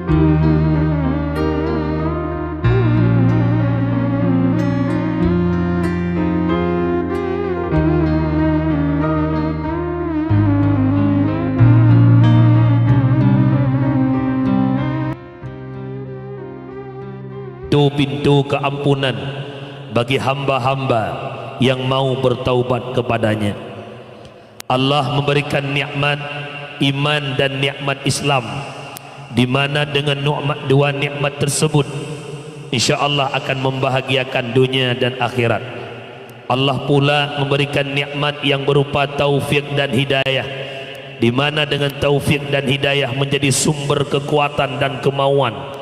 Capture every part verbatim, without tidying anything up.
Pintu-pintu keampunan bagi hamba-hamba yang mau bertaubat kepada-Nya. Allah memberikan nikmat iman dan nikmat Islam, di mana dengan nikmat, dua nikmat tersebut, insya Allah akan membahagiakan dunia dan akhirat. Allah pula memberikan nikmat yang berupa taufik dan hidayah, di mana dengan taufik dan hidayah menjadi sumber kekuatan dan kemauan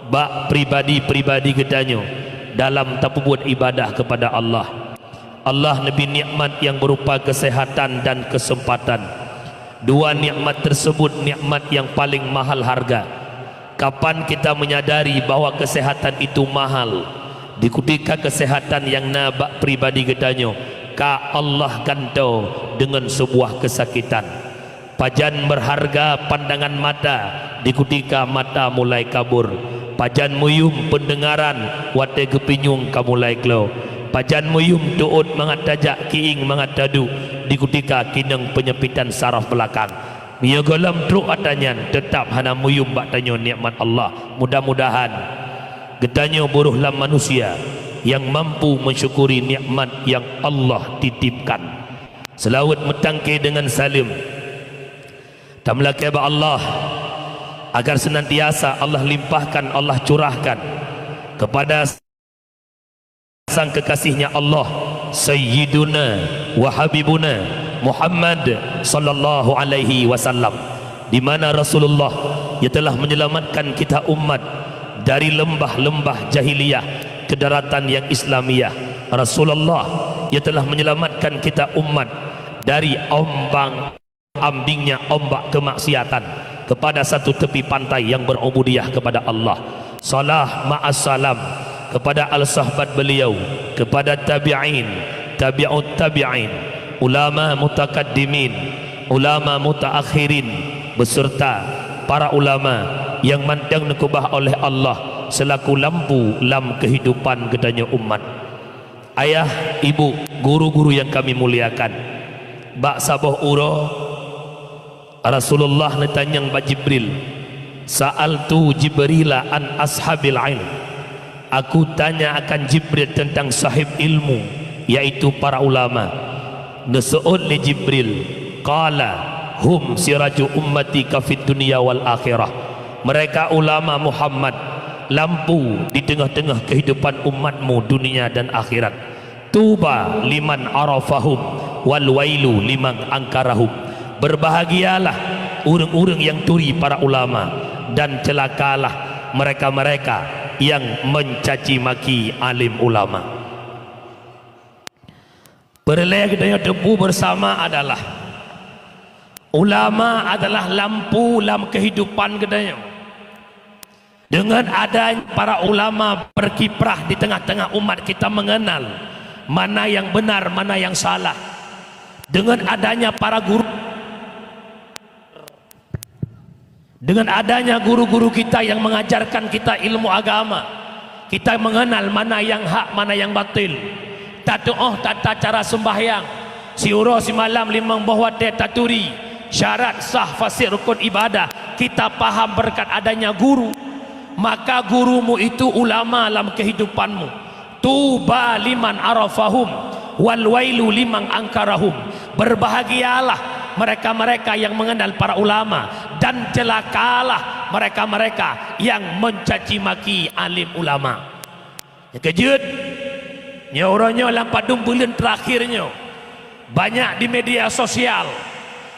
bak pribadi-pribadi geutanyoe dalam tapeubuet ibadah kepada Allah. Allah neubri nikmat nyang beurupa keuseuhatan dan keuseumpatan. Dua nikmat teusebut nikmat nyang paleng mahal hareuga. Kapan kita meunyadari bahwa keuseuhatan itu mahal? Di kutika keuseuhatan nyang na bak pribadi geutanyoe ka Allah gantoe deungon seubuah keusakitan. Pajan meuhareuga pandangan mata di kutika mata mulai kabur. Pajan meuyuem peundeungaran watée geupinyueng ka mulai klo. Pajan meuyuem teuôt mangat tajak, kiéng mangat taduek di kutika keuneuk peunyepitan saraf beulakang. Meunyoe gohlom trok atra nyan, teutab hana meuyuem bak tanyoe nikmat Allah. Mudah-mudahan geutanyoe buroh lam manusia nyang mampu meusyukuri nikmat nyang Allah titipkan. Seulaweuet meutangke deungon saleuem tameulakée bak Allah, agar seunantiasa Allah limpahkan, Allah curahkan kepada sang kekasihnya Allah, Sayyiduna wa Habibuna Muhammad sallallahu alaihi wasallam, di mana Rasulullah, ia telah menyelamatkan kita umat dari lembah-lembah jahiliyah ke daratan yang Islamiyah. Rasulullah, ia telah menyelamatkan kita umat dari ombang-ambingnya ombak kemaksiatan kepada satu tepi pantai yang berubudiyah kepada Allah. Salah ma'as salam kepada al-sahabat beliau, kepada tabi'in, tabi'ut tabi'in, ulama mutakaddimin, ulama mutaakhirin, beserta para ulama nyang mantong neukeubah oleh Allah selaku lampu lam kehidupan geutanyoe umat. Ayah, ibu, guru-guru nyang kami muliakan, bak saboh uroe Rasulullah neutanyong bak Jibril, "Sa'altu Jibrila an ashabil ilm." Aku tanya akan Jibril tentang sahib ilmu, yaitu para ulama. Neuseuôt lé Jibril, qala, "Hum siraju ummati ka fid dunya wal akhirah." Mereka ulama Muhammad, lampu di teungoh-teungoh kehidupan umatmu dunia dan akhirat. Tuba liman arafahum, wal wailu liman angkarahum. Berbahagialah ureuëng-ureuëng nyang turi para ulama, dan ceulakalah mereka-mereka nyang mencaci maki alim ulama. Peureulée geutanyoe teupeu bersama adalah, ulama adalah lampu lam kehidupan geutanyoe. Dengan adanya para ulama berkiprah di tengah-tengah umat, kita mengenal mana yang benar, mana yang salah. Dengan adanya para guru, dengan adanya guru-guru kita yang mengajarkan kita ilmu agama, kita mengenal mana yang hak, mana yang batil. Tatuoh tata cara sembahyang, siuroe simalam limong boh watée taturi, syarat sah fasih rukun ibadah, kita paham berkat adanya guru. Maka gurumu itu ulama lam kehidupanmu. Tuba liman arafahum, wal wailu liman angkarahum. Berbahagialah mereka-mereka yang mengenal para ulama, dan celakalah mereka-mereka yang mencaci maki alim ulama. Nyang keujeuet, nyoe uroe nyoe lam padum buleuen terakhir nyoe, banyak di media sosial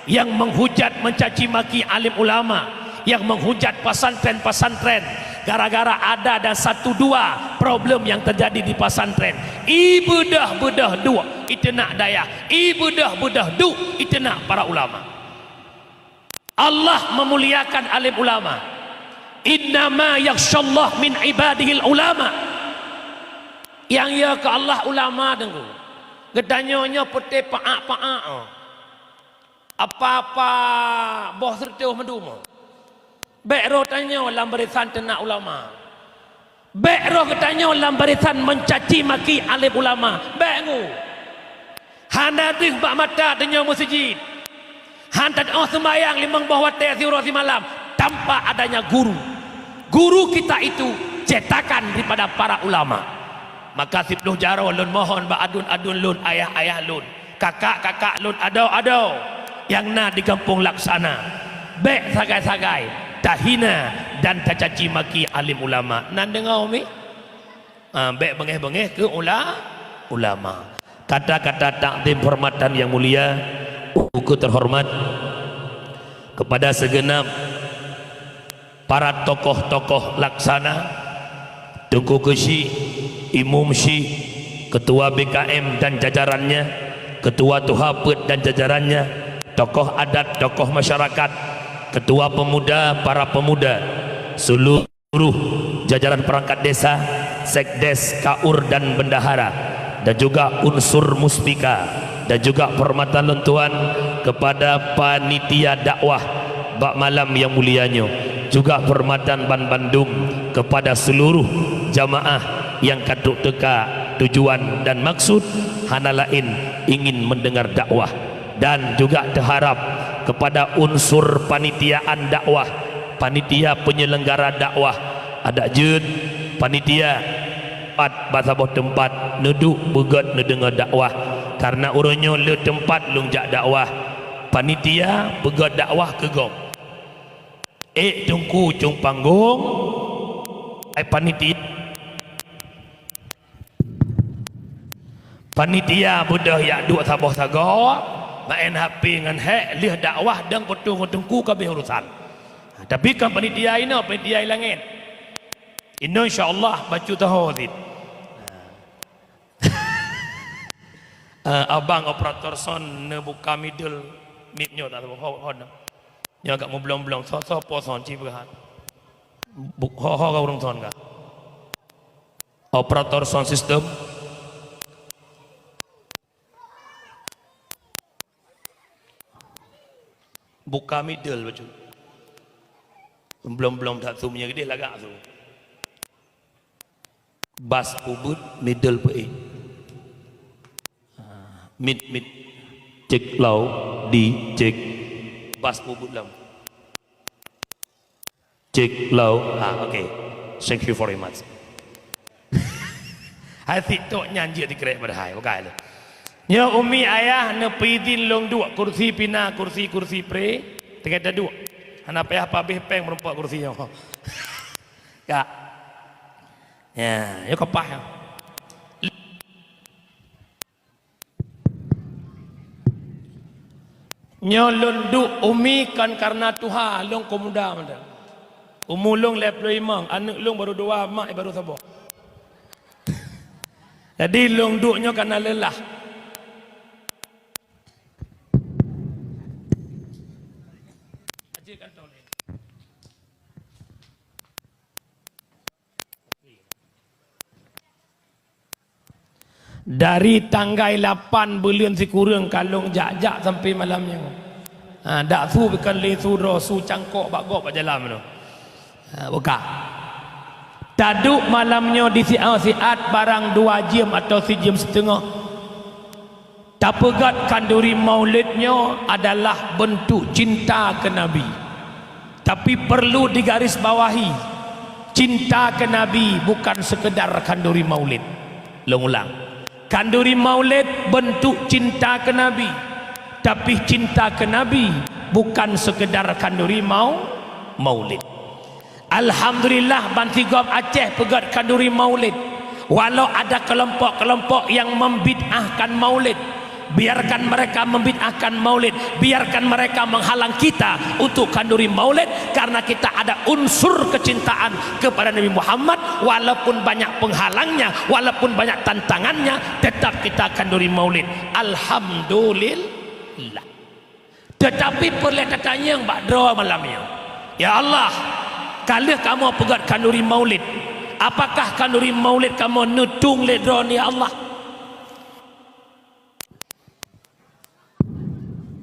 yang menghujat, mencaci maki alim ulama, yang menghujat pesantren-pesantren gara-gara ada dan satu dua problem yang terjadi di pesantren. Ibeudôh-beudôh duek iteunak dayah, ibeudôh-beudôh duek iteunak para ulama. Allah memuliakan alim ulama. "Innama yakhsyallaha min ibadihil ulama." Nyang yo keu Allah ulama, Teungku. Geutanyoe nyoe peuté paak-paak, oh. Apa-apa boh seureutôh meudum, oh. Bék roh tanyoe lam barisan teunak ulama. Bék roh geutanyoe lam barisan meucaci maki alim ulama. Bék ngu. Hana deuh bak mata tanyoe meuseujid. Han teu'oh seumayang limong boh watée siuroe simalam tanpa adanya guru. Guru kita itu cetakan daripada para ulama. Maka siplôh jaroe lôn mohon bak aduen-aduen lôn, ayah-ayah lôn, kakak-kakak lôn, adoe-adoe nyang na di gampông Laksana, bék sagai-sagai tahina dan tacaci maki alim ulama. Nan deungoe mi? Ah, bék beungéh-beungéh keu ula-, ulama. Kata-kata takzim hormatan yang mulia, uku terhormat kepada segenap para tokoh-tokoh Laksana, Teungku Keuchik, Imum Syik, Ketua B K M dan jajarannya, Ketua Tuha Peuet dan jajarannya, tokoh adat, tokoh masyarakat, Ketua Pemuda, para pemuda, seluruh jajaran perangkat desa, sekdes, kaur dan bendahara, dan juga unsur muspika, dan juga penghormatan lôn tuan kepada panitia dakwah bak malam yang mulia nyoe, juga penghormatan ban bandum kepada seluruh jamaah nyang ka trok teuka. Tujuan dan maksud hana laén ingin mendengar dakwah, dan juga teuharab kepada unsur panitiaan dakwah, panitia penyelenggara dakwah, adak jeuet panitia pat bak saboh teumpat neuduek beugét neudeungoe dakwah, karena uroe nyoe le teumpat lôn jak dakwah. Panitia beugét dakwah keu gob. Ék teungku cong panggong, ai panitia. Panitia beudôh yak duek saboh sagoe, maén H P ngon hék, lheueh dakwah dang peutueng teungku ka abéh urusan. Tapi kan panitia inoe, panitia i langét. Inoe insya Allah bacut taho cit. Eh, abang operator sound neubuka middle mic nyoe tak ho, ho, ho. Nyoe agak mublong-blong, soe-soe po sound ci peugah. Bu-, ho, ho ka ureueng sound ka. Operator sound system. Buka middle bacut. Blom-blom that su meunyoe geudeh lagak su. Bass peubuet, middle peuék. Ah, mid, mid. Cek loud, di, cek. Bass peubuet lam. Cek loud. Ah, okay. Thank you very much. Hai sitok nyan jeuet dikrek padahai, bukai lé. Nyoe umi ayah neupeuidin lôn duek kursi pina, kursi-kursi pre, teuka taduek. Hana payah pabéh péng meurumpok kursi nyoe. Ka. Ya, nyoe kapah nyoe. Nyoe lôn duek umi kon kareuna tuha, lôn kon muda mantong. Umu lôn lhèe plôh limong, aneuk lôn baru dua, mak baru saboh. Jadi lôn duek nyoe kareuna leulah. Dari tanggai lapan buleuen sikureueng ka lôn jak-jak sampoe malam nyoe. Ha, dak su bukon lé su droe, su cangkok bak gob bak jalan nyoe. Ha, buka. Taduek malam nyoe di siat-siat barang dua jeuem atau sijeuem siteungoh. Tapeugét khanduri maulid nyoe adalah beuntuk cinta keu Nabi. Tapi perlu digarisbawahi, cinta keu Nabi bukan sekedar khanduri maulid. Lôn ulang, khanduri maulid beuntuk cinta keu Nabi, tapi cinta keu Nabi bukan sekedar khanduri mau-, maulid. Alhamdulillah, bansigom Aceh peugét khanduri maulid. Walau ada kelompok-kelompok yang membid'ahkan maulid, biarkan mereka membid'ahkan maulid, biarkan mereka menghalang kita untuk khanduri maulid, karena kita ada unsur kecintaan kepada Nabi Muhammad, walaupun banyak penghalangnya, walaupun banyak tantangannya, tetap kita khanduri maulid. Alhamdulillah. Teutapi peureulée tatanyong bak droe malam nyoe, "Ya Allah, ka lheueh kamoe peugét khanduri maulid, apakah khanduri maulid kamoe neutueng lé Droeneuh, ya Allah?"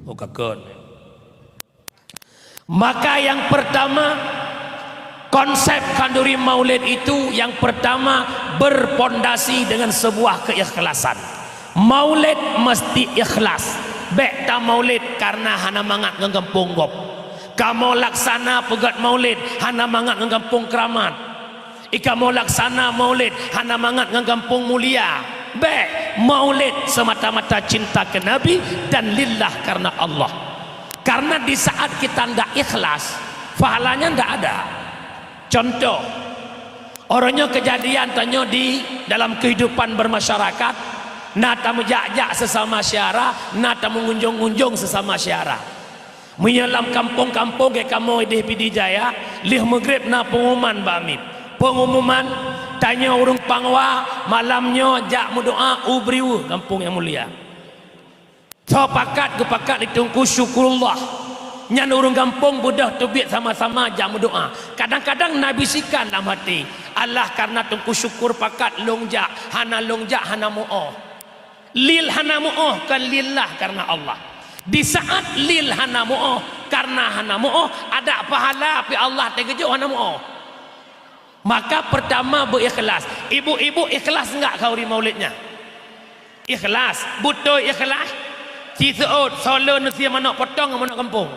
Oh, ka kon. Maka nyang peurtama, Konsep khanduri maulid itu yang pertama berpondasi dengan sebuah keikhlasan. Maulid mesti ikhlas. Bék tamaulid karena hana mangat ngon gampông gob. Kamoe laksana peugét maulid hana mangat ngon gampông Keramat. Ikamoe laksana maulid hana mangat ngon gampông Mulia. Bék, maulid semata-mata cinta ke Nabi dan lillah karena Allah. Karena di saat kita ndak ikhlas, pahalanya ndak ada. Contoh, uroe nyoe keujadian tanyoe di dalam kehidupan bermasyarakat, na tameujak-jak sesama syedara, na tameungunjung-ngunjung sesama syedara. Meunyoe lam kampông-kampông gét kamoe idéh Pidie Jaya, lheueh meugreb na peungumuman bak miet. Peungumuman, tanyoe ureuëng Pangwa malam nyoe jak meudoá u Briweueh, gampông nyang mulia. Soe pakat geupakat di Teungku Syukurullah. Nyan ureuëng gampông beudôh teubiet sama-sama jak meudoá. Kadang-kadang na bisikan lam hati, "Alah, karena Teungku Syukur pakat lôn jak, hana lôn jak hana meuoh." Lil hana meuoh, kon lillah karena Allah. Di saat lil hana meuoh, karena hana meuoh, ada pahala pih Allah teugeujok hana meuoh. Maka pertama beuikhlas. Ibu-ibu ikhlas enggak khanduri maulid nyan? Ikhlas, beutôi ikhlas. Ci seuôt, soe le neusie manök potong ngon manök gampông?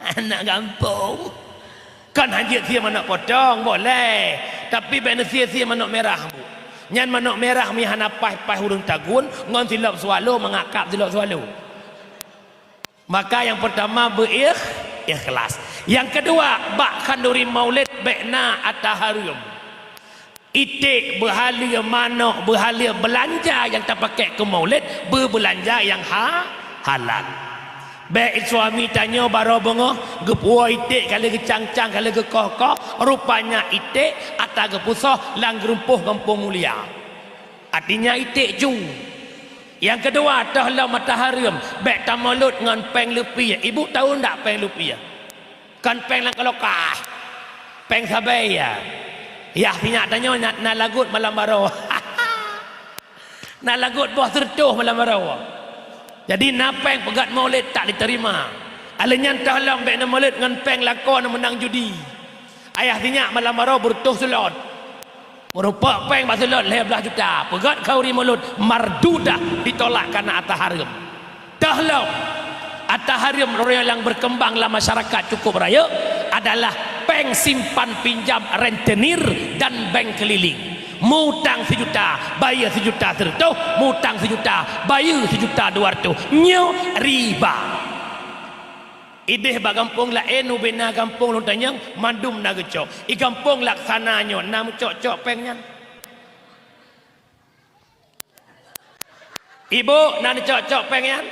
Aneuk gampông. Kon hanjeuet sie manök potong, boleh. Tapi bék neusie-sie manök mirah, Bu. Nyan manök mirah mi hana paih-paih ureuëng tagun ngon silop swallow, mangat kab silop swallow. Maka nyang pertama beuikh-, ikhlas. Nyang keudua, bak khanduri maulid bék na ata hareuem. Iték, beuhaleue, manök, beuhaleue, beulanja nyang tapakék keu maulid, beubeulanja nyang ha-, halal. Bék suami tanyoe barô beungoh geupuwoe iték ka lheueh geucang-cang, ka lheueh geukoh-koh, rupanya iték ata geupusoh lam geurumpôh gampông mulia. Artinya iték ju. Nyang keudua, toh lom ata hareuem, bék tamaulud ngon péng lupiah. Ibu tahu ndak péng lupiah? Kon péng lam kulkas. Péng sabai ya. Yah, sinyak tanyoe na, na lagot malam baroe. Na lagot boh seureutôh malam baroe. Jadi na péng peugét maulid tak diterima. Alèh nyan toh lom bék na maulid ngon péng lakoe na meunang judi. Ayah sinyak malam baroe beureutôh seulôt. Meurumpok péng bak seulôt lhèe blaih juta. Peugét khanduri maulid mardudah, ditolak karena ata hareuem. Toh lom, ata hareuem nyang berkembang lam masyarakat cukup rayeuk adalah péng simpan pinjam rentenir dan bank keliling. Mutang sijuta, bayeue sijuta seureutôh, mutang sijuta, bayeue sijuta dua reutôh. Nyoe riba. Idéh bak gampông laén ubena gampông lôn tanyong, mandum na geucok. I gampông laksana nyoe na meucok-cok péng nyan? Ibu, na neucok-cok péng nyan?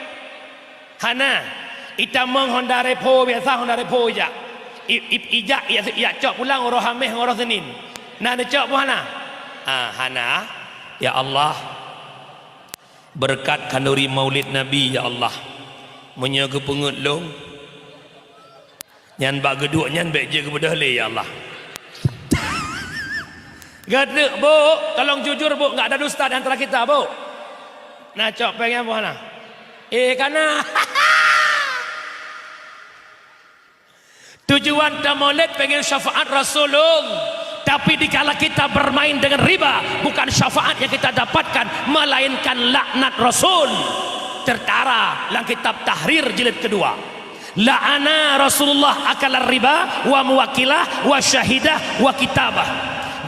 Hana. Itamong Honda Revo, biasa Honda Revo ijak. I, i, ijak, ijak, ijak cok pulang uroe Haméh ngon uroe Senin. Na neucok pun hana? Ah, hana. Ya Allah, beureukat khanduri maulid Nabi, ya Allah. Meunyoe geupeungeut lôn, nyan bak geuduek nyan bék jeuet geubeudôh lé, ya Allah. Geuteuk, Bu, tolong jujur, Bu, enggak ada dusta di antara kita, Bu. Na cok péng nyan, Bu, hana? Eh, kana. Tujuan tamaulid pengen syafaat Rasulullah. Tapi dikala kita bermain dengan riba, bukan syafaat yang kita dapatkan, melainkan laknat Rasul. Tertara lam kitab Tahrir jilid kedua. La'ana Rasulullah akalar riba wa muwakilah wa syahidah wa kitabah.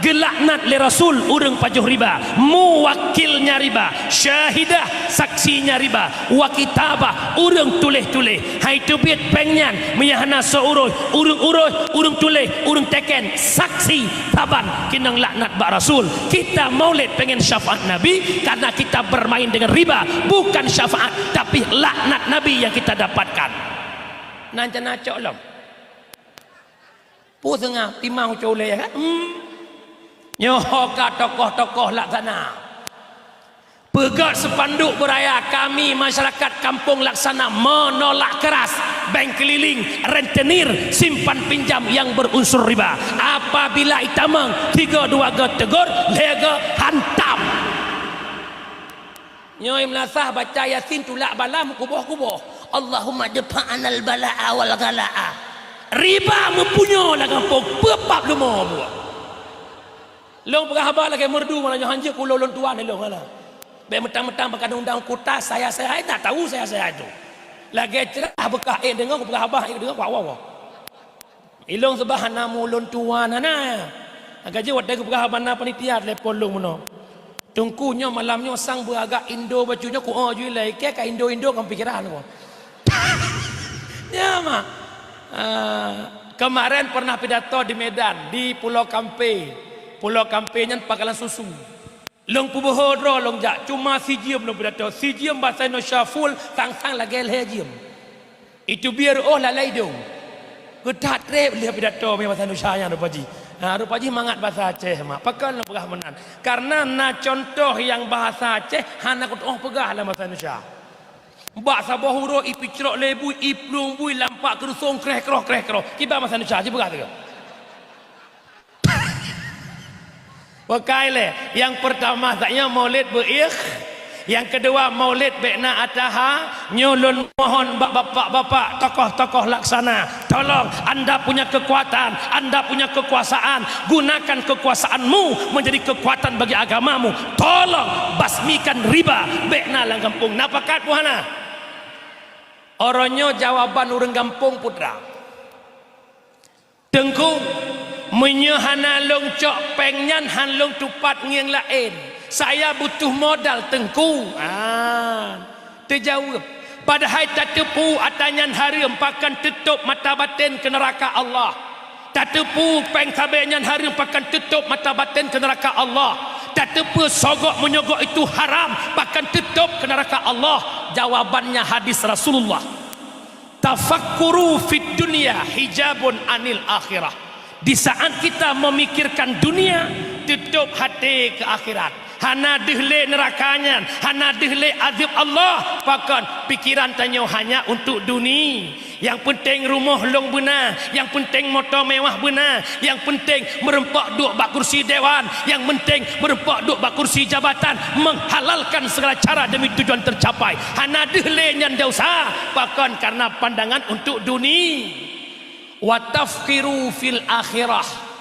Geulaknat lé Rasul ureuëng pajoh riba, muwakilnya riba, syahidah, saksinya riba, wa kitabah, ureuëng tuléh-tuléh. Hai teubiet péng nyan, meunyo hana soe uroh, ureuëng uroh, ureuëng tuléh, ureuëng teken, saksi, saban, keunong laknat bak Rasul. Kita maulid pengen syafaat Nabi karena kita bermain dengan riba, bukan syafaat, tapi laknat Nabi yang kita dapatkan. Nan cana cok lom. Pu seungah timang ucok ulée, ya kan? Hmm. Nyoe ka tokoh-tokoh laksana. Peugét spanduk beuraya, kami masyarakat Kampung Laksana menolak keras bank keliling, rentenir, simpan pinjam yang berunsur riba. Apabila itamong, tiga dua go tegur, lhée go hantam. Nyoe meulasah baca Yasin tulak bala meukuboh-kuboh. Allahumma dfa anal bala'a wal ghala'a. Riba meupunyô lam gampông, peue pap leumo buet. Lôn peugah haba lagèe merdu malam nyoe, hanjeuet keu ulôn, lôn tuan ilôn hana. Bèk meutang-meutang bak undang-undang kuta, saya-saya, tak tahu saya-saya itu. Lagèe ceurah beukah ék deungö, kupeugah haba ék deungö, kuwah-wah. Ilôn seubah hana mu lôn tuan hana. Ka jeuet watèe geupeugah bak na panitia telepon lôn meunoe. Teungku, nyoe malam nyoe sang beuagak indo bacut nyoe, ku'oh ju ilèe, ikèe ka indo-indo ngon pikeran ku. Ya, mak. Ah, kemarin pernah pidato di Medan, di Pulau Kampe. Pulau Kampe nyan pangkalan susu. Lôn peuboh droe lôn jak, cuma sijeuem lôn pidato, sijeuem bahasa Indonesia full, sang-sang lagèe lhèe jeuem. Itu biar oh lalai dong. Geutat trép lheueh pidato meunan bahasa Indonesia nyan rupa jih. Ha, rupa jih mangat bahasa Aceh mak. Pakon lôn peugah meunan? Karena na contoh nyang bahasa Aceh hana kutu'oh peugah lam bahasa Indonesia. Bak saboh uroe ipeucrok lé bui, iplueng bui, lampak keurusong, kreh kroh, kreh kroh. Kiban bahasa Indonesia, ci peugah sigoe. Bukai lé. Nyang peurtama saja maulid beuikh. Nyang keudua maulid bèk na ataha. Nyoe lôn mohon bak bapak-bapak, tokoh-tokoh laksana, tolong, anda punya kekuatan, anda punya kekuasaan, gunakan kekuasaanmu menjadi kekuatan bagi agamamu. Tolong basmikan riba, bèk na lam gampông. Na pakat buhana? Uroe nyoe jawaban ureueng gampông putra. Teungku, meunyoe hana lôn cok péng nyan, han lôn tupat ngieng laén. Saya butuh modal, Teungku. Ah, teujaweueb. Padahai tateupeue atra nyan hareuem, pakon teutôp mata batén keu neuraka Allah. Tateupeue péng sabé nyan hareuem, pakon teutôp mata batén keu neuraka Allah. Tateupeue sogok meunyoe gok itu haram, pakon teutôp keu neuraka Allah. Jawabannya hadis Rasulullah. Tafakkuru fid dunya hijabun anil akhirah. Di saat kita memikirkan dunia, teutôp até keu akhirat. Hana deuh lé neuraka nyan, hana deuh lé azab Allah. Pakon? Pikiran tanyoe hanya untuk duni. Nyang peunteng rumoh lôn beuna, nyang peunteng moto mewah beuna, nyang peunteng meureumpok duek bak kursi dewan, nyang peunteng meureumpok duek bak kursi jabatan, menghalalkan segala cara demi tujuan tercapai. Hana deuh lé nyan desya, pakon? Karena pandangan untuk duni. Wa tafkiru fil akhirah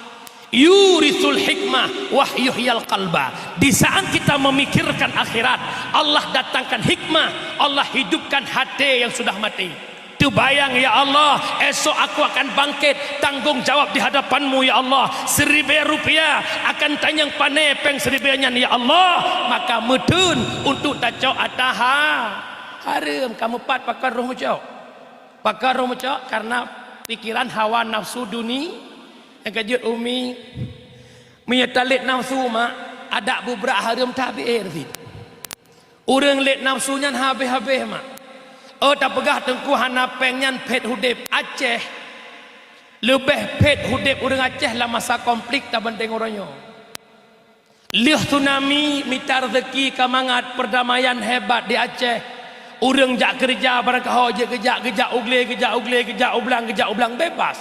yurisul hikmah wa yuhyil qalba. Di saat kita memikirkan akhirat, Allah datangkan hikmah, Allah hidupkan até nyang sudah maté. Teubayang, "Ya Allah, esok aku akan bangkit, tanggung jawab di hadapan-Mu, ya Allah. Siribèe rupiah akan tanyang pané péng siribèe nyan, ya Allah." Maka meuteun untuk tacok ataha. Hareuem. Ka meupat, pakon roh meucok? Pakon roh meucok? Karena pikiran hawa nafsu duni. Nyang ka jeuet umi, meunyoe talét nafsu, mak, adak bubrak hareuem tabé cit. Ureueng lét nafsu nyan habéh-habéh, mak. Oh, tapeugah Teungku hana péng nyan phét udép. Aceh leubeh phét udép ureueng Aceh lam masa konflik tabandéng uroe nyoe. Lheueh tsunami, mita rezeki ka mangat, perdamaian hebat di Aceh. Ureueng jak keureuja barangkaho jeuet geujak, geujak u glé, geujak u glé, geujak u blang, geujak u blang, bebas.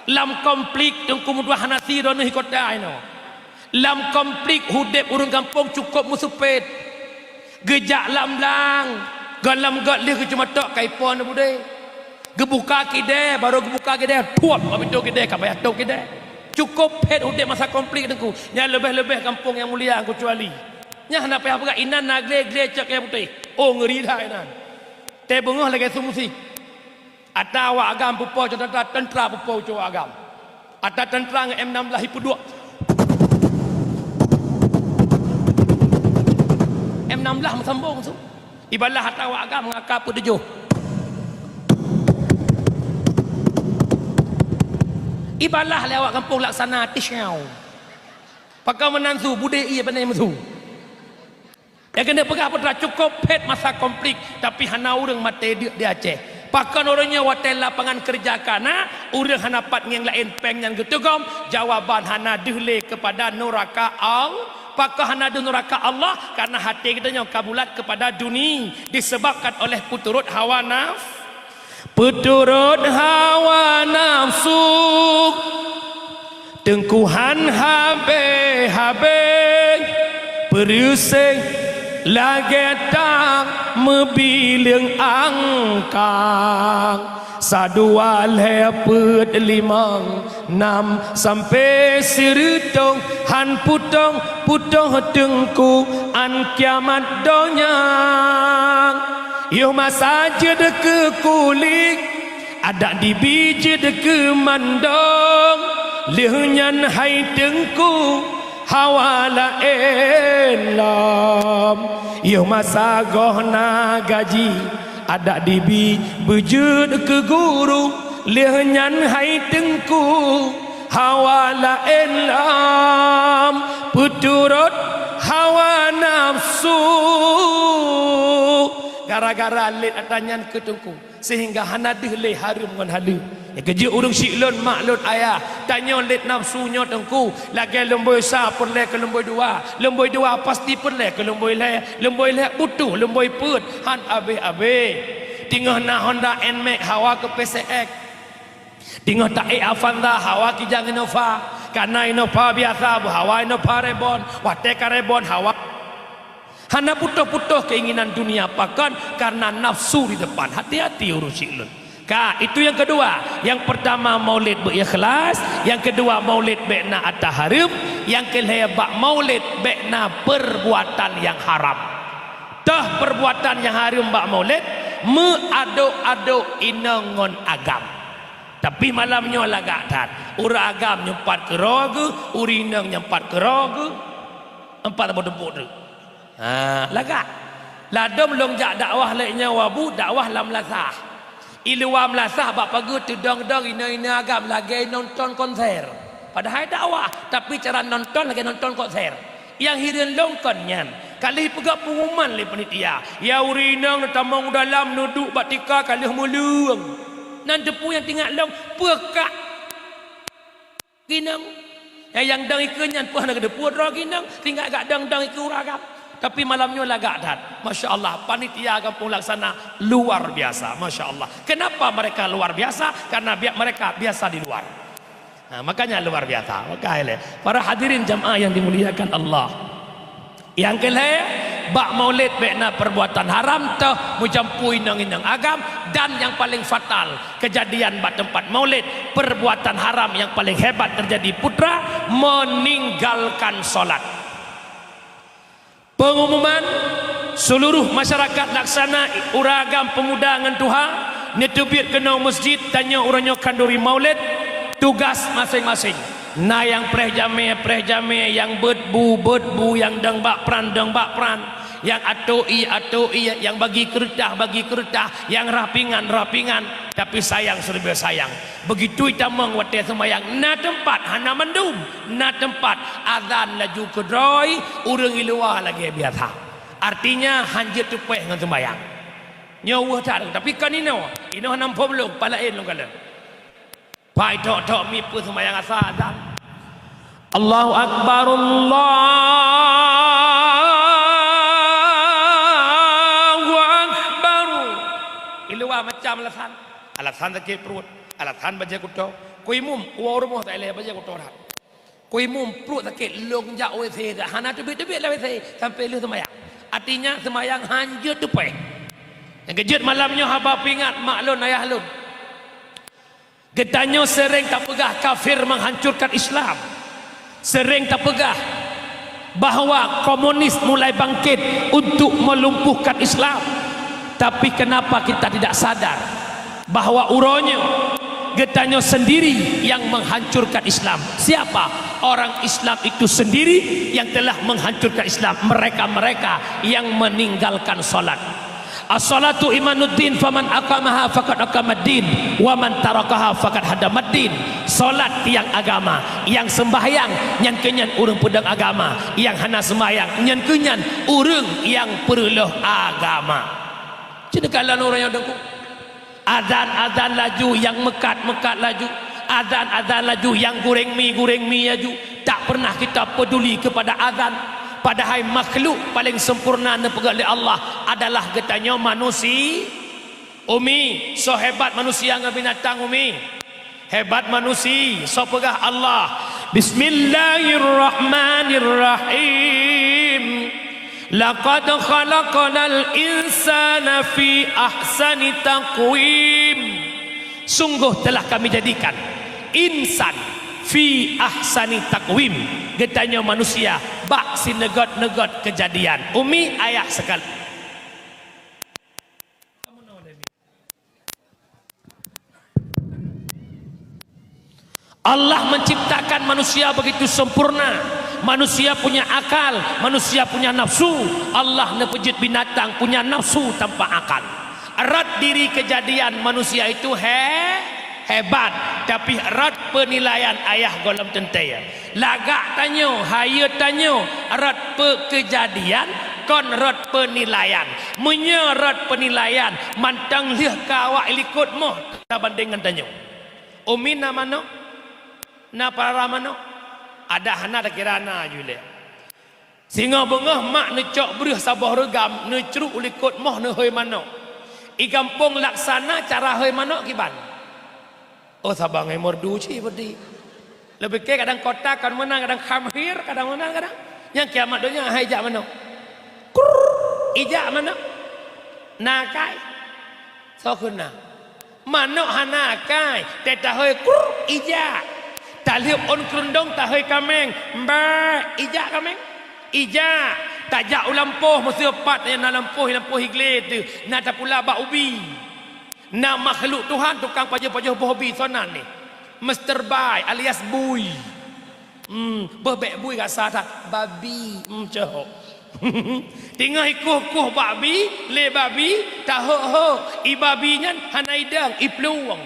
Lam konflik Teungku meutuah hana sidroe neuh kota inoe. Lam konflik udép ureueng gampông cukôp meuseupet. Geujak lam blang, goh lom göt lheueh geuceumatok ka ipo neubudé. Geubuka kidée, barô geubuka kidée, thuop, bak pintoe kidée ka payah tôp kidée. Cukôp phét udép masa konflik Teungku. Nyan leubeh-leubeh gampông nyang mulia, keucuali nyan hana payah peugah, inan na glé-glé cok kayée putéh. Oh, ngeuri that inan. Teubeungoh lagée su musik. Ata awak agam peupo cok teuntara, teuntara peupo cok awak agam. Ata teuntara ngon M enam belas ipeuduek. M enam belas meusambong su. Ibalah ata awak agam ngon AK peutujoh. Ibalah lé awak gampông laksana tishau. Pakon meunan su, budé ié pané meusu. Nyang keuneuk peugah peue teuma, cukôp phét masa konflik, tapi hana ureuëng maté deuk di Aceh. Pakon uroe nyoe watée lapangan keureuja ka na, ureuëng hana pat ngieng laén péng nyan geuteugom? Jawaban, hana deuh lé keupada nuraka Al-, pakon hana deuh nuraka Allah? Karena até geutanyoe ka bulat keupada duni, disebabkan oleh peuturot hawa naf-, peuturot hawa nafsu. Teungku han habéh-habéh, peureuséh lagée tang meubileueng angkang. Sadua lhèe peuet limong nam sampoe sireutôh, han putôh-putôh Teungku, 'an kiamat donya. Yoh masa jeuet keu kulét, adak dibi jeuet keu mandong, lheueh nyan hai Teungku, hawa laén lom. Yoh masa goh na gaji, adak dibi beujeuet keu guru, lheueh nyan hai Teungku, hawa laén lom, peuturot hawa nafsu. Gara-gara lét atra nyan keu Teungku, seuhingga hana deuh lé hareuem ngon haleue. Nyang keujeuet ureueng syiek lôn, mak lôn, ayah, tanyoe lét nafsu nyoe Teungku, lagèe lumbôi sa peureulèe keu lumbôi dua, lumbôi dua pasti peureulèe keu lumbôi lhèe, lumbôi lhèe butuh lumbôi peuet, han abéh-abéh. Teungoh na Honda Nmax, hawa keu P C X. Teungoh taék Avanza, hawa Kijang Innova. Ka na Innova biasa, beuhawa Innova Reborn. Watèe ka Reborn, hawa. Hana putôh-putôh keinginan dunia, pakon? Karena nafsu di depan. Hati-hati ureueng syiek lôn. Ka, itu nyang keudua. Nyang peurtama, maulid beu-ikhlas. Nyang keudua, maulid bèk na atra hareuem. Nyang keulhèe, bak maulid bèk na peurbuatan nyang haram. Toh peurbuatan nyang hareuem bak maulid, meuadôk-adôk inong ngon agam. Tapi malam nyoe lagak that. Ureueng agam nyoe pat keudroe geuh, ureueng inong nyoe pat keudroe geuh. Empat boh teupuk tu. Ha, lagak. Ladôm lôn jak dakwah lé nyoe Abu, dakwah lam meulasah. I luwa meulasah bak pageue teudong-dong inong-inong agam lagèe nonton konser. Padahai dakwah, tapi cara nonton lagèe nonton konser. Nyang hireuen lôn kon nyan, ka lheueh peugah pengumuman lé panitia, "Ya ureueng inong neutamong u dalam, neuduek bak tika ka lheueh meuleueng." Nan teupeu nyang teuingat lôn, peukak ginong. Nyang dong ikeue nyan peue hana geuteupeue droe ginong, tinggai gak dong-dong ikeue ureueng agam. Tapi malam nyoe lagak that. Masya Allah, panitia gampông laksana luar biasa. Masya Allah. Kenapa mereka luar biasa? Karena bia-, mereka biasa di luar. Nah, makanya luar biasa. Maka, para hadirin jamaah yang dimuliakan Allah. Nyang keulhèe, bak maulid bèk na peurbuatan haram toh meucampur inong-inong agam, dan nyang paleng fatal, keujadian bak teumpat maulid, peurbuatan haram nyang paleng hebat teujadi putra, meuninggalkan sholat. Pengumuman, seuluruh masyarakat laksana ureueng agam peumuda ngon tuha, neuteubiet keunoe meuseujid, tanyoe uroe nyoe khanduri maulid, tugas maséng-maséng. Na nyang preh jamé, preh jamé, nyang beuet bu, beuet bu, nyang dong bak pran, dong bak pran, nyang atô ié, atô ié, nyang bagi keureutah, bagi keureutah, nyang rhah pingan, rhah pingan. Tapi sayang, seuleubèh sayang, begitu itamong watèe seumayang, na teumpat hana mandum, na teumpat azan laju keudroe, ureueng i luwa lagèe biasa. Artinya, han jeuet teupèh ngon seumayang. Nyoe weueh that, tapi kon inoe, inoe hana muphom lôn, pat laén lôn kalon. Pai thok-thok mi peue seumayang asa azan. Allahu Akbar, Allahu Akbar. Di luwa macam alasan. Alasan sakét pruet, alasan bajèe kuto. Ku imum, u rumoh tak ilèe bajèe kuto that. Ku imum pruet sakét, lôn jak W C dah. Hana teubiet-teubiet lam W C sampoe lheueh seumayang. Artinya seumayang han jeuet teupèh. Nyang keujeuet malam nyoe haba peuingat mak lôn, ayah lôn. Geutanyoe seuréng tapeugah kafir menghancurkan Islam. Seuréng tapeugah bahwa komunis mulai bangkit untuk melumpuhkan Islam. Tapi kenapa kita tidak sadar bahwa uroe nyoe geutanyoe sendiri yang menghancurkan Islam? Siapa? Orang Islam itu sendiri yang telah menghancurkan Islam. Mereka-mereka yang meninggalkan salat. As-salatu imaduddin, faman aqamaha faqad aqamaddin, wa man tarakaha faqad hadamaddin. Salat tiang agama, nyang seumbahyang, nyan keuh nyan ureueng peudong agama, nyang hana seumbahyang, nyan keuh nyan ureueng nyang peureuloh agama. Cit neukalon ureueng nyang deungoe. Azan-azan laju, nyang meukat-meukat laju. Azan-azan laju, nyang goreng mi, goreng mi laju. Tak pernah kita peduli kepada azan. Padahai makhluk paling sempurna neupeugah lé Allah adalah geutanyoe manusi-, Umi, soe hebat manusia ngon binatang, Umi? Hebat manusi, soe peugah Allah. Bismillahirrahmanirrahim. Laqad khalaqnal insana fi ahsani taqwim. Sungguh telah Kami jadikan insan fi ahsani takwim, geutanyoe manusia bak sineugét-neugét keujadian. Umi ayah sekali. Allah menciptakan manusia begitu sempurna. Manusia punya akal, manusia punya nafsu. Allah neupeujeuet binatang punya nafsu tanpa akal. Rot diri keujadian manusia itu he-, hebat, tapi rot peunilaian ayah gohlom teuntée. Lagak tanyoe, hayeue tanyoe, rot peukeujadian kon rot peunilaian. Meunyoe rot peunilaian, mantong lheueh ka awak likot moh tabandeng ngon tanyoe. Umi na manok? Na peurara manok? Adak hana, takira na ju lé. Singoh beungoh mak neucok breueh saboh reugam, neucruk u likot moh neuhôi manok. I gampông Laksana cara hôi manok kiban? Oh, saban ngon merdu cit berarti. Leubeh kée kadang kota, kadang meunan, kadang khamhir, kadang meunan, kadang. Nyang kiamat donya hai jak manok. Krrrr, ijak manok. Na akai. Soe kheun na? Manok hana akai, teuh tahôi krrrr, ijak. Talheueb ôn keurundong tahôi kaméng, mbak, ijak kaméng. Ijak. Tajak u lampôh, meuseupat na lampôh, lampôh iglé teuh, na tapula bak ubi. Na makhluk Tuhan tukang pajoh-pajoh boh bi, soe nan nyan? Mister Bai alias Bui. Hmm, boh bék bui rasa that, babi, hmm, cehok. Teungoh ikueh-kueh babi, lé babi, tahok-hok, i babi nyan hana idong, iplueng.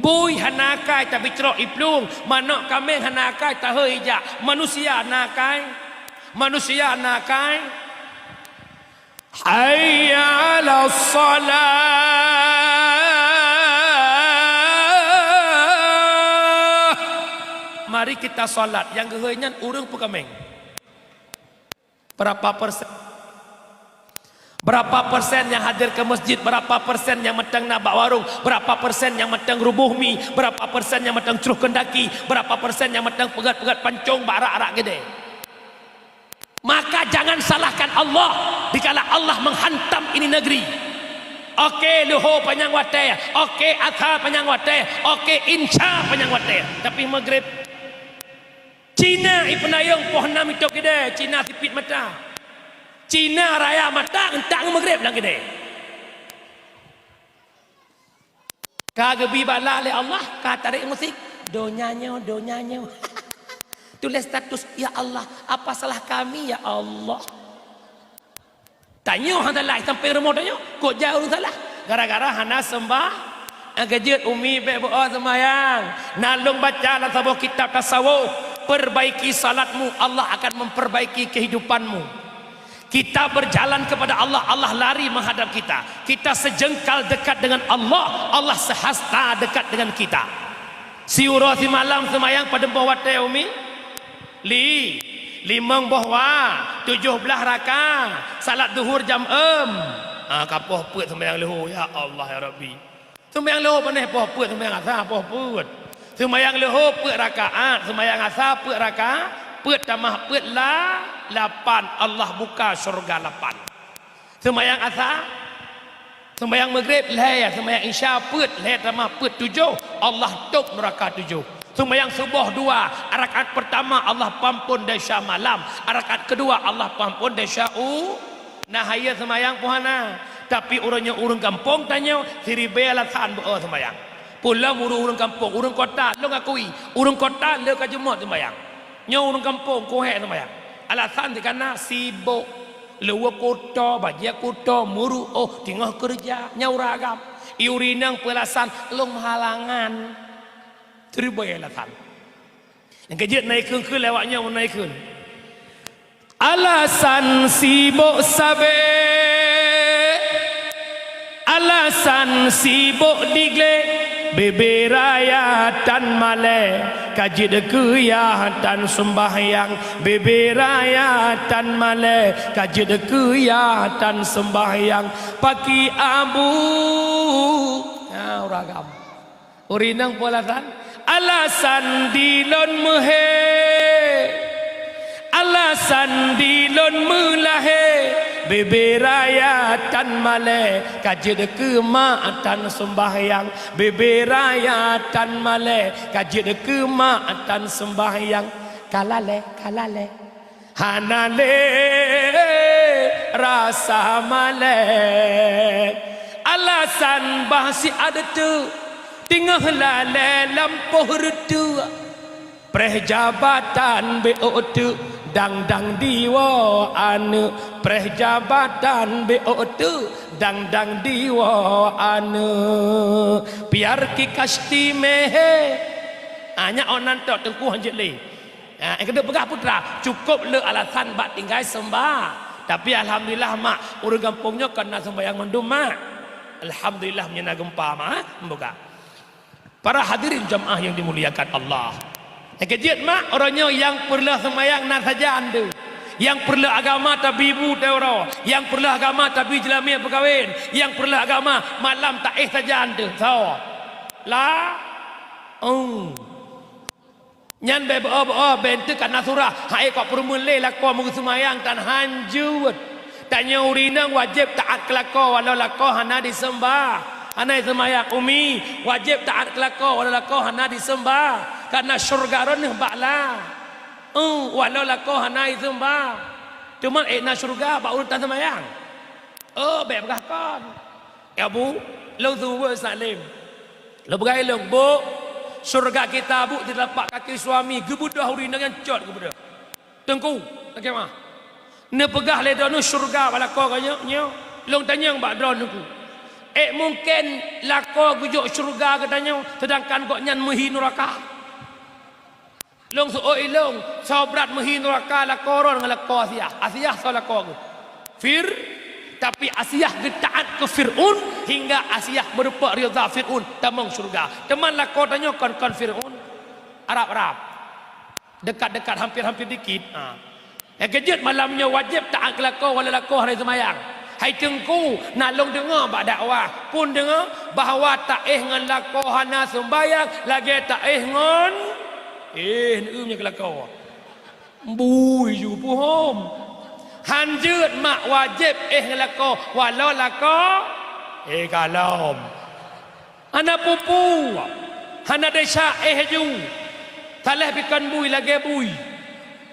Bui hana akai, tapi crok iplueng, manok kaméng hana akai, tahôi ijak. Manusia na akai? Manusia na akai? Hayya 'alas shalah. Mari kita salat. Nyang geuhôi nyan ureuëng peu kaméng? Berapa persen? Berapa persen nyang hadir ke masjid? Berapa persen nyang mantong na bak warong? Berapa persen nyang mantong ruboh mi? Berapa persen nyang mantong troh keundaki? Berapa persen nyang mantong peugét-peugét pancong bak rak-rak keudè? Maka jangan salahkan Allah dikala Allah menghantam ini negeri. Oke, leuhô panyang watée, oke, asa panyang watée, oke, insya panyang watée. Tapi Maghrib, Cina ipeunayong poh nam itôb keudè, Cina sipit mata. Cina raya mata, entak ngon Maghrib lam keudè. Ka geubi bala lé Allah, ka tarék musik. Donya nyoe, donya nyoe. Tuléh status, "Ya Allah, apa salah kami, ya Allah?" Tanyoe hana salah, sampoe rumoh tanyoe, kok jauh ureuëng salah. Gara-gara hana seumbah, eh, keujeuet umi bék beuo seumayang. Na lôn baca lam saboh kitab tasawuf, "Perbaiki salatmu, Allah akan memperbaiki kehidupanmu." Kita berjalan kepada Allah, Allah lari menghadap kita. Kita sejengkal dekat dengan Allah, Allah sehasta dekat dengan kita. Siuroe simalam seumayang padum boh watée, Umi? Li, limong boh wa, tujoh blaih raka, salat duhur jam eum. Ah, ka poh peuet seumayang leuhô, ya Allah, ya Rabbi. Seumayang leuhô panéh poh peuet, seumayang asa poh peuet. Seumayang leuhô peuet rakaat, seumayang asa peuet raka, peuet tamah peuet la-, lapan, Allah buka syurga lapan. Seumayang asa, seumayang Maghrib lhée, seumayang Isya peuet, lhée tamah peuet tujoh, Allah tôb nuraka tujoh. Seumayang suboh dua, rakaat pertama Allah pampon desya malam, rakaat kedua Allah pampon desya u-, Nah, hayeue seumayang poh hana. Tapi uroe nyoe ureuëng gampông tanyoe siribée alasan beuo seumayang. Peulom ureuëng-ureuëng gampông, ureuëng kota, lôn akui, ureuëng kota le ka jeumöt seumayang. Nyoe ureuëng gampông kuhée seumayang. Alasan dikana sibok, leuweue kuto, bajée kuto, meuruoh, teungoh keureuja, nyaura agam. Iuri nang peulasan lôn meuhalangan. Siribée alasan. Nyang keujeuet na ikheun-kheun lé awak nyoe, na ikheun. Alasan sibok sabe, alasan sibok digle, bebe raya tan malée, ka jeuet keu yah tan seumbahyang, bebe raya tan malée, ka jeuet keu yah tan seumbahyang, paki abu. Nah, uragam. Ureuëng inong peue alasan? Alasan dilôn meuhé. Alasan dilôn meulahé. Bebe raya tan malée, ka jeuet keu mak tan seumbahyang. Bebe raya tan malée, ka jeuet keu mak tan seumbahyang. Ka lalée, ka lalée, hana lé rasa malée. Alasan bah siat teuk, teungoh lalée lampôh reuteuek. Preh jabatan beu teuk, dang-dang diwoe aneuk. Preh jabatan beu teuk, dang-dang diwoe aneuk. Biar ki kasti mehe. Ah, nyak oh nan tok teungku hanjeuet lé. Ah, nyang keudua peugah putra, cukôp le alasan bak tinggai seumba. Tapi alhamdulillah mak, ureuëng gampông nyoe kon na seumbahyang mandum mak. Alhamdulillah meunyoe na geumpa mak, eh, meubuka. Para hadirin jamaah yang dimuliakan Allah. Nyang keujeuet mak, uroe nyoe nyang peureuleueh seumayang na sajan teuh. Nyang peureuleueh agama tabi bu teuh uroe. Nyang peureuleueh agama tabi jeulamé peukawen. Nyang peureuleueh agama malam taéh sajan teuh. Soe? La? Oh. Nyan bèk beu-o beu-o, bèk enteuk ka na surah, hai kok peurumeuen lé lakoe meuseumayang tan hanjeuet. Tanyoe ureueng inong wajéb taát keu lakoe walau lakoe hana jiseumba, hana jiseumayang. Umi, wajéb taát keu lakoe walau lakoe hana jiseumba, kareuna syeuruga droeneuh bak la. Eu, walau lakoe hana jiseumba, teuma ék na syeuruga bak ureueng tan seumayang. Oh, bèk peugah kon. Ya, Bu, lôn seumeubeuet Salim. Lôn peugah ilôn, "Bu, syeuruga kita, Bu, di telapak kaki suami." Geubeudôh ureueng inong nyan cot geubeudôh. "Teungku, lagèe mah, neupeugah lé droeneuh syeuruga bak lakoe geuh nyoe, nyoe. Lôn tanyong bak droeneuh, Teungku. Ék mungken lakoe geujok syeuruga geutanyoe, seudangkan gobnyan meuhi nuraka?" Lôn seuôt ilôn, soe brat meuhi nuraka lakoe droe ngon lakoe Asiah. Asiah soe lakoe geuh? Fir-, tapi Asiah geutaát keu Fir'aun hingga Asiah meurumpok ridha Fir'aun tamong syeuruga. Teuma lakoe tanyoe kon, kon Fir'aun. Arab-arab. Dekat-dekat, hampir-hampir dikit. Ha. Nyang keujeuet malam nyoe wajéb taát keu lakoe walau lakoe hana seumayang. Hai Teungku, na lôn deungoe bak dakwah, phon deungoe bahwa taéh ngon lakoe hana seumayang lagèe taéh ngon, eh, neueu nyoe keu lakoe. Bui ju puhom. Hanjeuet mak wajéb éh ngon lakoe walau lakoe, eh, kalom. Hana pupu, hana desya éh ju. Saléh pi kon bui lagèe bui.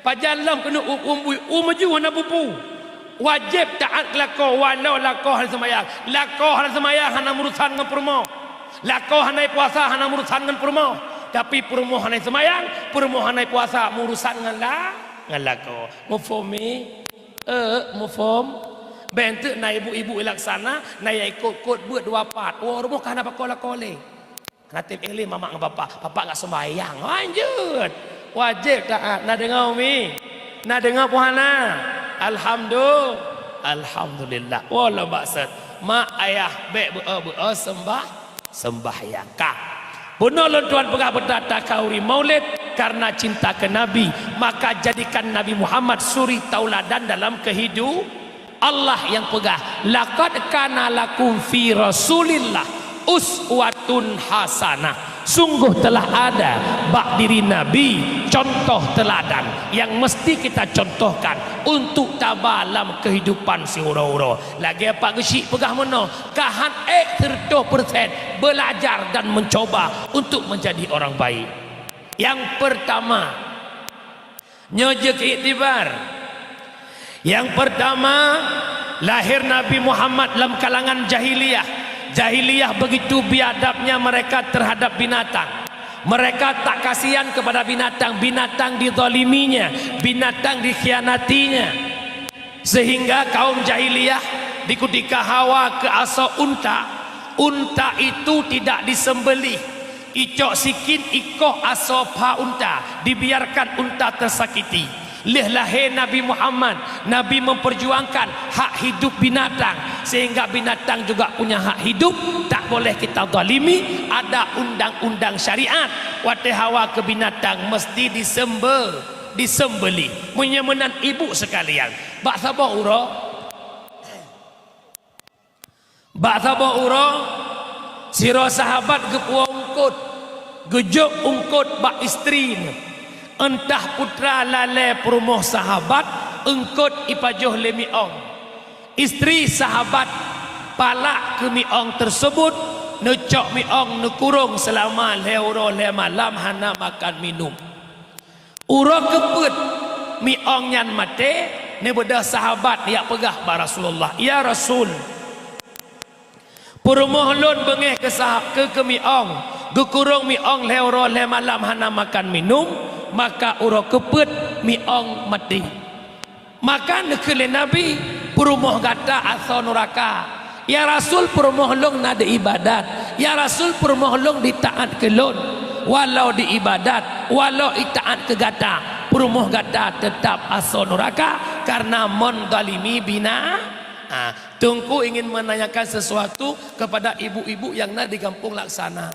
Pajan lom keuneuk u-, uem bui, uem ju hana pupu. Wajéb taát keu lakoe walau lakoe hana seumayang. Lakoe hana seumayang hana meurusan ngon peurumoh. Lakoe hana puasa hana meurusan ngon peurumoh. Tapi peurumoh hana seumayang, peurumoh hana puasa meurusan ngon la-, ngon lakoe. Muphom, Mi? Eh, muphom? Bèk enteuk na ibu-ibu laksana, na nyang ikot-kot beuet dua pat. Woe rumoh ka hana pakoe lakoe lé. Hana tem éh lé mamak ngon bapak. Bapak gak sembahyang. Lanjut. Wajéb taát. Na deungoe, Umi? Na deungoe, Puhana? Alhamdu-, Alhamdulillah. Woe lom bak set. Mak, ayah, bèk beu-o, beu-o sembah-, sembahyang. Ka. Bunoe lôn tuan peugah beutata khauri maulid karena cinta ke Nabi, maka jadikan Nabi Muhammad suri tauladan dalam kehidu-, Allah nyang peugah, "Laqad kana lakum fi Rasulillah uswatun hasanah." Sungguh telah ada bak diri Nabi contoh teladan yang mesti kita contohkan untuk taba lam kehidupan siuroe-uroe. Lagèe Pak Geuchik peugah meunoe, ka han ék seureutôh persen belajar dan mencoba untuk menjadi orang baik. Yang pertama, nyoe jeuet iktibar. Yang pertama, lahir Nabi Muhammad lam kalangan jahiliyah. Jahiliyah begitu biadabnya mereka terhadap binatang. Mereka tak kasihan kepada binatang, binatang dizaliminya, binatang dikhianatinya. Sehingga kaum jahiliyah di kutika hawa keu asoe unta, unta itu tidak disembelih. Icok sikin ikoh asoe pha unta, dibiarkan unta tersakiti. Lheueh lahé Nabi Muhammad, Nabi memperjuangkan hak hidup binatang, sehingga binatang juga punya hak hidup, tak boleh kita zalimi, ada undang-undang syariat. Watèe hawa keu binatang mesti disembe-, disembelih. Meunyoe meunan ibu sekalian, bak saboh uroe, Bak saboh uroe, sidroe sahabat geupuwoe eungkôt, geujok eungkôt bak istri neuh. Entah putra lalée peurumoh sahabat, eungkôt ipajoh lé miong. Istri sahabat palak keu miong tersebut, neucok miong neukurong seulama lhée uroe lhée malam hana makan minum. Uroe keupeuet miong nyan maté, neubeudôh sahabat jak peugah bak Rasulullah, "Ya Rasul, peurumoh lôn beungéh keu sah-, keu, keu miong, geukurong miong lhée uroe lhée malam hana makan minum, maka uroe keupeuet miong maté." Maka neukheun lé Nabi, "Peurumoh gata asoe nuraka." "Ya Rasul, peurumoh lôn na di ibadat." "Ya Rasul, peurumoh lôn ditaát keu lôn." "Walau di ibadat, walau itaát keu gata, peurumoh gata teutap asoe nuraka, kareuna mon zalimi bina-" Ah, Teungku ingin menanyakan sesuatu kepada ibu-ibu yang na di Gampông Laksana.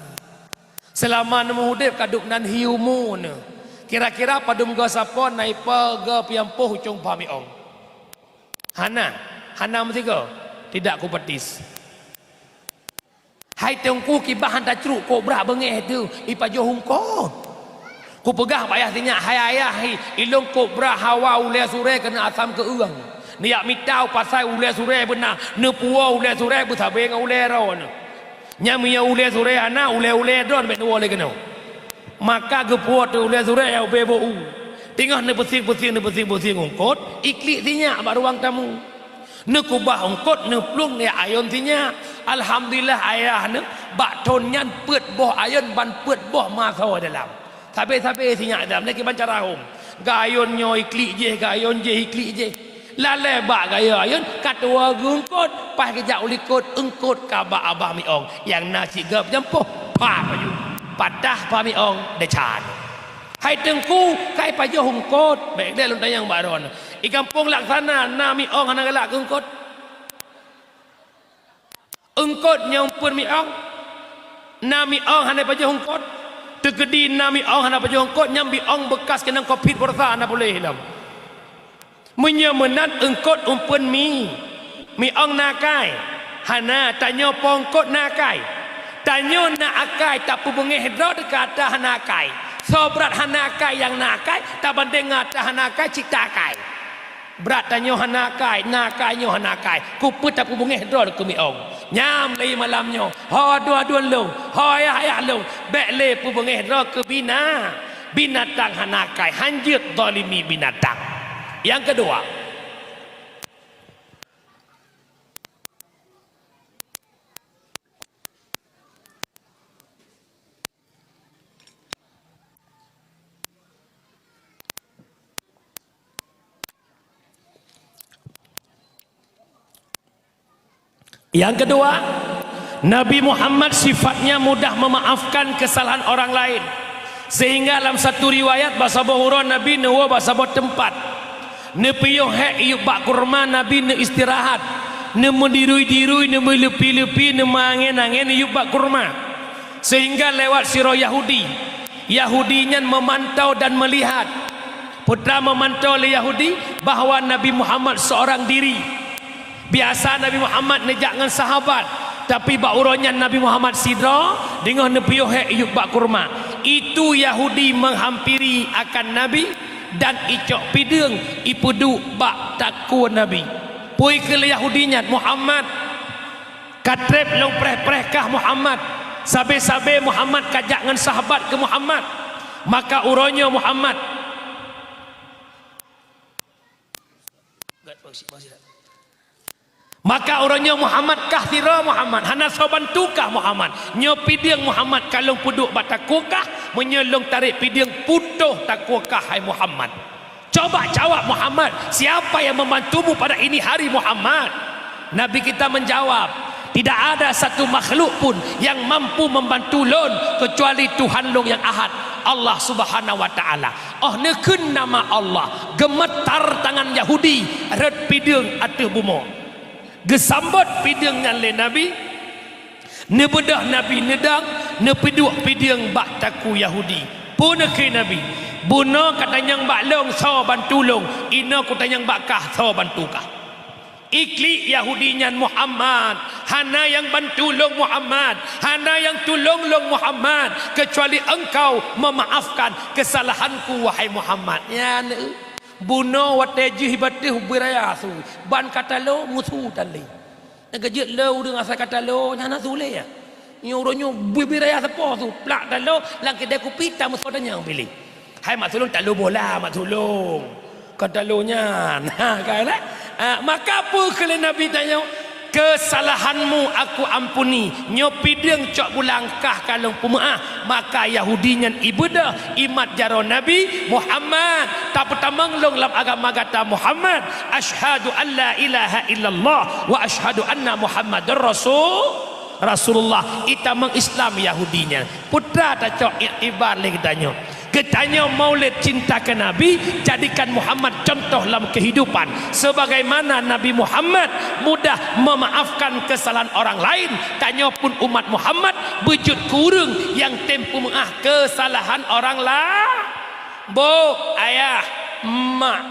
Seulama neumeuudeb ka duek nan hiu mu neuh. Kira-kira padum goe sapo na ipo goe piampoh ucong pha miong? Hana, hana meusigoe. Tidak kupetis. Hai Teungku, kiban han tacruk kobra beungéh teuh ipajoh eungkôt. Kupeugah bak ayah sinyak, "Hai ayah, hi, ilôn kobra hawa ulée surée keuneuk asam keueueng. Neujak mita u pasai ulée surée beuna, neupuwoe ulée surée beusabe ngon ulée droeneuh. Nyan meunyoe ulée surée hana, ulée-ulée droeneuh bék neuwoe lé keunoe." Maka geupuwoe teuk ulée surée nyang ubé beu u. Teungoh neupeusieng-peusieng, neupeusieng-peusieng eungkôt, iklik sinyak bak ruang tamu. Neukubah eungkôt, neuplueng neujak ayon sinyak. Alhamdulillah ayah neuh, bak thon nyan peuet boh ayon ban peuet boh masoe dalam. Sabe-sabe sinyak dalam, lé kiban cara hom. Geuayon nyoe iklik jéh, geuayon jéh iklik jéh. Lalée bak geuayon, ka tuwoe geueungkôt, paih geujak u likot, eungkôt ka bak abah miong nyang na cit geup jampoh, pha pajoh. Patah pha miong, desya. Hai Teungku, ka ipajoh eungkôt, bék lé lôn tanyong bak droeneuh. I Gampông Laksana na miong hana galak keu eungkôt? Eungkôt nyang eumpeuen miong, na miong hana pajoh eungkôt. Teukeudi na miong hana pajoh eungkôt, nyan miong beukas keunong covid peureulée hana puléh lom. Meunyoe meunan eungkôt eumpeuen mi, miong na akai? Hana, tanyoe po eungkôt na akai. Tanyoe na akai tapeubeungéh droe teuka atra hana akai. Soe brat hana akai nyang na akai, tabandéng ngon atra hana akai cit ta akai. Brat tanyoe hana akai, na akai nyoe hana akai. Keupeue tapeubeungéh droe keu miong? Nyan lé malam nyoe, ho aduen-aduen lôn, ho ayah-ayah lôn, bék lé peubeungéh droe keu bina-, binatang hana akai, hanjeuet zalimi binatang. Nyang keudua, Nyang keudua, Nabi Muhammad sifatnya mudah memaafkan kesalahan orang lain, sehingga lam satu riwayat bak saboh uroe Nabi neuwoe bak saboh teumpat. Neupiôh hék yup bak kurma, Nabi neuistirahat, neumeudirui-dirui, neumeuleupie-leupie, neumeuangén-angén yup bak kurma. Sehingga lewat sidroe Yahudi. Yahudi nyan memantau dan melihat. Peue ta memantau lé Yahudi bahwa Nabi Muhammad seorang diri. Biasa Nabi Muhammad neujak ngon sahabat, tapi bak uroe nyan Nabi Muhammad sidroe, deungoh neupiôh hék yup bak kurma. Itu Yahudi menghampiri akan Nabi dan icok pideueng ipeuduek bak takue Nabi. Peue kheun lé Yahudi nyan, "Muhammad, ka treb lôn preh-preh kah Muhammad. Sabe-sabe Muhammad ka jak ngon sahabat keu Muhammad. Maka uroe nyoe Muhammad." Maka uroe nyoe Muhammad kah sidroe Muhammad, hana soe bantu kah Muhammad. Nyoe pideueng Muhammad ka lôn peuduek bak takue kah, meunyoe lôn tarek pideueng putôh takue kah hai Muhammad. Coba jawab Muhammad, siapa yang membantumu pada ini hari Muhammad? Nabi kita menjawab, tidak ada satu makhluk pun yang mampu membantu lôn kecuali Tuhan lôn yang Ahad, Allah Subhanahu wa Taala. Óh neukheun nama Allah, geumeutar tangan Yahudi rhot pideueng ateueh bumoe. Geusambot pideueng nyan lé Nabi, neubeudôh Nabi neudong, neupeuduek pideueng bak takue Yahudi. Peue neukheun Nabi, "Bunoe ka tanyong bak lôn soe bantu lôn, inoe kutanyong bak kah soe bantu kah." Iklik Yahudi nyan, "Muhammad, hana nyang bantu lôn Muhammad, hana nyang tulông lôn Muhammad, keucuali engkau memaafkan kesalahanku wahai Muhammad." Nyan, eh, Bunoe watée jih bateh bui raya su, ban ka talo musu tali. Nyang keujeuet le ureuëng asai ka talo nyan hana su lé ya. Nyoe uroe nyoe bui-bui raya seupôt su, plak talo lam keudée kupi tameusoe tanyong piléh. Hai mak tulông talo bola mak tulông. Kon talo nyan. Ha, kan, eh? Ah, maka peue kheun lé Nabi tanyoe, "Keusalahanmu aku ampuni, nyoe pideueng cok bulang kah ka lôn peumeuáh." Maka Yahudi nyan ibeudôh imat jaroe Nabi Muhammad. Tapeutamong lôn lam agama gata Muhammad. Asyhadu an la ilaha illallah wa asyhadu anna Muhammadar Rasul, Rasulullah. Itamong Islam Yahudi nyan. Peue tacok iktibar lé geutanyoe. Geutanyoe Maulid cinta keu Nabi, jadikan Muhammad contoh lam kehidupan. Sebagaimana Nabi Muhammad mudah memaafkan kesalahan orang lain, tanyoe pun umat Muhammad beujeuet keu ureuëng nyang tem peumeuáh kesalahan orang lain. Bôh, ayah, mak,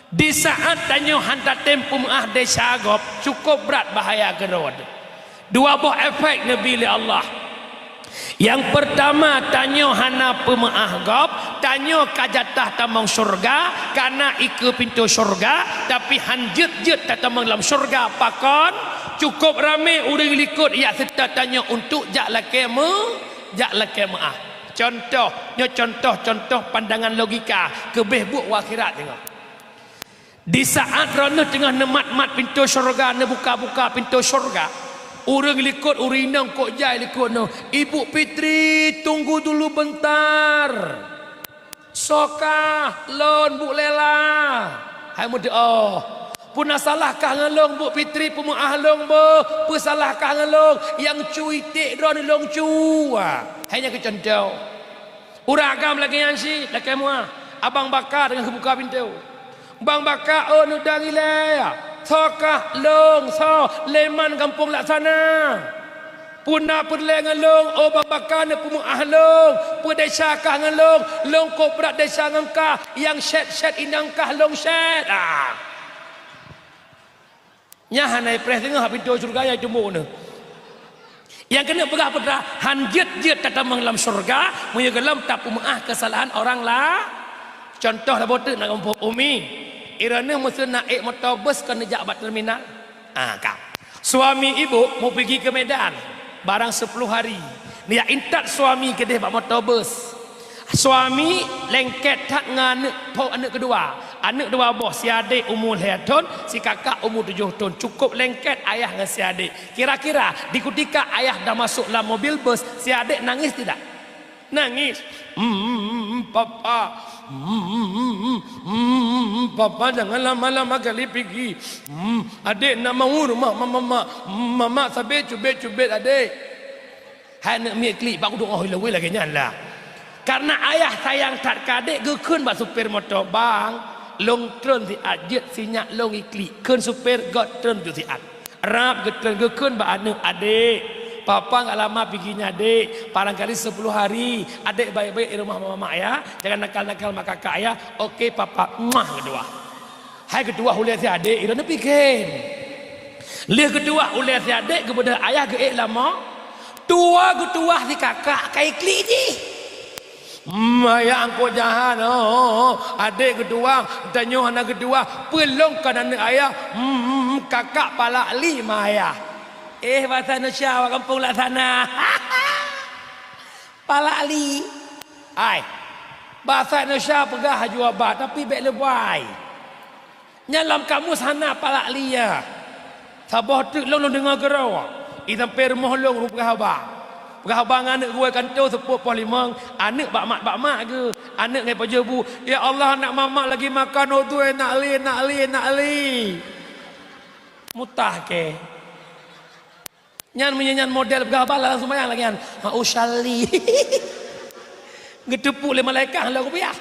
di saat tanyoe hana tem peumeuáh desya gob, cukup brat bahaya keudroe. Dua boh efek neubi lé Allah. Nyang peurtama, tanyoe hana peumeuáh gob, tanyoe ka jatah tamong syeuruga, kana ikeue pintoe syeuruga, tapi han jeuet-jeuet tatamong lam syeuruga. Pakon? Cukup ramé ureuëng likot jak seutôt tanyoe untuk jak lakée meu-, jak lakée meuáh. Contoh, nyoe contoh-contoh pandangan logika, keubeh buet u akhirat teungoh. Di saat droeneueh teungoh neumat-mat pintoe syeuruga, neubuka-buka pintoe syeuruga, ureuëng likot, ureuëng inong kok jai likot nyoe, "Ibu Fitri, tunggu dulu bentar." "Soe kah?" "Lôn, Bu Lela." "Hai meudoá." "Peue na salah kah ngon lôn, Bu Fitri, peumeuáh lôn bôh? Peue salah kah ngon lôn? Nyang cu iték droeneueh lôn cu." Hai nyan keuh contoh. Ureuëng agam lagée nyan cit, lakée meuáh. Abang baka teungoh geubuka pintoe. Bang baka, "Oh, neuda ilée." "Soe kah?" "Lôn." "Soe?" "Leman gampông Laksana." "Peue na peureulée ngon lôn?" "Oh, bang baka neupeumeuáh lôn." "Peue desya kah ngon lôn?" "Lôn kok brat desya ngon kah, nyang sét-sét inong kah lôn sét." Ah. Nyan hana ipreh singoh pintoe syeuruga nyang tumbok nyoe. Nyang keuneuk peugah peue teuh, han jeuet-jeuet tatamong lam syeuruga meunyoe gohlom tapeumeuáh keusalahan orang la-, contoh saboh teuk na gampông Umi. Droeneueh meuseu na ék moto bus kon neujak bak terminal. Ah, ka. Suami ibu mau pigi ke Medan barang sepuluh hari. Neujak intat suami keudeh bak moto bus. Suami lengket that ngon aneuk po-, aneuk keudua. Aneuk dua boh, si adek umu lhée thon, si kakak umu tujoh thon. Cukup lengket ayah ngon si adek. Kira-kira di kutika ayah dah masuk lam mobil bus, si adek nangis tidak? Nangis. "Hmm, papa. Hmm, papa jangan lama-lama kali pigi. Hmm, adek nak mau rumah mama, mama. Mama sabe cubit-cubit adek." Hai aneuk miet klik, bak kuduek ngoh ilewoi lagée nyan lah. Karena ayah sayang that keu adek, geukheun bak supir moto, "Bang, lôn treun siat jeuet sinyak lôn iklik." Kheun supir, "Göt treun ju siat." Rab geutreun, geukheun bak aneuk, "Adek, papa nggak lama pigi nyan, Dek. Barangkali sepuluh hari. Adek baik-baik di rumah mama ya. Jangan nakal-nakal mak kakak ya." "Oke, papa." Muah, geutuwah. Hai geutuwah ulée si adek, droeneueh pike. Lheueh geutuwah ulée si adek, geubeudôh ayah geuék lam mo-, tuwoe geutuwah si kakak ka iklik jih. "Hmm, ayah angkot jahan, oh, adek geutuwah, tanyoe hana geutuwah, peulông kon aneuk ayah, hmm, kakak palak li ma ayah." Eh, basa Indonesia awak gampông Laksana. Palak li. Ai, basa Indonesia peugah haju abah, tapi bék leubai. Nyan lam kamus hana palak li nyan. Saboh teuk lôn, lôn deungoe keudroe. I sampoe rumoh lôn, lôn peugah haba. Peugah haba ngon aneuk geuwoe kantô seupôt poh limong, aneuk bak mak, bak mak geuh. Aneuk ngon pajoh bu, "Ya Allah, aneuk mamak lagi makan, oh Tuhan, nak li, nak li, nak li." Mutah kèe. Nyan meunyoe nyan model peugah haba lam seumayang lagèe nyan, "Hana usalli." Geuteupeue lé malaikat hana kupiah.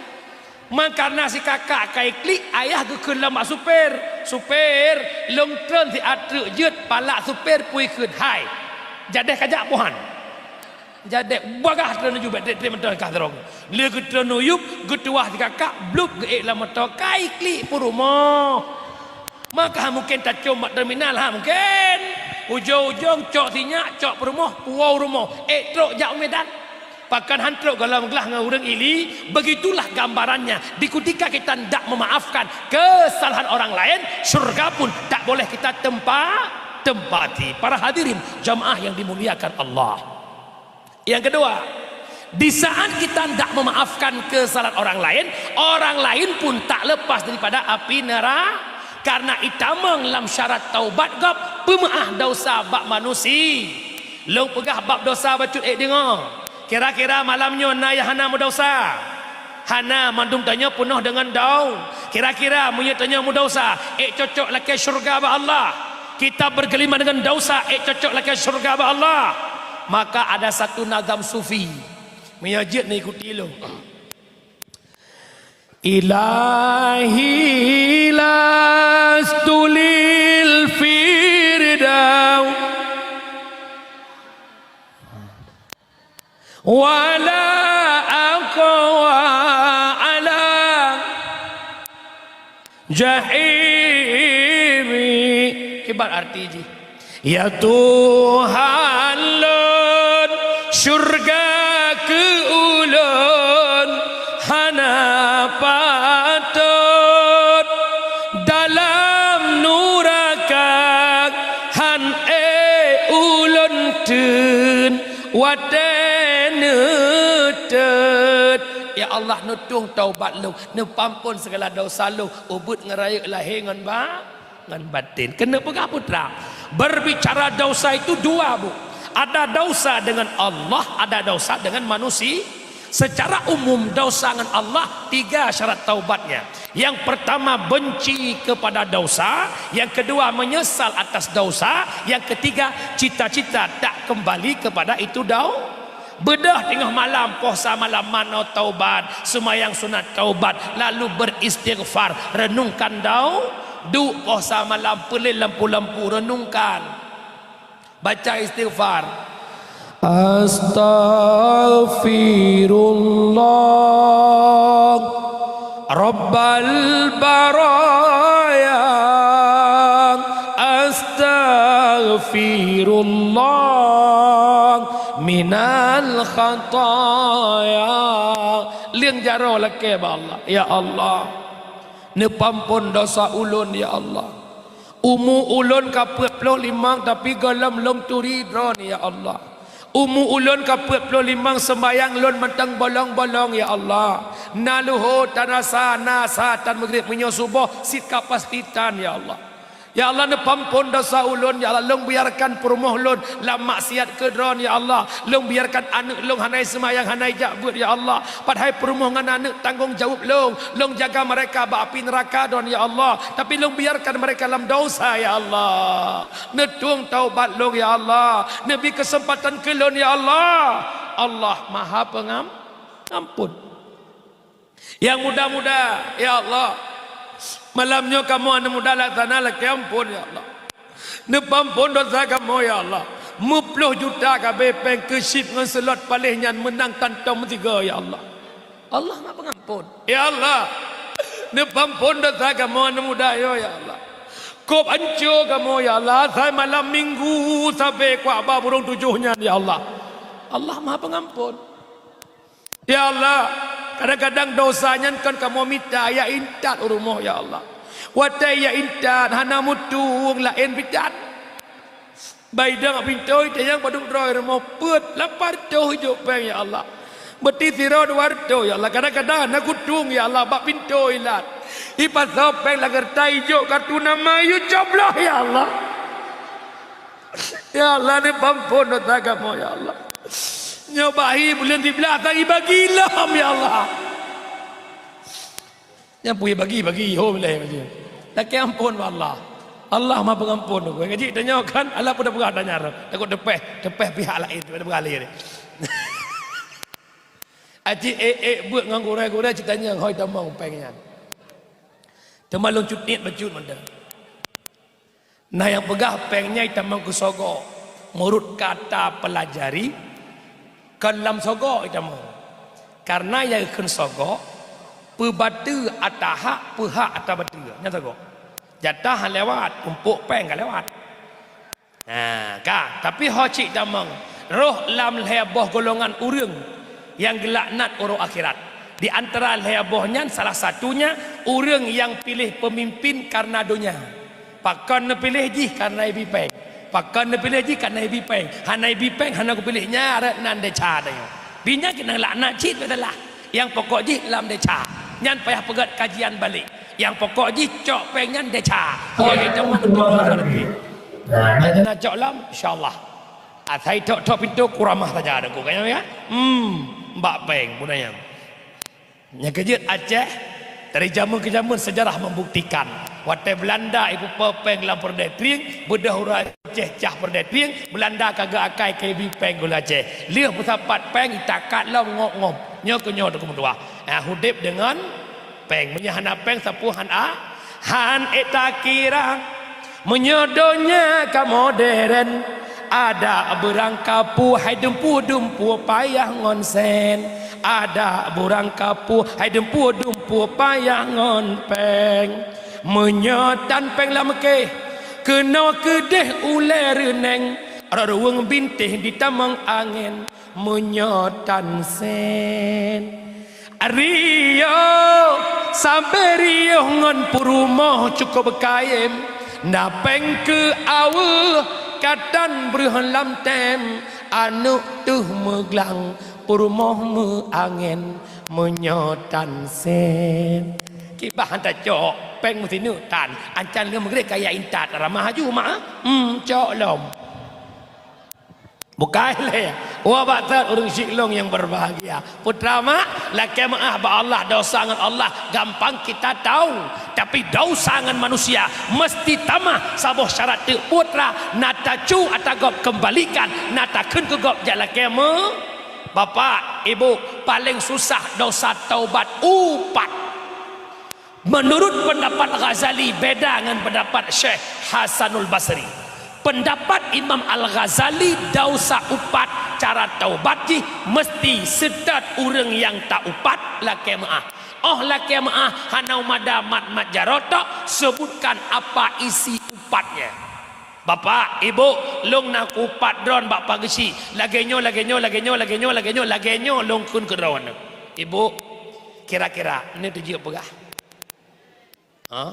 Man karena si kakak ka iklik, ayah geukheun lom bak supir, "Supir, lôn treun siat treuk jeuet." Palak supir pui kheun, "Hai, jadeh kajak bohan." Jadeh bagah treun u yup, treb-treb mantong kah sidroe. Lheueh geutreun u yup, geutuwah si kakak, blup geuék lam moto, ka iklik peurumoh. Maka mungken tacom bak terminal, ha, mungken. Ujong-ujong cok sinyak, cok peurumoh, puwoe u rumoh, ék trok jak u Medan. Pakon han trok gohlom glah ngon ureuëng ili, begitulah gambarannya. Di kutika kita ndak memaafkan kesalahan orang lain, syurga pun tak boleh kita tempa-, tempati. Para hadirin jamaah yang dimuliakan Allah. Yang kedua, di saat kita ndak memaafkan kesalahan orang lain, orang lain pun tak lepas daripada api neraka. Karena itamong lam syarat taubat gob peumaaf dosa bak manusia. Lôn peugah bab dosa bacut ék deungoe. Kira-kira malam nyoe na nyang hana meudosa? Hana, mandum tanyoe peunoh deungon dau. Kira-kira meunyoe tanyoe meudosa, ék cocok lakée syurga bak Allah? Kitab bergelimang deungon dosa, ék cocok lakée syurga bak Allah? Maka ada satu nazam sufi. Meunyoe jeuet neuikuti lôn. Ilahi lastu lil firdaus wala aqwa ala jahimi. Kiban arti jih. Ya Tuhan lôn, syurga keu ulôn hana patot, dalam nuraka han ék ulôn teun watée neutet. Ya Allah, neutueng taubat lôn, neupampon segala dosa lôn, ubit ngon rayeuk lahé ngon ba-, ngon batin. Keuneuk peugah putra, berbicara dosa itu dua, Bu. Ada dosa dengan Allah, ada dosa dengan manusia. Secara umum, dosa dengan Allah tiga syarat taubatnya. Yang pertama, benci kepada dosa. Yang kedua, menyesal atas dosa. Yang ketiga, cita-cita tak kembali kepada itu dau-, Beudôh teungoh malam, poh sa malam manoe taubat, seumayang sunat taubat, lalu beristighfar, renungkan dau-, duek poh sa malam, peulén lampu-lampu, renungkan. Baca istighfar. Astaghfirullah. Rabbal baraya, astaghfirullah minal khataya. Leueng jaroe lakée bak Allah, "Ya Allah, neupampon dosa ulôn, ya Allah. Umu ulôn ka peuet ploh limong, tapi gohlom lôn turi Droeneuh, ya Allah. Umu ulôn ka peuet ploh limong, seumbayang lôn mantong bolong-bolong, ya Allah. Na luho tan asa, na sa tan meugreb, meunyoe suboh cit ka pasti tan, ya Allah. Ya Allah, neupampon dosa ulôn, ya Allah. Lôn biarkan peurumoh lôn lam maksiat keu Droeneuh, ya Allah. Lôn biarkan aneuëk lôn hana seumayang, hana jak beuet, ya Allah. Padahai peurumoh ngon aneuëk tanggong jaweueb lôn. Lôn jaga mereka bak api neuraka Droeneuh, ya Allah. Tapi lôn biarkan mereka lam dosa, ya Allah. Neutueng taubat lôn, ya Allah. Neubi keuseumpatan keu lôn, ya Allah." Allah Maha Pengam-, Pengampun. Nyang muda-muda, ya Allah. Malam nyoe kamoe aneuëk muda laksana lakée ampon, ya Allah. Neupampon dosa kamoe, ya Allah. Meuploh juta ka abée péng keu chip ngon slot paléh nyan meunang tantong meusigoe, ya Allah. Allah Maha Pengampon. Ya Allah, neupampon dosa kamoe aneuëk muda nyoe, ya Allah. Kôb anco kamoe, ya Allah, asai malam minggu sabé kuak ba burông tujoh nyan, ya Allah. Allah Maha Pengampon. Ya Allah, kadang-kadang dosa nyan kon kamoe mita, ya intat u rumoh, ya Allah. Watée ya intat, hana meutueng laén bidan. Bai dang pintoe tanyong padub droe rumoh peuet, lapan reutôh ijok péng, ya Allah. Beuti sidroe dua reutôh, ya Allah. Kadang-kadang hana kutueng, ya Allah, bak pintoe ilat. Ipasoe péng lam geureuta ijok kartu nama, yu cobloh, ya Allah. Ya Allah, neupampon dosa kamoe, ya Allah. Nyoe bahi buleuen siblaih, tari bagi lom, ya Allah. Nyang pui bagi-bagi ho lé macam. Lakée ampon bak Allah. Allah Maha Pengampon. Ngaji tanyoe kan, Allah pun dah peugah tanya. Takot teupeh, teupeh pihak laén, teupeh peugah lé. Aci ék-ék beuet ngon gurée-gurée cit tanyong hôi tamong péng nyan. Teuma lôn cut niet bacut mantong. Na nyang peugah péng nyan itamong keu sogok, meunurot ka tapelajari, kon lam sogok itamong. Kareuna nyang geukheun sogok, peue bateue ata hak, peue hak ata bateue. Nyan sogok. Jatah han lewat, umpok péng ka lewat. Nah, ka, tapi ho cit tamong, roh lam lhée boh golongan ureuëng. nyang geulaknat uroe akhirat. Di antara lhée boh nyan salah satunya ureuëng nyang piléh peumimpin kareuna donya. Pakon neupiléh jih? Kareuna ibi péng. Pakon neupiléh jih? Kareuna ibi péng. Hana ibi péng, hana kupiléh, nyan rot nan desya tanyoe. Binyan keuneuk laknat cit beuteulah. Nyang pokok jih lam desya. Nyan payah peugét kajian balek. Nyang pokok jih cok péng nyan desya. Pokok jih cok péng nyan desya. Nah, nah, nah, cok lom, insyaallah. Asai thok-thok pintoe kuramah saja deungon kayang ya. Hmm, bak péng bunoe nyan. Nyang keujeuet Aceh, dari jameun ke jameun sejarah membuktikan. Watée Belanda ipupe péng lam Peureudée Trieng, beudôh ureuëng Aceh cah Peureudée Trieng, Belanda ka geuakai keu ibi péng gula Aceh. Lheueh meusapat péng itakat lom ngop-ngop. Nyoe keu nyoe teungku meutuah. Ah, udeb deungon péng. Meunyoe hana péng, sapeue han a-, han ék takira. Meunyoe donya ka modern, ada beurangkapeue hai dumpeue-dumpeue payah ngon sen, ada beurangkapeue hai dumpeue-dumpeue payah ngon péng. Meunyoe tan péng lam meukéh, keunoe keudeh ulée reuneng, rot ruweueng bintéh ditamong angén. Meunyoe tan sen, riôh, sabe riôh ngon peurumoh cukup kayém, na péng keu aweueh ka tan breueh lam tem, aneuk teuh meuglang peurumoh meuangén. Meunyoe tan sen, kiban han tacok péng meusineuk tan, ancan lheueh meugreh kaya intat ramah aju mak, hmm, cok lom. Bukai lé. Wah, bak that ureuëng syik lôn nyang berbahagia. Putra mak, lakée meuáh bak Allah, dosa ngon Allah gampang kita tahu. Tapi dosa ngon manusia mesti tamah saboh syarat teuk. Putra, na tacu ata gob kembalikan, na takheun keu gob jak lakée meu-, Bapak, Ibu, paléng susah dosa taubat upat. Menurut pendapat Ghazali beda ngon pendapat Syekh Hasanul Basri. Pendapat Imam Al-Ghazali, dausa upat cara taubat jih meusti seutôt ureuëng nyang ta-upat lakée meuáh. Óh lakée meuáh hana mada mat-mat jaroe tok, sebutkan apa isi upat nyan. Bapak, Ibu, lôn na kuupat droen bak Pak Geuchik. Lagée nyoe, lagée nyoe, lagée nyoe, lagée nyoe, lagée nyoe, lagée nyoe lôn kheun keu droeneuh. Ibu, kira-kira neuh teujeuet peugah? Ha?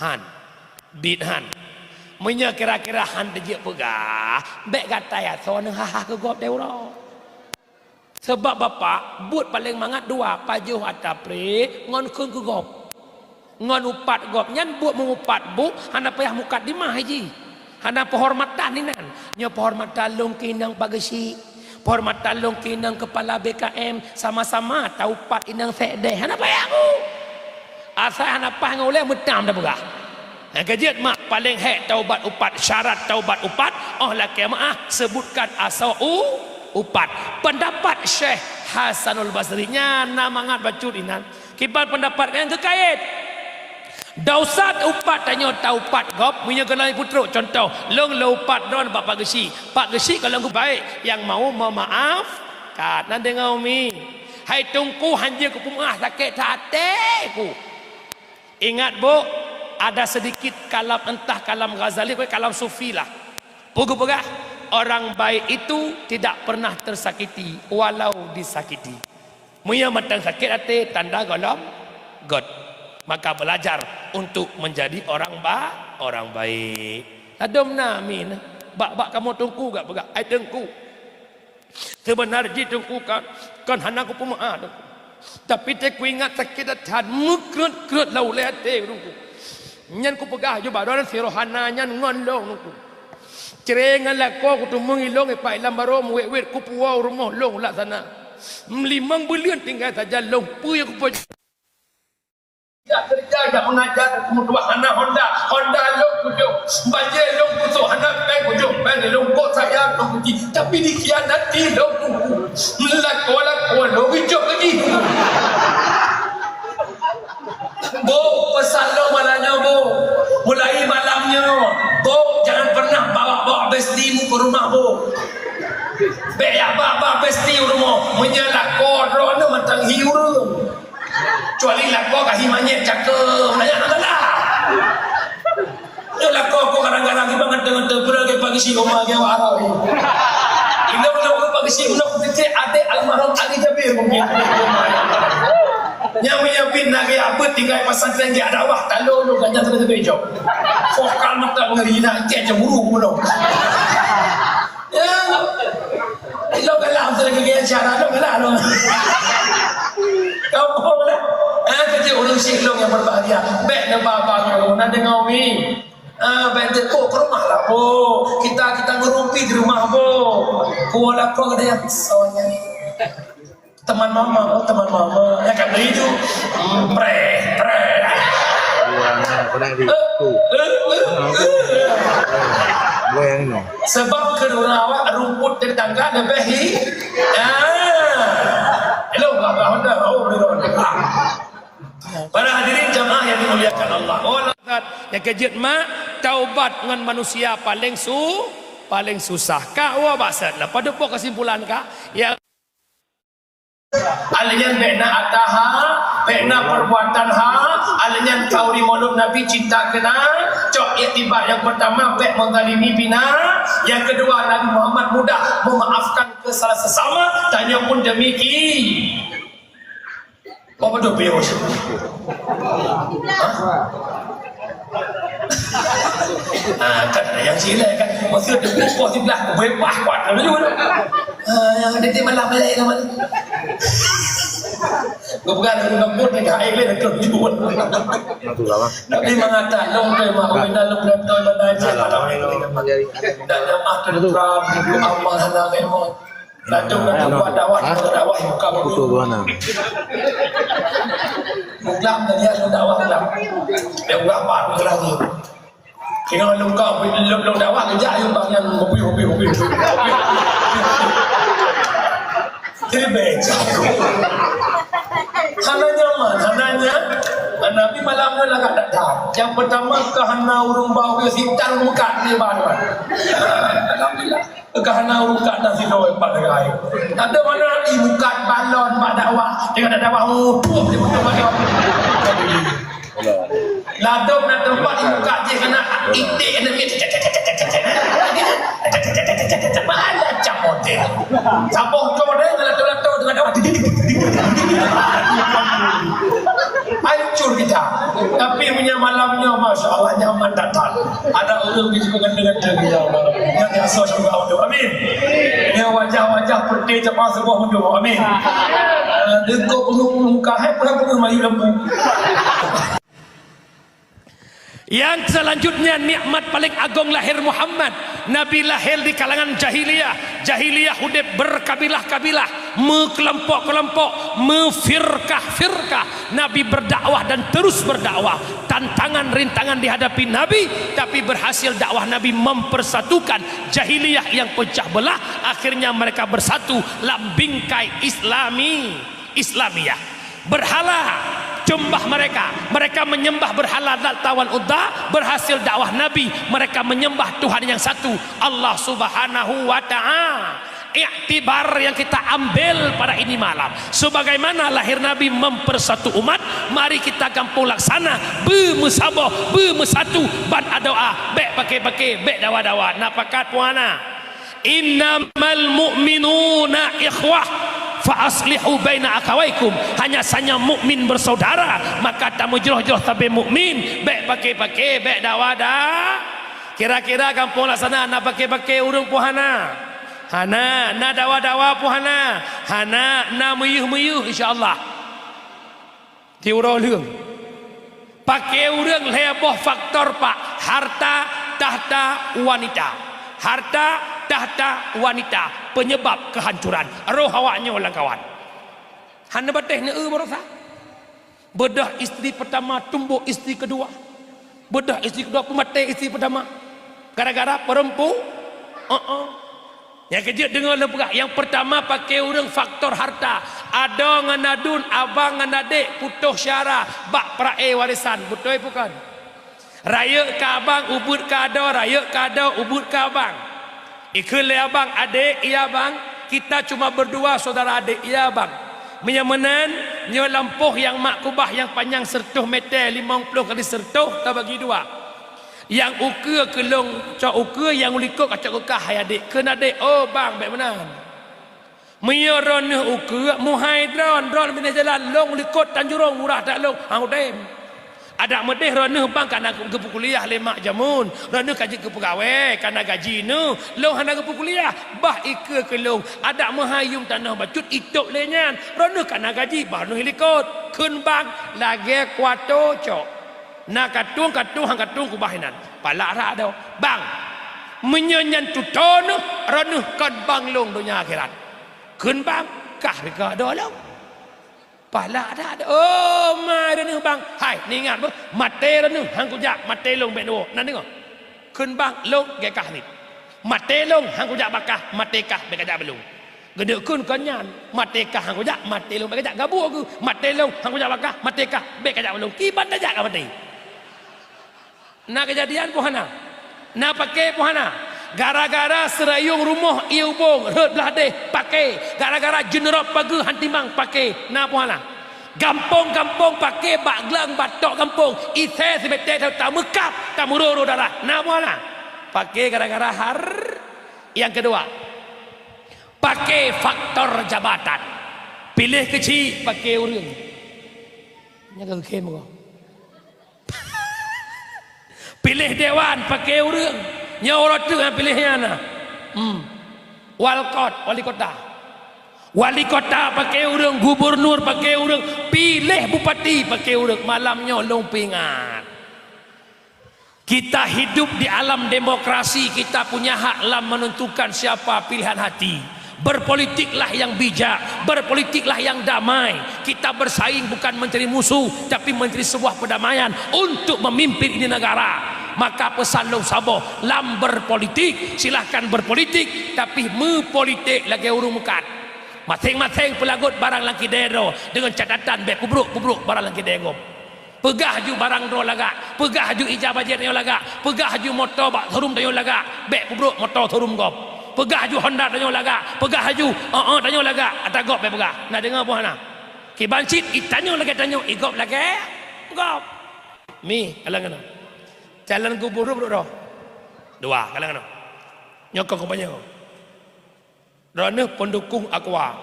Han. Bit han. Meunyoe kira-kira han teujeuet peugah, bék gata ya soe neuh ha-ha keu gob deh uroe. Sabab Bapak, buet paléng mangat dua, pajoh ata pré ngon kheun keu gob. Ngon upat gob nyan buet meungupat buet hana payah mukadimah jih. Hana peuhormatan inan. Nyoe peuhormatan lôn keu inong Pak Geuchik. Peuhormatan lôn keu inong kepala B K M, sama-sama taupat inong sekdeh. Hana payah ku. Asai hana paih ngon ulée meutam tapeugah. Nyang keujeuet mak paléng hék taubat upat, syarat taubat upat, óh lakée meuáh sebutkan asoe u-, upat. Pendapat Syekh Hasanul Basri nyan na mangat bacut inan. Kiban pendapat nyang geukayét. Dausa upat tanyoe taupat gob, meunyoe keunoe peutrok contoh, lôn lôn upat droen bak Pak Geuchik. Pak Geuchik kalau lôn baik, nyang mau meumaaf, ka nan deungoe mi. Hai Teungku, hanjeuet kupeumeuáh sakét that até ku. Ingat, Bu, ada sedikit kalam, entah kalam Ghazali, pokoknya kalam sufi lah. Peue geupeugah, orang baik itu tidak pernah tersakiti walau disakiti. Meunyoe mantong sakét até, tanda gohlom gét. Maka belajar untuk menjadi orang ba-, orang baik. Ladôm na amin. Bak, bak kamoe Teungku gak peugah, "Hai Teungku, seubeuna jih Teungku kan, kan hana kupeumeuáh Teungku. Tapi teuh kuingat sakét that, meukreuet-kreuet lam ulée até Teungku. Nyan kupeugah ju baroe si Rohana nyan ngon lôn Teungku. Cre ngon lakoe kuteumeung ilôn ipak ilam baroe meuwét-wét kupuwoe u rumoh lôn laksana. Limong buleuen tinggai sajan lôn peue nyang kupeujeuet." Jak keureuja, jak mengajar, meutuah hana honda, honda lôn kujok, bajée lôn kusok, hana péng kujok, péng lôn kok sayang lôn kuji, tapi dikhianati lôn Teungku. Meulakoe-lakoe lôn ijok keu jih. Bu, pesan lôn malam nyoe, Bu. Mulai malam nyoe, Bu, jangan pernah bawa-bawa besti mu ke rumah, Bu. Bék jak ba-ba besti u rumoh, meunyoe lakoe droeneuh mantong hi ureuëng. Kecuali lakoe ka hi manyét cakeueng, nyan hana galak. Nyoe lakoe ko kadang-kadang iban ngeuteu-ngeuteu peureulee Pak Geuchik, oma geuh awak aroi. Ilôn lôn Pak Geuchik, meunoe kupiké adék almarhum Ali Nyang meunyoe pih na gaya beuet tinggai pesantren gaya dakwah, talo lôn gata teubit-teubit jok. Fokal mata mengeri nak cek cemburu pun dong. Ya. Lo galak betul lagi gaya cara lo galak lo. Kampung dah. Ah, kerja urus si lo yang berbahagia. Bek na baba ngau na dengar umi. Ah, bek tekok ke rumah lah po. Kita kita ngerumpi di rumah po. Kuala kau ada yang soalnya. Teman mama, oh, teman mama. Ya kan begitu. Hmm, pre, pre. Buang, kena di tu. Buang yang ni. Sebab kedua awak rumput tetangga lebih hi. Ah. Hello, apa Honda? Oh, boleh Honda. Para hadirin jamaah yang dimuliakan Allah. Oh, nyang keujeuet mak, taubat ngon manusia paling su, paling susah. Ka wa basat lah. Pada kesimpulan ka, ya. Alèh nyan bèk na ata ha, bèk na perbuatan ha, alèh nyan ka ureueng mulod Nabi cinta keu na, cok iktibar nyang pertama bèk menzalimi pih na, nyang keudua Nabi Muhammad mudah memaafkan keu salah sesama, tanyoe pun demikian. Apa tu beo? Ah, kan ada yang silai kan. Maksud tu, poh sebelah, bebas kuat laju. Ah, nanti malam balik lah, malam. Gua pegang dengan lembut, dia dah air dia terus jujur. Tapi mengatakan, long tu, mak, benda long tu, benda je. Dah lama tu, terang, amal, hana, memang. Lalu, lalu buat dakwah, buat dakwah, buka buku. Betul, Tuan. Bukan, dia sudah dakwah, bukan. Dia bukan apa, bukan lagi. Tengok lungkau, lung, lung dakwah, kejak, yuk, bang, yang hobi, hobi, hobi, hobi. Jadi, becak. Hana nyaman, hana nya-, Nabi malam ni lagak datang. Yang pertama, ke hana urung bau, ke sintang, muka, ni, bang, bang. Alhamdulillah. Ka hana ukat dan sidroe pat lagèe. Ada mana ibukat balon bak dakwah, dengan dakwah utuh di muka balon. Ladôm na teumpat ibukat jih kena iték kena mit. Macam model. Saboh tu model lato-lato dengan dakwah. Hancur kita. Tapi punya malam nyoe, masya Allah, nyaman datang. Ada ureueng di situ kata-kata, ya Allah. Yang biasa syurga untuk. Amin. Ya wajah-wajah putih cepat semua untuk. Amin. Eh, dengkok penuh muka, hai pernah penuh mayu lembu. Yang selanjutnya, nikmat paling agong lahir Muhammad. Nabi lahir di kalangan jahiliyah. Jahiliyah udép berkabilah-kabilah, meukelompok-kelompok, meufirkah-firkah. Nabi berdakwah dan terus berdakwah. Tantangan, rintangan dihadapi Nabi, tapi berhasil dakwah Nabi mempersatukan jahiliyah yang pecah belah. Akhirnya mereka bersatu lam bingkai Islami, Islamiyah. Berhala sembah mereka, mereka menyembah berhala Lat wal Uzza, berhasil dakwah Nabi, mereka menyembah Tuhan yang satu, Allah Subhanahu wa Ta'ala. Iktibar yang kita ambil pada ini malam, sebagaimana lahir Nabi mempersatu umat, mari kita gampông laksana, beumeusaboh, beumeusatu, ban adoa, bèk paké-paké, bèk dawa-dawa, na pakat puana. Innamal mu'minuna ikhwah, fa aslihu baina akhawaikum. Hanya saja mukmin bersaudara, maka tameujroh-jroh sabe mukmin, bèk paké-paké, bèk dawa-da. Kira-kira gampông laksana na paké-paké ureueng pun hana? Hana. Na dawa-dawa pun hana? Hana. Na meuyeuh-meuyeuh, insya Allah. Di uroe lheueng. Paké ureueng lhèe boh faktor, Pak. Harta, tahta, wanita. Harta, tahta, wanita. Penyebab kehancuran. Roh awak nyoe lam kawan. Hana batéh neu barosa. Beudôh istri pertama, tumbôk istri kedua. Beudôh istri kedua, peumaté istri pertama. Gara-gara perempu-, heeh. Nyang keujeuet deungoe lôn peugah, nyang pertama paké ureueng faktor harta. Adoe ngon aduen, abang ngon adék putôh syara bak peurae warisan, beutôi bukon? Rayeuk keu abang, ubeuet keu adoe, rayeuk keu adoe, ubeuet keu abang. Ikheun lé abang, "Adék, iya bang, kita cuma berdua saudara adék, iya bang." Meunyoe meunan, nyoe lampôh nyang mak kubah nyang panyang siratoh meter, limong ploh kali siratoh tabagi dua. Nyang ukeue keu lôn cok ukeue, nyang u likot kacok keu kah, hai adék. Kheun adék, "Oh, bang, bèk meunan." Meunyoe droeneuh ukeue, meuhai droe, droe binéh jalan, lôn likot Tanjurong, murah that lôn, han kutem. Adak meudeh droeneuh bang ka na geupeukuliah lé mak jameun, droeneuh ka jeuet keu peugawée, ka na gaji neuh, lôn hana geupeukuliah, bah ikeue keu lôn, adak meuhai yuem tanoh bacut itôb lé nyan, droeneuh ka na gaji, bah neuh likot. Kheun bang, lagée kuato cok. Na katueng, katueng, han katueng kubah inan. Palak that doe. Bang, meunyoe nyan tutoe neuh, droeneuh kon bang lôn donya akhirat. Kheun bang, kah bika doe lôn. Palak that doe. Oh, ma droeneuh bang. Hai, neuingat beuh, maté droeneuh, han kujak, maté lôn bék neuwoe. Na deungoe? Kheun bang, lôn gét kah nit. Maté lôn, han kujak bak kah, maté kah bék kajak bak lôn. Geuneuk kheun kon nyan, maté kah han kujak, maté lôn bék kajak gabuek geuh, maté lôn han kujak bak kah, maté kah bék kajak bak lôn. Kiban tajak ka maté. Na keujadian peue hana? Na paké peue hana? Gara-gara seurayong rumoh ié ubong rhot blah deh paké, gara-gara jeuneurob pageue han timang paké, na peue hana? Gampông-gampông paké bak glang batok gampông, isé sibeutée ta-, tameukab, tameuroro darah, na peue hana? Paké gara-gara har-, nyang keudua, paké faktor jabatan. Piléh keuchik paké ureuëng. Nyan ka geukhem ko. Piléh dewan paké ureuëng. Nyoe uroe teuk nyang piléh nyan na. Hmm. Walkot, wali kota. Wali kota paké ureuëng, gubernur paké ureuëng, piléh bupati paké ureuëng. Malam nyoe lôn peuingat. Kita hidup di alam demokrasi, kita punya hak lam menentukan siapa pilihan hati. Berpolitiklah yang bijak, berpolitiklah yang damai. Kita bersaing bukan mencari musuh, tapi mencari sebuah perdamaian untuk memimpin ini negara. Maka pesan lôn saboh, lam berpolitik, silahkan berpolitik, tapi meupolitik lagée ureuëng meukat. Maséng-maséng peulagot barang lam kidée droe deungon catatan bék peubrok-peubrok barang lam kidée gob. Peugah ju barang droe lagak, peugah ju ija bajée tanyoe lagak, peugah ju moto bak showroom tanyoe lagak, bék peubrok moto showroom gob. Peugah ju Honda tanyoe lagak, peugah ju, eh, eh, tanyoe lagak, ata gob bék peugah. Na deungoe peue hana? Kiban cit, i tanyoe lagée tanyoe, i gob lagée gob. Mi, kalon keunoe. Calon gubernur brok droe. Dua, kalon keunoe. Nyoe kon kompanye. Droeneuh pendukung Aqua.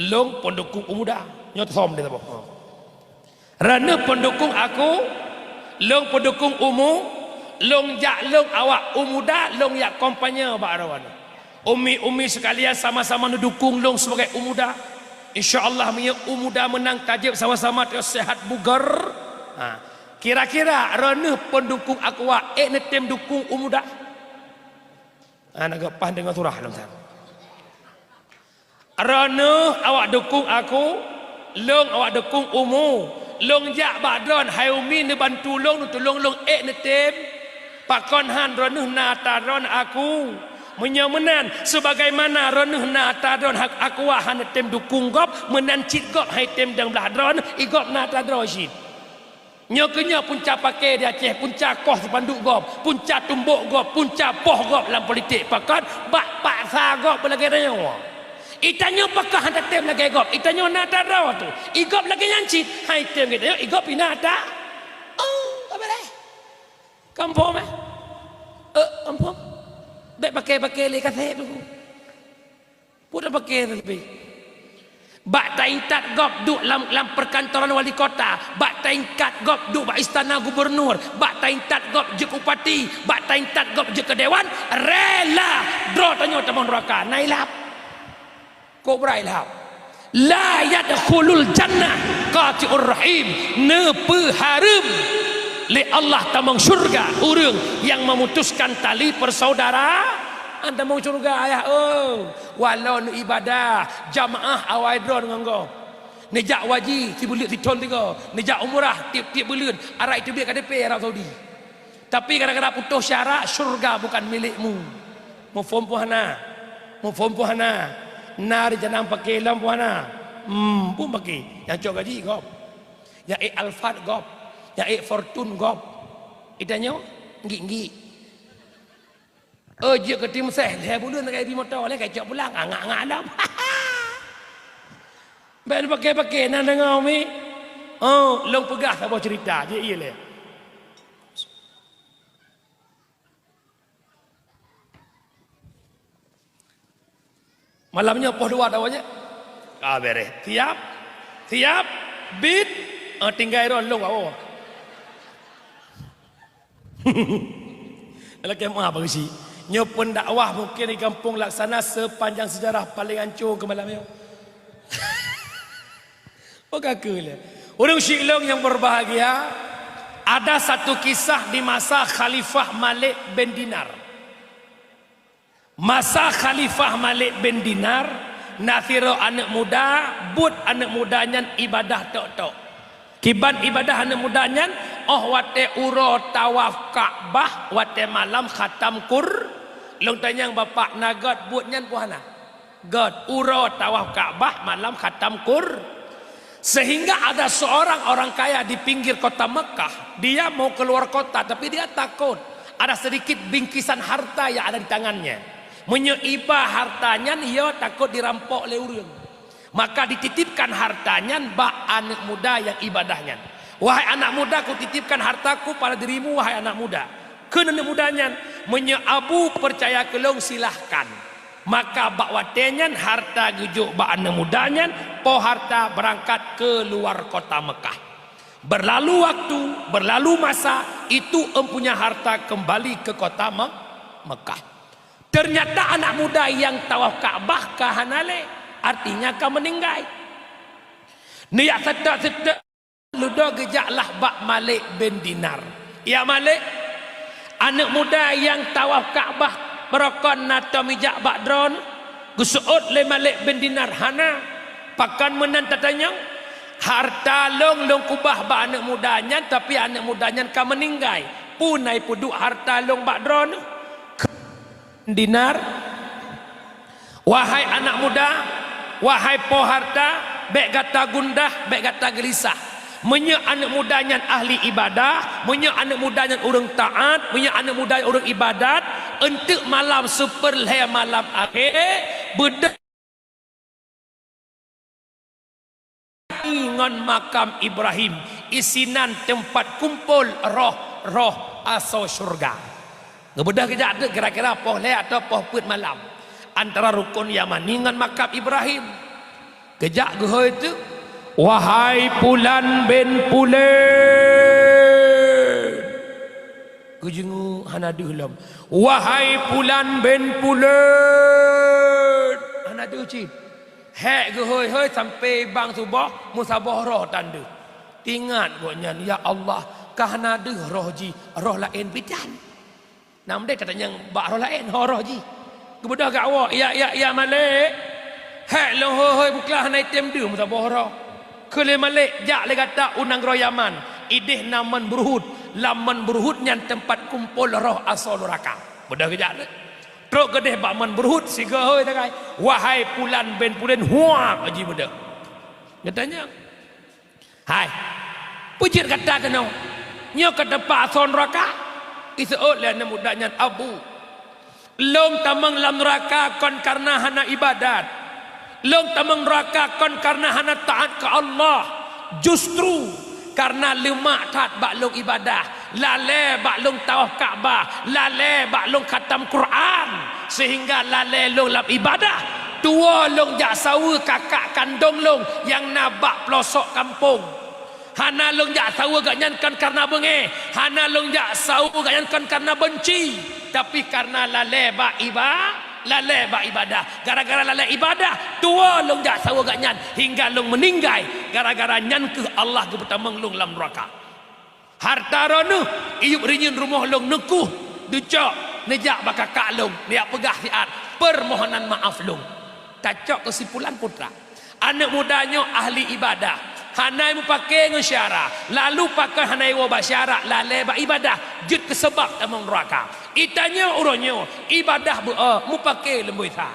Lôn pendukung Umuda. Nyoe som di saboh. Droeneuh pendukung aku, lôn pendukung Umu, lôn jak lôn awak Umuda, lôn jak kompanye bak droeneuh. Umi-umi sekalian sama-sama neudukung lôn sebagai Umuda. Insya Allah meunyoe Umuda meunang tajeuet sama-sama teuh sehat bugar. Ha. Kira-kira droeneuh pendukung Aqua ék neutem dukung Umuda? Hana geupaih deungoe surah lom san. Droeneuh awak dukung aku, lôn awak dukung Umu. Lôn jak bak droen, hai Umi neubantu lôn, neutulông lôn ék neutem. Pakon han droeneuh na ata droen aku? Meunyoe meunan, sebagaimana droeneuh na ata droen hak aku hana tem dukung gob, meunan cit gob hai tem dang blah droen, i gob na ata droe cit. Nyoe keuh nyoe punca paké di Aceh, punca koh sipanduk gob, punca tumbok gob, punca poh gob lam politik. Pakon bak paksa gob lagée tanyoe. I tanyoe pakon hana tem lagée gob, i tanyoe na ata droe tu. I gob lagée nyan cit, hai tem geutanyoe, i gob pih na ata. Oh, ka beureh. Kampung, eh? Eh, kampung. Bék paké-paké lé kaseb tu. Peue tapaké teuleubeh? Bak taintat gob duek lam, lam perkantoran wali kota, bak taintat gob duek bak istana gubernur, bak taintat gob jeuet keu bupati, bak taintat gob jeuet keu dewan, rela droe tanyoe tamong nuraka. Na ilab. Kobra ilab. La yadkhulul jannah qati'ur rahim. Neupeuhareuem lé Allah tamong syurga ureuëng nyang memutuskan tali persaudaraan. Tamong syurga ayah, oh. Walau neuibadah jamaah awai droe ngon gob. Neujak waji sibuleuen sithon tiga, neujak umrah tieb-tieb buleuen, arai teubiet K T P Arab Saudi. Tapi gara-gara putôh syarat, syurga bukan milékmu. Muphom peue hana? Muphom peue hana? Na di janang paké lom peue hana? Hmm, peue paké? Nyang cok gaji gob. Nyang ék Alphard gob. Nyang ék Fortuner gob. I tanyoe? Nggik-nggik. Oh, jeuet keu Timseh, lhée buleuen lagée bi moto, lhée kacok pulang, angak-angak lom. Bék paké-paké, na deungoe mi? Oh, lôn peugah saboh cerita, jeuet ié lé. Malam nyoe poh dua tawa nyoe. Ah, beres. Siap. Siap. Bit. Ah, tinggai droe lôn awak. Lakée meu'ah bak geuchik. Nyoe peudakwah mungken di gampông Laksana sepanjang sejarah paléng ancô keu malam nyoe. Oh, ka keu lé. Ureuëng syik lôn nyang berbahagia, ada satu kisah di masa Khalifah Malik bin Dinar. Masa Khalifah Malik bin Dinar, na sidroe aneuëk muda, buet aneuëk muda nyan ibadah tok-tok. Kiban ibadah aneuëk muda nyan, óh watée uroe tawaf Ka'bah, watée malam khatam Qur-, lôn tanyong bapak, na gét buet nyan peue hana? Gét, uroe tawaf Ka'bah malam khatam Qur-, sehingga ada seorang orang kaya di pinggir kota Mekah. Dia mau keluar kota, tapi dia takut. Ada sedikit bingkisan harta yang ada di tangannya. Meunyoe iba harta nyan, ia takut dirampok lé ureuëng. Maka dititipkan harta nyan bak aneuëk muda nyang ibadah nyan. "Wahai anak muda, kutitipkan hartaku pada dirimu, wahai anak muda." Kheun aneuëk muda nyan, "Meunyoe Abu peucaya keu lôn, silahkan." Maka bak watée nyan harta geujok bak aneuëk muda nyan, po harta beurangkat keu luar kota Mekah. Berlalu waktu, berlalu masa, itu empunya harta kembali ke kota Me-, Mekah. Ternyata anak muda nyang tawaf Ka'bah ka hana lé, artinya ka meuninggai. Neujak seutôt-seutôt, ludo geujaklah bak Malik bin Dinar. "Ya Malik, aneuëk muda nyang tawaf Ka'bah baroe kon na tom ijak bak droeneuh?" Geuseuôt lé Malik bin Dinar, "Hana." "Pakon meunan tatanyong? Harta lôn, lôn keubah bak aneuëk muda nyan, tapi aneuëk muda nyan ka meuninggai. Peue na ipeuduek harta lôn bak droeneuh?" Dinar, "Wahai anak muda, wahai po harta, bék gata gundah, bék gata geulisah. Meunyoe aneuëk muda nyan ahli ibadah, meunyoe aneuëk muda nyan ureuëng taát, meunyoe aneuëk muda nyan ureuëng ibadat, eunteuk malam seupeurlhée malam akhé, beudôh ngon makam Ibrahim, isinan teumpat kumpol roh-roh asoe syeuruga." Geubeudôh geujak teuk kira-kira poh lhée atawa poh peuet malam, antara rukon Yamani ngon makam Ibrahim. Geujak geuhôi teuk, "Wahai Pulan bin Pulen!" Geujeungeuk hana deuh lom, "Wahai Pulan bin Pulen!" Hana deuh cit. Hék geuhôi-hôi sampoe bang suboh, meusaboh roh tan deuh. Teuingat gobnyan, "Ya Allah, ka hana deuh roh jih, roh laén bidan." Nam deh tatanyong bak roh laén, ho roh jih. Geubeudôh geuwoe, "Ya, ya, ya Malik. Hék lôn hôi-hôi buklah hana item deuh meusaboh roh." Kheun lé Malik, "Jak lé gata u nanggroe Yaman. Ideh na Mon Beuruhut. Lam Mon Beuruhut nyan teumpat kumpol roh asoe nuraka." Beudôh geujak lé. Trok keudeh bak Mon Beuruhut, sigoe hôi tagai, "Wahai Pulan bin Pulen, huak!" Jih beudôh. Geutanyong, "Hai, peue jeuet gata keunoe? Nyoe ka teumpat asoe nuraka?" Iseuôt lé aneuëk muda nyan, "Abu, lôn tamong lam nuraka kon kareuna hana ibadat. Lôn tamong nuraka kon kareuna hana taát keu Allah. Justru kareuna leumak that bak lôn ibadah, lalée bak lôn tawaf Ka'bah, lalée bak lôn khatam Quran, sehingga lalée lôn lam ibadah. Tuwoe lôn jak saweue kakak kandong lôn nyang na bak peulosok kampông. Hana lôn jak saweue gobnyan kon kareuna beungéh, hana lôn jak saweue gobnyan kon kareuna beunci, tapi kareuna lalée bak iba-, lalée bak ibadah. Gara-gara lalée ibadah, tuwoe lôn jak saweue gobnyan hingga lôn meuninggai. Gara-gara nyan kheueh Allah geupeutamong lôn lam nuraka. Harta droeneuh, iyup rinyeun rumoh lôn neukoh, neucok, neujak bak kakak lôn, neujak peugah siat, peumohonan maaf lôn." Tacok keusimpulan putra. Aneuëk muda nyoe ahli ibadah, hana meupaké ngon syara, lalu pakon hana iwoe bak syara, lalée bak ibadah, jeuet keu sabab tamong nuraka. Itanyoe uroe nyoe, ibadah beu-, eh, meupaké leumboi sa.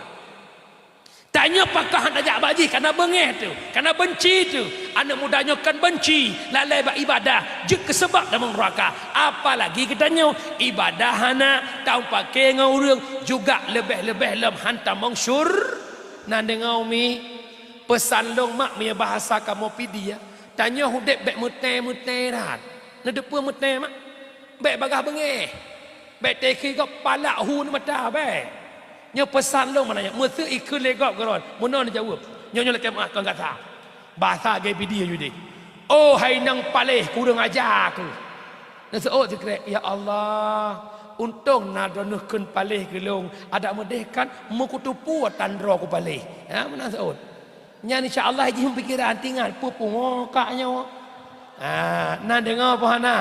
Tanyoe pakon hana jak bak jih, kareuna beungéh teuh, kareuna beunci teuh. Aneuëk muda nyoe kon beunci, lalée bak ibadah, jeuet keu sabab tamong nuraka. Apalagi geutanyoe, ibadah hana, tameupaké ngon ureuëng, juga leubeh-leubeh lom han tamong syur-, Na deungoe umi, peusan lôn mak meunyoe bahasa kamoe Pidie, tanyoe udeb bék meutée-meutée that. Neuteupeue meutée mak? Bék bagaih beungéh. Bék teukhi gob palak hu neumata bék. Nyoe peusan lôn meunan nyoe, meuseu ikheun lé gob keu droen, meunoe neujaweueb. Nyoe, nyoe lakèe meu'ah kon gata. Basa G P D judeh. "Oh hai inong paléh, kureueng aja keuh." Neuseuôt sikrek, "Ya Allah, untông na droeneuh kheun paléh keu lôn, adak meudeh kan meukutupeue tan droe kupaléh." Ha, meunan seuôt. Nyan insya Allah jih pikiran tingan, peue pungo kak nyoe. Ah, na deungoe peue hana?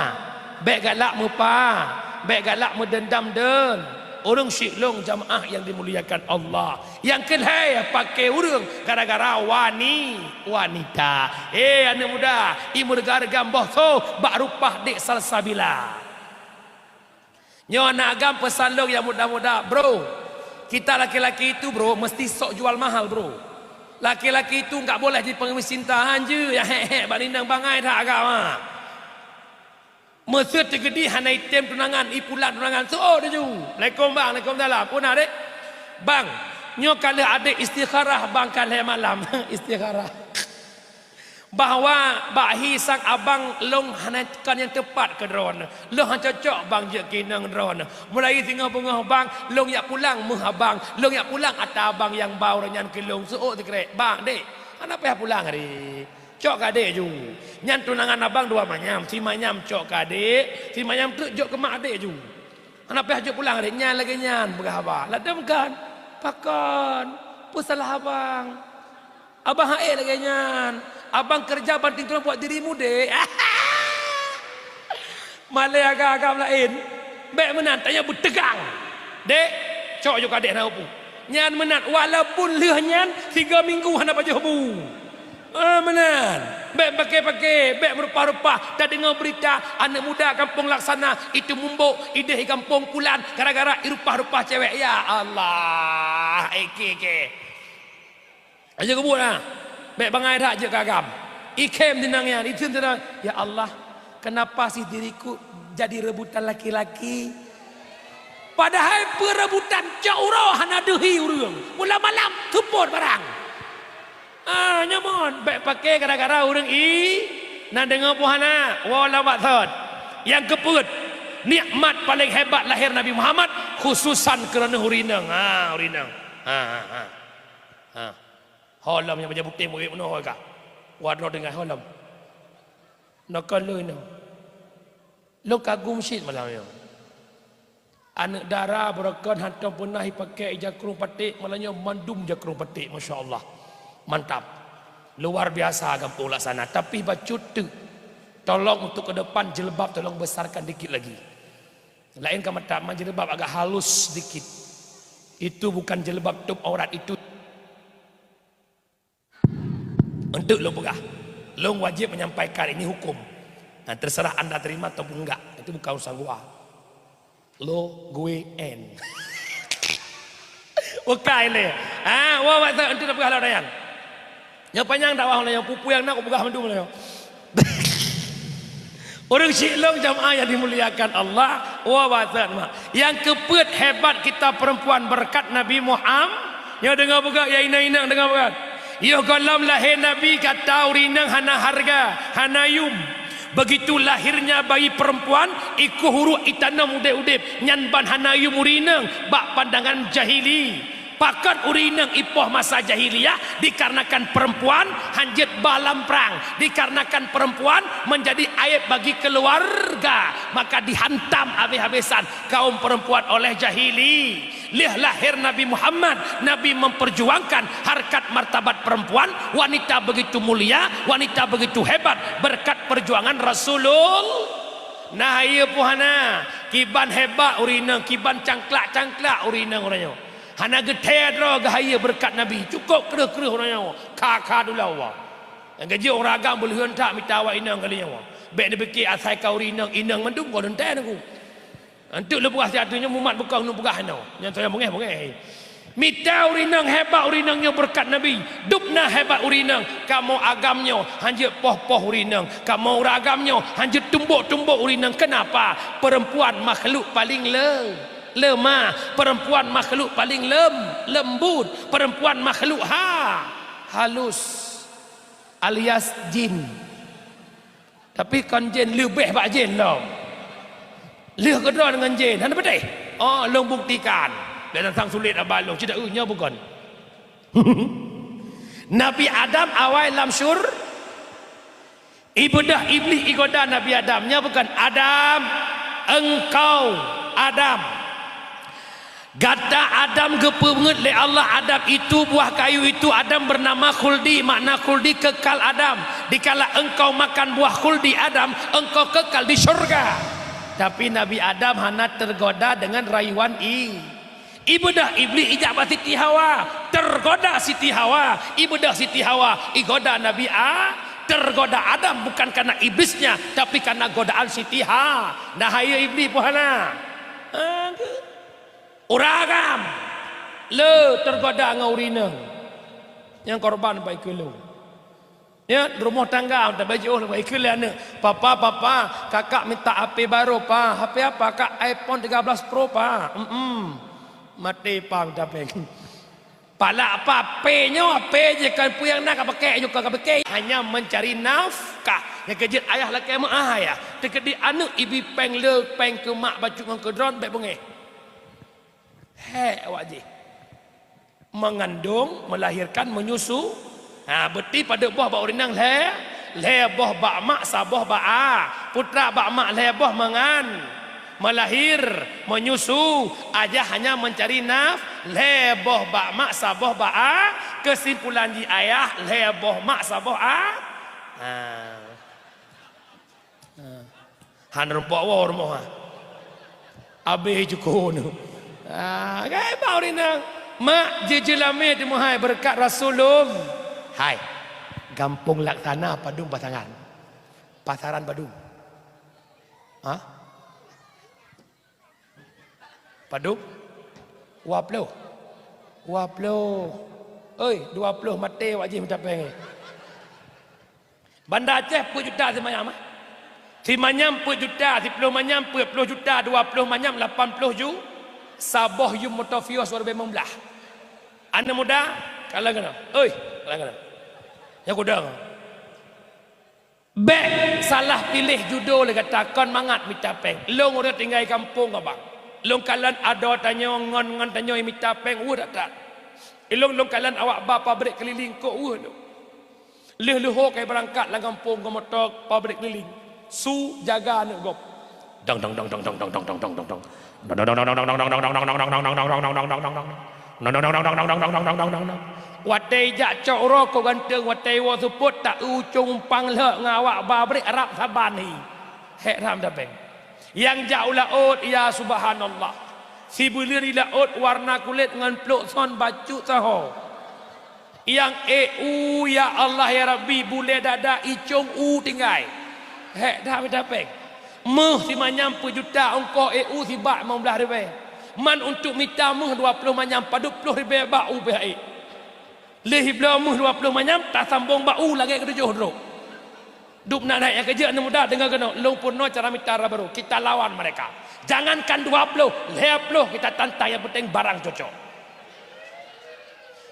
Bèk galak meupa, bèk galak meudendam deun. Ureueng syik lôn jamaah nyang dimuliakan Allah. Nyang keu lhèe, pakè ureueng gara-gara wani-, wanita. Eh, aneuk muda, imeureuga-reuga boh soh bak rupah dek Salsabila. Nyoe aneuk agam peusan lôn nyang muda-muda, bro. Kita laki-laki itu, bro, mesti sok jual mahal, bro. Laki-laki itu enggak boleh jadi pengemis cinta, hanjeuet nyang hék-hék bak inong bangai that agam, ha. Meuseu teugeudi hana item tunangan, ipulang tunangan, seuôt laju. "Assalamualaikum bang, waalaikumsalam." Peue na dek? "Bang, nyoe ka lheueh adek istikharah bang ka lhèe malam." Istikharah. Bahwa bak hi sang abang lôn hana kon nyang teupat keu droeneuh. Lôn hana cocok bang jeuet keu inong droeneuh. Mulai singoh beungoh bang, lôn jak pulang meuh abang. Lôn jak pulang ata abang nyang ba uroe nyan keu lôn. Seuôt sikrek, "Bang, dek, hana payah pulang, dek. Cok keu adek ju. Nyan tunangan abang dua manyam. Si manyam cok keu adek, si manyam treuk jok keu mak adek ju. Hana payah jok pulang, dek." Nyan lagèe nyan peugah abang. Ladôm kan? Pakon? Peue salah abang? Abang hana ék lagèe nyan. Abang keureuja banting tulang buat dirimu, dek. Malèe agam-agam laén. Bèk meunan, tanyoe beuteugang. Dek, cok ju keu adek na upu. Nyan meunan, walaupun lheueh nyan tiga minggu hana pajoh bu. Ah, meunan. Bèk pakè-pakè, bèk meurupah-rupah. Tadeungoe beurita, aneuk muda gampông Laksana, itu mumbok, idéh gampông Pulan, gara-gara irupah-rupah cewek. Ya Allah, ék-ék. Aja keubuet na. Bèk bangai that jeuet keu agam. Ikhém di nang nyan, item di nang. Ya Allah, kenapa sih diriku jadi rebutan laki-laki? Padahai peurebutan cok uroe hana deuhi ureueng. Mula malam seupôt barang. Ah, nyaman. Bèk pakè gara-gara ureueng i, na deungoe peue hana. Woe lam baksot. Nyang keupeuet, nikmat paléng hebat lahé Nabi Muhammad, khususan keureuna ureueng inong. Ha, ureueng inong. Ha, ha, ha. Ha. Ho lom nyang bajèe putéh murit meunoe ka. Wa droe deungon ho lom. Nokon lôn nyoe. Lôn kagum cit malam nyoe. Aneuk dara beurokon hantom peunah jipakè jakrong paték, malam nyoe mandum jakrong paték, masya Allah. Mantap. Luar biasa gampông Laksana. Tapi bacut teuk. Tolong untuk ke depan jilbab tolong besarkan dikit lagi. Laén ka mantap, man jilbab agak halus sedikit. Itu bukan jilbab tutup aurat, itu. Untuk lôn peugah, lôn wajib menyampaikan ini hukum. Nah, terserah anda terima ataupun enggak, itu bukan urusan gua. Lo gue en. Bukai lé. Ha, wa wa untuk peugah lôn nyan. Nyang panyang dakwah lôn nyoe, pupu nyang na kupeugah mandum lôn nyoe. Ureueng syik lôn jamaah yang dimuliakan Allah, wa wa mak. Nyang keupeuet hebat kita perempuan berkat Nabi Muhammad. Nyoe deungoe beugöt, ya inong-inong deungoe beugöt. Yoh gohlom lahé Nabi gata ureueng inong hana hareuga, hana yum. Begitu lahirnya bayi perempuan, ikôh uruek itanom udép-udép, nyan ban hana yum ureueng inong bak pandangan jahili. Pakon ureueng inong ipoh masa jahiliyah? Dikarenakan perempuan hanjeuet ba lam prang, dikarenakan perempuan menjadi aib bagi keluarga, maka dihantam habis-habisan kaum perempuan oleh jahili. Lheueh lahé Nabi Muhammad, Nabi memperjuangkan harkat martabat perempuan, wanita begitu mulia, wanita begitu hebat berkat perjuangan Rasulul. Nah, ié puhana, kiban hebat ureueng inong, kiban cangklak-cangklak ureueng inong uroe nyoe. Hana geuthèe droe geuhayeu beureukat Nabi, cukôp kreueh-kreueh uroe nyoe, kha-kha dula Allah. Nyang geujeuet ureueng agam beuleuheuen that mita awak inong kali nyoe. Bèk neupike asai ka ureueng inong, inong mandum goh leuntèe neugui. Enteuk lôn peugah siat nyoe mumat bukong lôn peugah inoe. Nyang saya beungèh-beungèh. Mita ureueng inong hebat ureueng inong nyoe beureukat Nabi. Dubna hebat ureueng inong, kamoe agam nyoe hanjeuet poh-poh ureueng inong. Kamoe ureueng agam nyoe hanjeuet tumbok-tumbok ureueng inong. Kenapa? Perempuan makhluk paling le-, lemah. Perempuan makhluk paling lem-, lembut. Perempuan makhluk ha-, halus alias jin. Tapi kon jin, leubeh bak jin lom. Lheueh keudroe deungon jin, hana peudeh. Oh, lôn buktikan. Biasa sang sulet abah lôn, cit, eh, nyoe bukon. Nabi Adam awai lam syur-, ibeudôh Iblih igoda Nabi Adam, nyoe bukon, "Adam, engkau Adam. Gata Adam geupeungeut lé Allah Adam itu buah kayu itu Adam bernama khuldi, makna khuldi kekal Adam. Dikala engkau makan buah khuldi Adam, engkau kekal di syurga." Tapi Nabi Adam hana tergoda dengan rayuan i-, Ibeudôh Iblih ijak bak Siti Hawa, tergoda Siti Hawa, ibeudôh Siti Hawa, igoda Nabi A, tergoda Adam bukan karena iblisnya, tapi karena godaan Siti Ha. Nah, hayeue Iblih pun hana. Ha, ke? Ureueng agam le tergoda ngon ureueng inong. Nyang korban baik keu lôn. Ya, rumoh tangga, tabé jiôh lé, ikheun lé aneuk, "Papa, papa, kakak minta H P baru, pa." "H P apa, Kak?" "iPhone tiga belas Pro, pa." "Mm-mm." Maté pa minta péng. Pala apa P nyoe, P je kan peue nyang na ka pakai, nyoe ka pakai. Hanya mencari nafkah. Nyang keujeuet ayah lakée meu'ah ayah. Teukeudi aneuk ibi péng le, péng keu mak bacut ngon keu droen, bék beungéh. Hék awak jih. Mengandung, melahirkan, menyusu. Ha, beuti padub boh bak ureueng inong lhée, lhée boh bak mak, saboh bak a. Putra bak mak lhée boh mengan-, melahir, menyusu. Ayah hanya mencari naf-, lhée boh bak mak, saboh bak a. Kesimpulan jih ayah lhée boh mak, saboh a. Ha. Ha. Han rumpok woe rumoh, ha. Abéh cuko nyoe. Ha, kai bak ureueng inong. Mak, jeuet jeulamé teuma hai beureukat Rasulullah. Hai. Gampông Laksana padum pasangan? Pasaran padum? Ha? Padum? Dua ploh. Dua ploh. Oi, dua ploh maté awak jih meucapée. Banda Aceh peuet juta simanyam, eh? Simanyam peuet juta, siploh manyam peuet ploh juta, dua ploh manyam lapan ploh ju-, saboh yum motor Vios dua ribèe limong blah. Aneuk muda, kalon keunoe. Oi, kalon keunoe. Nyang kudong. Bék salah piléh judo lé gata kon mangat mita péng. Lôn ureueng tinggai kampông, abang. Lôn kalon adoe tanyoe ngon, ngon tanyoe mita péng weueh that-that. Ilôn lôn kalon awak ba pabrik keuliling kok weueh lôn. Lheueh leuho kai beurangkat lam gampông ngon moto pabrik keuliling. Su jaga aneuk gob. Dong, dong, dong. Watèe ijak cok uroe kok ganteng, watèe iwoe seupôt ta-eu ucông umpang lhok ngon awak ba brek rab saban hi. Hék rham dabeng. Nyang jak u laôt, ya subhanallah. Sibuleuen di laôt warna kulét ngon plôk son bacut saho. Nyang ék u, ya Allah, ya Rabbi, bulèe dada icông u tinggai. Hék that mita péng. Méuh simanyam peuet juta, ongkoh ék u sibak limong blah ribèe. Man untuk mita méuh dua ploh manyam, padub ploh ribèe bak u pih ék. Lheueh ibloe méuh dua ploh manyam, tasambong bak u lagèe keutujoh droe. Dub na naik nyang keujeuet aneuk muda deungoe keunoe, lôn peurunoe cara mita dara barô. Kita lawan mereka. Jangankan dua ploh, lhèe ploh kita tantang, yang penting barang cocok.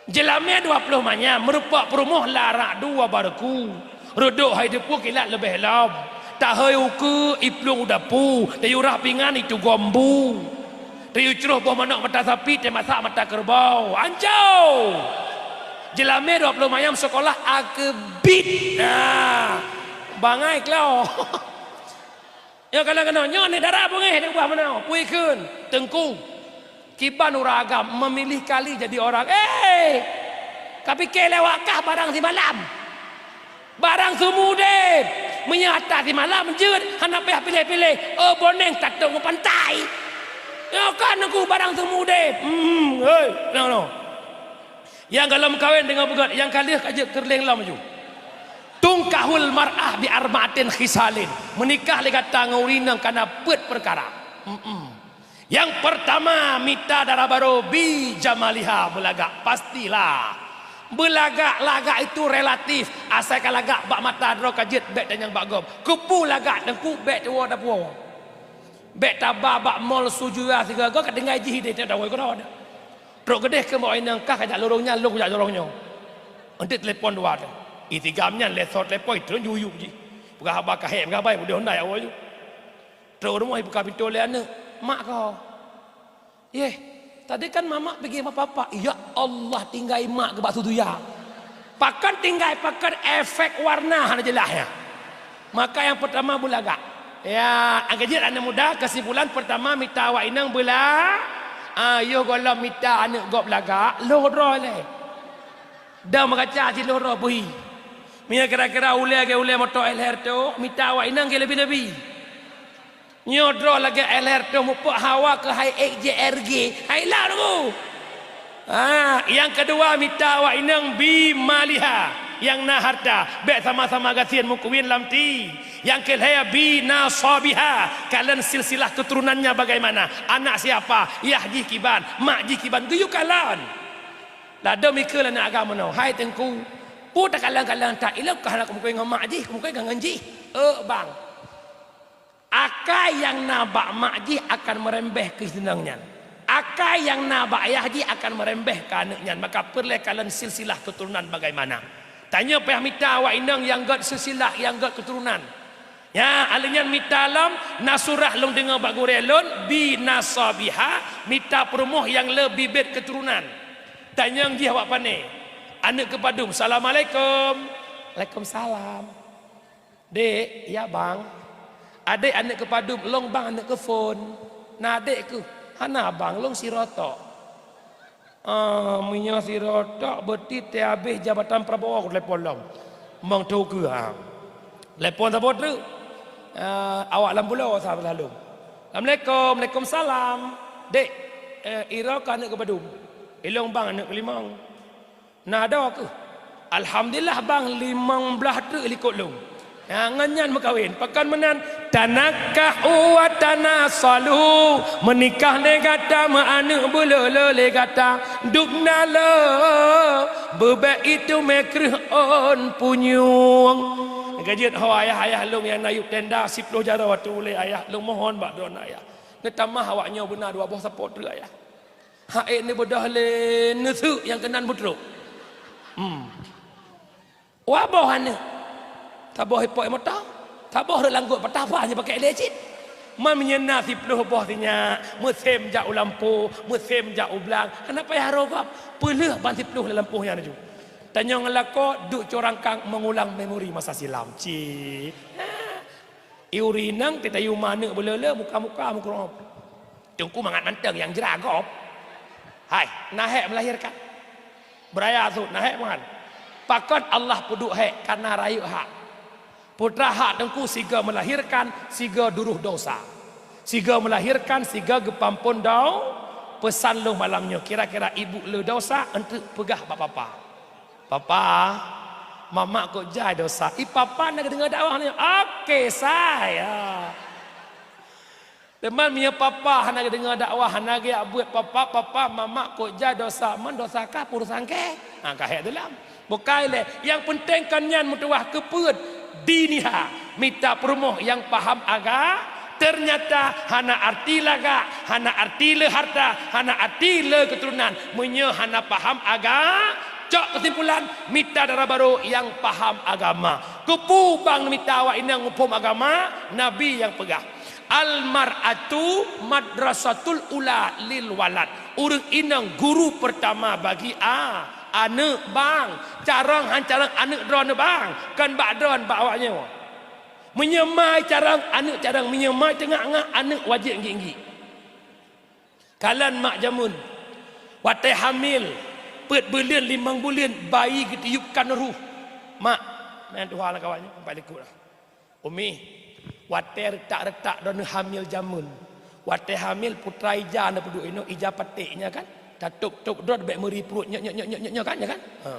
Jeulamèe dua ploh manyam, meurumpok peurumoh larak dua bareku. Reudok hai deupue kilat leubeh lom. Tahôi ukeue iplueng u dapu, tayue rah pingan itugom bu. Tayue croh boh manok mata sapi, tamasak mata keureubeue. Ancô! Jeulamèe dua ploh manyam sekolah akeubit. Nah, bangai klo. Nyoe kana keunoe, nyoe ni dara beungéh di ubah meunoe. Pui kheun, Teungku. Kiban ureueng agam memilih kali jadi orang. Eh! Kapike lewat kah barang simalam. Barang seumeu udép. Meunyoe atra simalam jeuet, hana payah piléh-piléh. Oh, boneng tatong u pantai. Nyoe kan Teungku barang seumeu udép. Hmm, hei, no, no. Nyang gohlom meukawen deungon beugöt, nyang ka lheueh ka jeuet keu lheueh lom ju. Tungkahul mar'ah bi arba'atin khisalin. Meunikah lé gata ngon ureueng inong kana peuet peukara. Mm-mm. Nyang peurtama, mita dara barô bi jamaliha, beulagak. Pastilah. Beulagak, lagak itu relatif. Asai ka lagak bak mata droe ka jeuet, bèk tanyong bak gob. Keupeue lagak Teungku, bèk tuwoe dapuwoe. Bèk taba bak mall Suzuya sigoe-goe ka tinggai jih idéh teuh dawai keudroe. Trok geudeh keu meu'oh inong kah kajak lorong nyan, lôn kujak lorong nyoe. Eunteuk telepon dua teuh. Itigam nyan lé sot telepon, itreun juyup jih. Peugah haba kahé, peugah bai, udeh Honda ya Allah ju. Trok rumoh ibuka pintoe lé aneuk, "Mak ko." "Yeh, Tadi kan mamak pike mak papa, "Ya Allah, tinggai mak keu bak su duya." Pakon tinggai, pakon efek warna hana jeulaih nyan. Maka nyang peurtama beulagak. Ya, nyang keujeuet aneuk muda, keusimpulan peurtama mita awak inong beula-, ah, yoh gohlom mita aneuk gob lagak, lhôh droe lé. Dan meukaca cit lhôh droe beuhi. Meunyoe kira-kira ulée lagée ulée moto L R tu, mita awak inong lagée leubeh-leubeh. Nyoe droe lagée L R tu mupok hawa keu hai X J R G, hai lam tu. Ha, nyang keudua mita awak inong bi maliha, nyang na harta, bék sama-sama gasien meukuwin lam ti. Nyang keulhée bi nasabiha, kalon silsilah keuturunannya bagaimana, anak siapa, yah jih kiban, mak jih kiban, geuyue kalon. Ladôm ikeu lé aneuk agam meunoe, "Hai Teungku, peue takalon-kalon that, ilôn ka hana kumukui ngon mak jih, kumukui ngon jih." "Euk bang, akai nyang na bak mak jih akan meurembeh keu inong nyan. Akai nyang na bak yah jih akan meurembeh keu aneuk nyan, maka peureulée kalon silsilah keuturonan bagaimana." Tanyoe payah mita awak inong nyang gét silsilah, nyang gét keuturonan. Nyan, lheueh nyan mita lom, na surah lôn deungoe bak gurée lôn, bi nasabiha, mita peurumoh nyang le bibet keuturonan. Tanyong jih awak pané. Aneuk keupadum, "Assalamualaikum." "Waalaikumsalam." "Dek." "Ya, bang." "Adek aneuk keupadum?" "Lôn, bang, aneuk keuphon." "Na adek keuh?" "Hana, bang, lôn sidroe tok." Ah, meunyoe sidroe tok, beuti teuhabéh jabatan Prabowo telepon lom. Mong tho keuh, ha. Telepon saboh treuk. Ah, awak lam pulo sa selalu. "Assalamualaikum." "Waalaikumsalam." "Dek, eh, droe keuh aneuk keupadum?" "Ilôn, bang, aneuk keulimong." "Na droe keuh?" "Alhamdulillah, bang, limong blaih treuk likot lôn." Nyan, ngon nyan meukawen. Pakon meunan? "Tanakahu wa tanasalu." Meunikah lé gata, meuaneuk beulolo lé gata. Dubna lo, beubek itu meukreuh ôn punyueng. Ka jeuet ho ayah-ayah lôn nyang na yup tenda siploh jaroe ateueh ulée ayah. Lôn mohon bak droeneuh ayah, neutamah awak nyoe beuna dua boh sapo treuk ayah. Hak ék neubeudôh lé neuseuk nyang keunan beutrok. Hmm. Dua boh aneuk. Saboh ipok moto, saboh rot langgot patah, bah nyoe pakai lé cit. Man meunyoe na siploh boh sinyak, meusém jak u lampôh, meusém jak u blang, hana payah roh gob. Peulheueh ban siploh lam lampôh nyan laju. Tanyong ngon lakoe duek cok rangkang mengulang memori masa silam. Cit. Iuri inong teuh tayue ma aneuk beulolo, muka-muka meukeurop. Teungku mangat mantong nyang jra gob. Hai, na hék meulahirkan. Beuraya sot, na hék meuhan. Pakon Allah peuduek hék? Kareuna rayeuk hak. Putra hak Teungku sigoe meulahirkan, sigoe duroh desya. Sigoe meulahirkan, sigoe geupeuamphon desya. Peusan lôn malam nyoe, kira-kira ibu le desya, eunteuk peugah bak papa. "Papa, mamak kok jai desya." "Ih, papa na geudeungoe dakwah nyoe?" "Oke, sayang." Teuma meunyoe papa hana geudeungoe dakwah, hana geujak beuet, "Papa, papa, mamak kok jai desya." "Man desya kah, peue desya kah?" Ha, ka hék teulam. Bukai lé. Nyang peunteng kon nyan meutuwah keu peuet. Diniha, mita peurumoh nyang paham aga-, ternyata hana arti lagak, hana arti le harta, hana arti le keuturonan. Meunyoe hana paham aga-, cok keusimpulan, mita dara barô nyang paham agama. Keupeue bang mita awak inong muphom agama? Nabi nyang peugah, "Al mar'atu madrasatul ula lil walad." Ureuëng inong guru peurtama bagi a-, aneuk bang. Carông han carông aneuk droeneuh bang, kon bak droeneuh bak awak nyoe. Meunyoe ma carông aneuk carông, meunyoe ma teungak-ngak aneuk wajéb ngiek-ngiek. Kalon mak jameun, watée hamil, peuet buleuen, limong buleuen, bayi geutiyueb kan roh. Mak, meunan tuha lam kawan nyoe, empat likot lah. Umi, watée reutak-reutak droeneuh hamil jameun. Watée hamil putra ija neupeuduek inoe, ija paték nyan kan? Tatôb-tôb droe bék meuri pruet nyoe, nyoe, nyoe, nyoe, nyoe, nyoe kan, nyoe kan? Ha.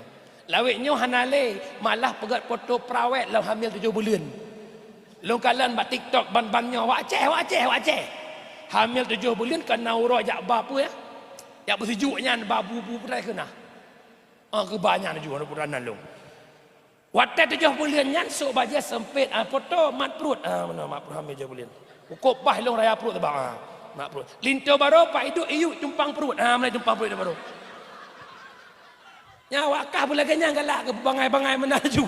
Lawét nyoe hana lé, malah peugét poto perawét lom hamil tujoh buleuen. Lôn kalon bak TikTok ban-ban nyoe, wak Aceh, wak Aceh, wak Aceh. Hamil tujoh buleuen kana uroe jak ba peue ya? Jak beusijuek nyan ba bu-bu peudai keuna. Ah, keuba nyan ju aneuk putra nan lôn. Watée tujoh buleuen nyan sôk bajée seumpét, ah, poto mat pruet. Ah, meunoe mat pruet hamé tujoh buleuen. Ukôb bah lôn raya pruet teuba, ah, mat pruet. Linto barô pak iduek iyuek tumpang pruet. Ah, mulai tumpang pruet linto barô. Nyan awak kah beulagée nyan galak keu bangai-bangai meunan laju.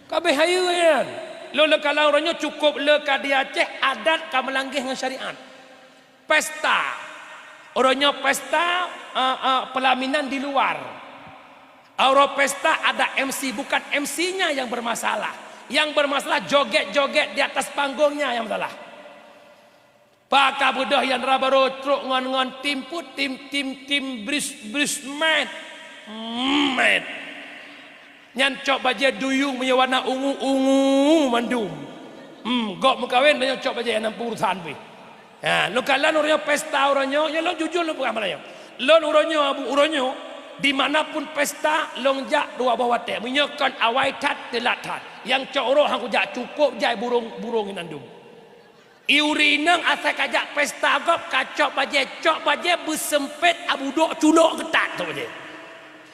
Ka abéh hayeue nyan. Lôn leukalang uroe nyoe cukôb le ka di Aceh adat ka meulanggeh ngon syariat. Pesta. Uroe nyoe pesta, eh, eh, pelaminan di luar. Uroe pesta ada M C, bukan M C-nya yang bermasalah. Yang bermasalah joget-joget di atas panggungnya yang masalah. Pakon beudôh nyang dara barô trok ngon, ngon tim put, tim, tim, tim bris, bris mat. Mat. Nyan cok bajée duyung meunyoe warna ungu, ungu mandum. Hmm, gob meukawen, nyoe cok bajée, hana urusan pih. Ha, lôn kalon uroe nyoe pesta uroe nyoe, nyoe lôn jujur lôn peugah malam nyoe. Lôn uroe nyoe, Abu, uroe nyoe, di mana pun pesta, lôn jak dua boh watée. Meunyoe kon awai that, teulat that. Nyang cok uroe han kujak, cukôp jai burông, burông inan dum. Ureueng inong asai ka jak pesta gob, ka cok bajée, cok bajée beuseumpét, abudôk culok geutat cok bajée.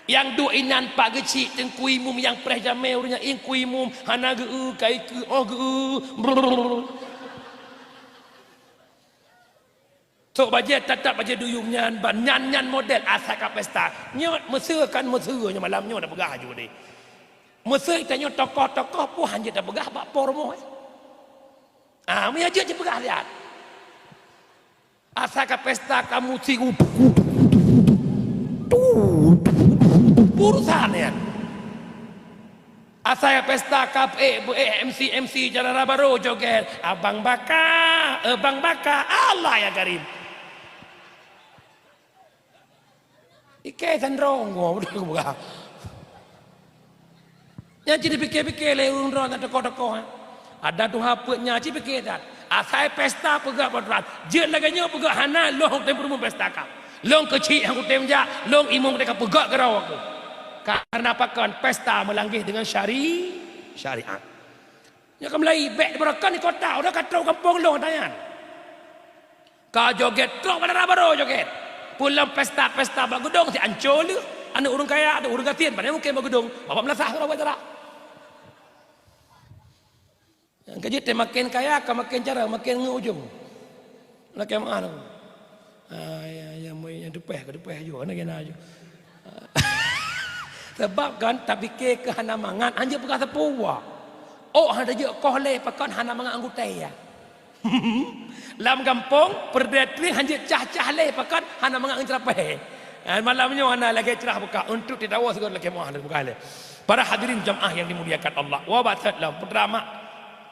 Nyang duek inan pak geuchik teungku imum, nyang preh jamé ureueng nyan teungku imum, hana geu-eu, ka ikeue, oh geu-eu. Brrrr. Cok bajée tatap bajée duyung nyan, ban nyan, nyan model asai ka pesta. Nyoe meuseu kan meuseu nyoe malam nyoe tapeugah aju deh. Meuseu tanyoe tokoh-tokoh pun hanjeuet tapeugah bak po rumoh, eh. Ah, meunyoe jeuet jipeugah lihat. Asai ka pesta ka musik, urusan nyan. Asai pesta ka, eh, eh, M C, M C cara barô joget. Abang Baka, Abang Baka, Allah ya Karim. Ikei sandrong gua, udah gua. Nyan cit dipike-pike lé ureueng droe nyang teukoh-teukoh, ha. Ada tuha peuet nyan cit pike that. Asai pesta peugah bak droe. Jeuet lagèe nyoe peugah hana, lôn hana kutem peurumoh pesta ka. Lôn keuchik hana kutem jak, lôn imum teuka peugah keudroe aku. Karena pakon pesta meulanggeh dengan syari-, syariat. Nyoe ka mulai bèk dibeurokon di kota, udah ka trok gampông lôn tanyan. Ka joget trok bak dara barô joget. Pulang pesta-pesta bak geudong si ancô lheueh. Aneuk ureueng kaya, aneuk ureueng gasien, pane mungken bak geudong. Bapak meulasah sidroe bak dara. Nyang keujeuet teuh maken kaya, ka maken cara, maken ngon ujong. Lakèe meu'ah. Ah, ya, ya, moi nyang tupèh, ka tupèh aju, hana kena aju. Sabab kan tapike keu hana mangat, hanjeuet peugah sapeue. Ôk hana jeuet koh lé, pakon hana mangat anggota ya. Lam gampông, peureudèe trieng hanjeuet cah-cah lé, pakon hana mangat ngon ceurapèe. Ah, malam nyoe hana lagèe ceurah buka, untuk tidak tahu sigoe lakèe meu'ah buka lé. Para hadirin jamaah yang dimuliakan Allah, wa batat lom putra mak.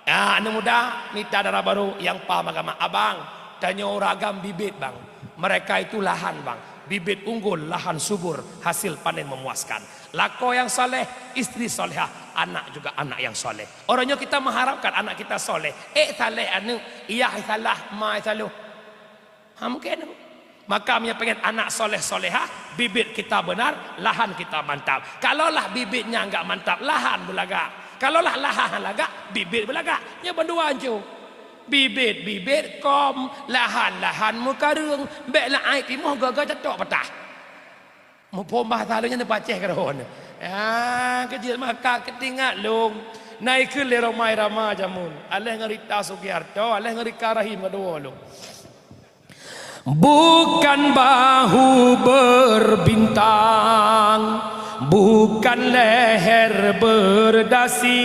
Ah, aneuk muda mita dara barô nyang paham agama. Abang, tanyoe ureueng agam bibit, Bang. Mereka itu lahan, Bang. Bibit unggul, lahan subur, hasil panen memuaskan. Lakoe nyang saleh, istri salehah, anak juga anak yang saleh. Uroe nyoe kita mengharapkan anak kita saleh. Ék saleh aneuk, yah salah, ma salah. Ha, mungken. Maka meunyoe pengen anak soleh solehah, bibit kita benar, lahan kita mantap. Kalaulah bibitnya enggak mantap, lahan beulagak. Kalaulah lahan lagak, bibit beulagak. Nyoe bandua anco. Bibit-bibit kom, lahan-lahan meukareueng, bèk la ai timoh gaga catok patah. Muphom bahasa lôn nyan teupacéh keudroe. Ah, keujeuet maka keutingat lôn. Na ikheun lé Rhoma Irama jameun. Aléh ngon Rita Sugiarto, aléh ngon Rika Rahim keudua lôn. Bukan bahu berbintang, bukan leher berdasi,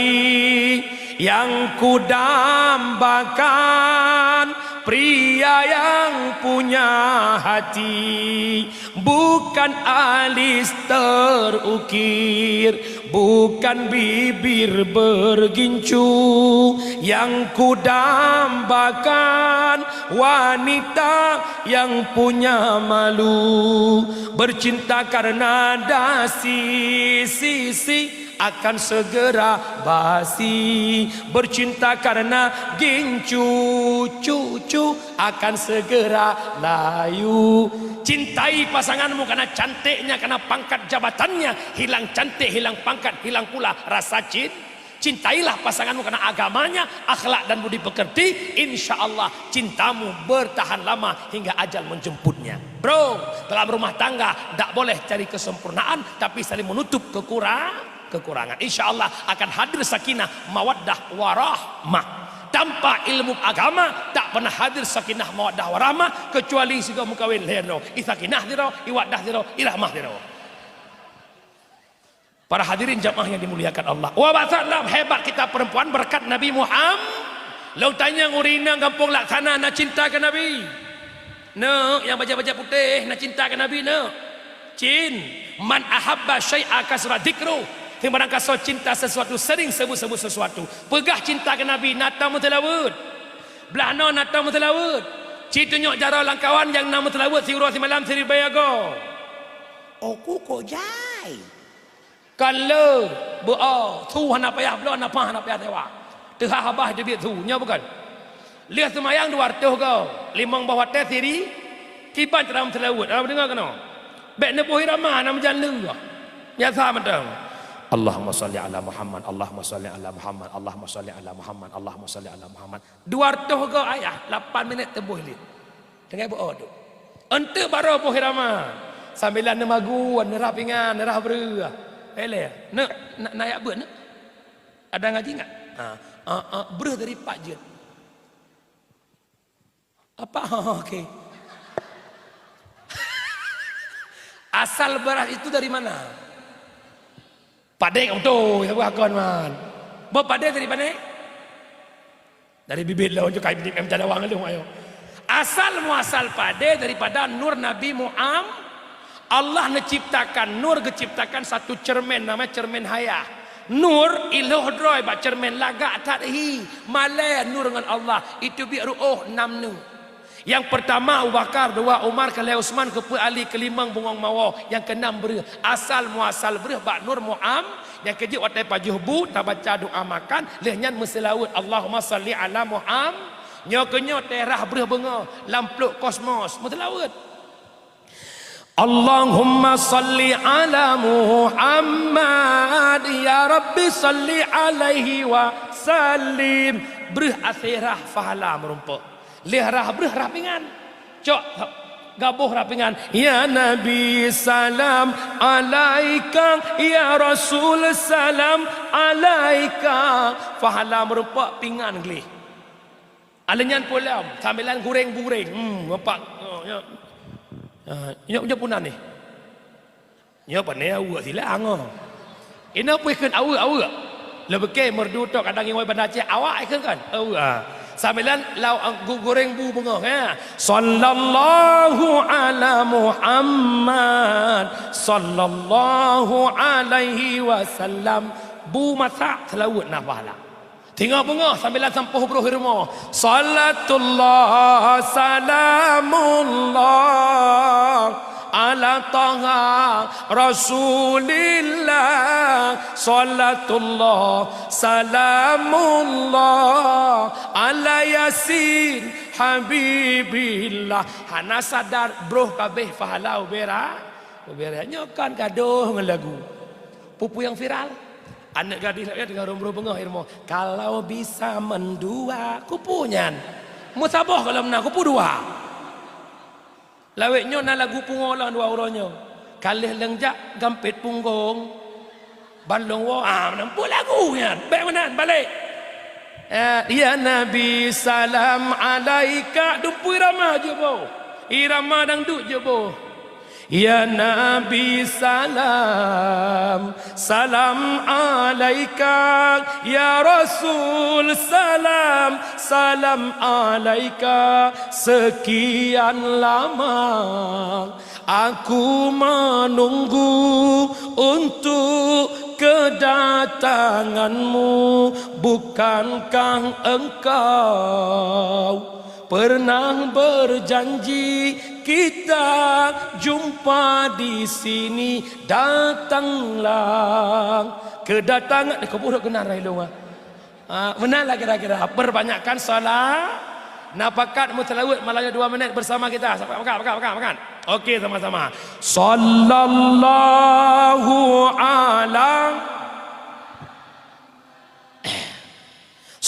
yang kudambakan pria yang punya hati. Bukan alis terukir, bukan bibir bergincu, yang kudambakan wanita yang punya malu. Bercinta karena dasi, sisi akan segera basi. Bercinta karena gincu, cucu akan segera layu. Cintai pasanganmu karena cantiknya, karena pangkat jabatannya, hilang cantik, hilang pangkat, hilang pula rasa cin-, cintailah pasanganmu karena agamanya, akhlak dan budi pekerti, insya Allah cintamu bertahan lama hingga ajal menjemputnya. Bro, dalam rumah tangga tak boleh cari kesempurnaan, tapi saling menutup kekurang-, kekurangan. Insya Allah akan hadir sakinah, mawaddah, warahmah. Tanpa ilmu agama, tak pernah hadir sakinah, mawaddah, warahmah, kecuali sigoe meukawen lhèe droe. I sakinah sidroe, i waddah sidroe, i rahmah sidroe. Para hadirin jamaah yang dimuliakan Allah. Wa basalam hebat kita perempuan berkat Nabi Muhammad. Lôn tanyong ureueng inong gampông Laksana na cinta keu Nabi? Neuk, nyang bajèe-bajèe putéh, na cinta keu Nabi, neuk. Cin, man ahabba syai'a kasura dzikru. Sibarang kasoe cinta sesuatu, sering sebut-sebut sesuatu. Peugah cinta keu Nabi, na tom meuseulaweuet. Blaih noe na tom meuseulaweuet. Ci tunyok jaroe lam kawan nyang na meuseulaweuet siuroe simalam siribèe agoe. Oku kok jai. Kon le, beu-o, su hana payah bloe, nafah hana payah sewa. Teuhah babah teubiet su, nyo bukon? Lheueh seumayang dua reutôh goe, limong boh watèe siri, kiban cara meuseulaweuet. Hana meudeungoe keunoe? Bèk neuboh irama, hana meujan lé. Biasa mantong. Allahumma shalli ala Muhammad, Allahumma shalli ala Muhammad, Allahumma shalli ala Muhammad, Allahumma shalli ala Muhammad. Dua reutôh goe ayah, lapan minèt teuboh lé. Teungoh beu-o tu. Eunteuk baroe boh irama. Sambilan neumagun, neurah pingan, neurah breuh. Eleh, neuk, na, na jak beuet neuk. Ada ngaji enggak? Ha, ha, ha, breuh dari Pak Jeuet. Apa? Oke. Asal beras itu dari mana? Padé beutôi, saboh akon man. Boh padé dari padé? Dari bibit lôn, cok kai bibit meucadawang lôn, ayo. Asal muasal padé daripada nur Nabi Muhammad. Allah neuciptakan nur, geuciptakan satu cermin, namanya cermin hayah. Nur ilhoh droe bak cermin lagak that hi, malèe nur ngon Allah, itu biek ru'oh nam neuk. Nyang peurtama Abu Bakar, dua Umar, keulhèe Utsman, keupeuet Ali, keulimong bungöng mawö, nyang keunam breuh. Asal muasal breuh bak nur Muhammad, nyang keujeuet watèe pajoh bu, tabaca doa makan, lheueh nyan meuseulaweuet, Allahumma shalli ala Muhammad. Nyoe keuh nyoe teuh rhah breuh beungoh lam plôk kosmos, meuseulaweuet. Allahumma shalli ala Muhammad, ya Rabbi shalli alaihi wa sallim. Breuh asé rhah pahala meurumpok. Lheueh rhah breuh rhah pingan. Cok gaboh rhah pingan. Ya Nabi salam alaika, ya Rasul salam alaika. Pahala meurumpok pingan gleh. Alèh nyan pulang, sambilan goreng-goreng. Hmm, nampak. Oh, ya. Ah, nyoe, nyoe pue nan nyoe. Nyoe pane aweuek silang, oh. Inoe pue kheun aweuek, aweuek. Leubeh kèe meureudu tok kadang inggoi Banda Aceh, awak kheun kan? Aweuek, ah. Sambilan lau, ah, gu-, goreng bu beungoh, ha. Sallallahu ala Muhammad, sallallahu alaihi wasallam. Bu masak, seulaweuet na pahala. Teungoh beungoh sambilan sampôh brôh i rumoh. Salatullah, salamullah, ala Taha Rasulillah. Salatullah, salamullah, ala Yasin Habibillah. Hana sadar brôh ka abéh pahala ubé ra-, ubé ra-, nyoe kan gadoh ngon lagu. Peue-peue nyang viral? Aneuk gadih lagèe teungoh rhom-rhom beungoh i rumoh. Kalau bisa mendua, kupu nyan. Meusaboh kalau meunan, kupu dua. Lawét nyoe na lagu pungo lom dua uroe nyoe. Ka lheueh lôn jak gampét punggong. Ban lôn woe, ah, meunan peue lagu nyan. Bèk meunan, balek. Eh, ya Nabi, salam alaika. Dum peue irama jeuet boh. Irama dangdut jeuet boh. Ya Nabi salam, salam alaika. Ya Rasul salam, salam alaika. Sekian lama aku menunggu untuk kedatanganmu. Bukankah engkau pernah berjanji kita jumpa di sini, datanglah. Kedatangan, eh, keubuh rot keunan rai lôn, ah. Ah, meunan lah kira-kira. Perbanyakkan salat. Na pakat meuseulaweuet malam nyoe dua minit bersama kita. Pakat, pakat, pakat, pakat. Oke, sama-sama. Sallallahu ala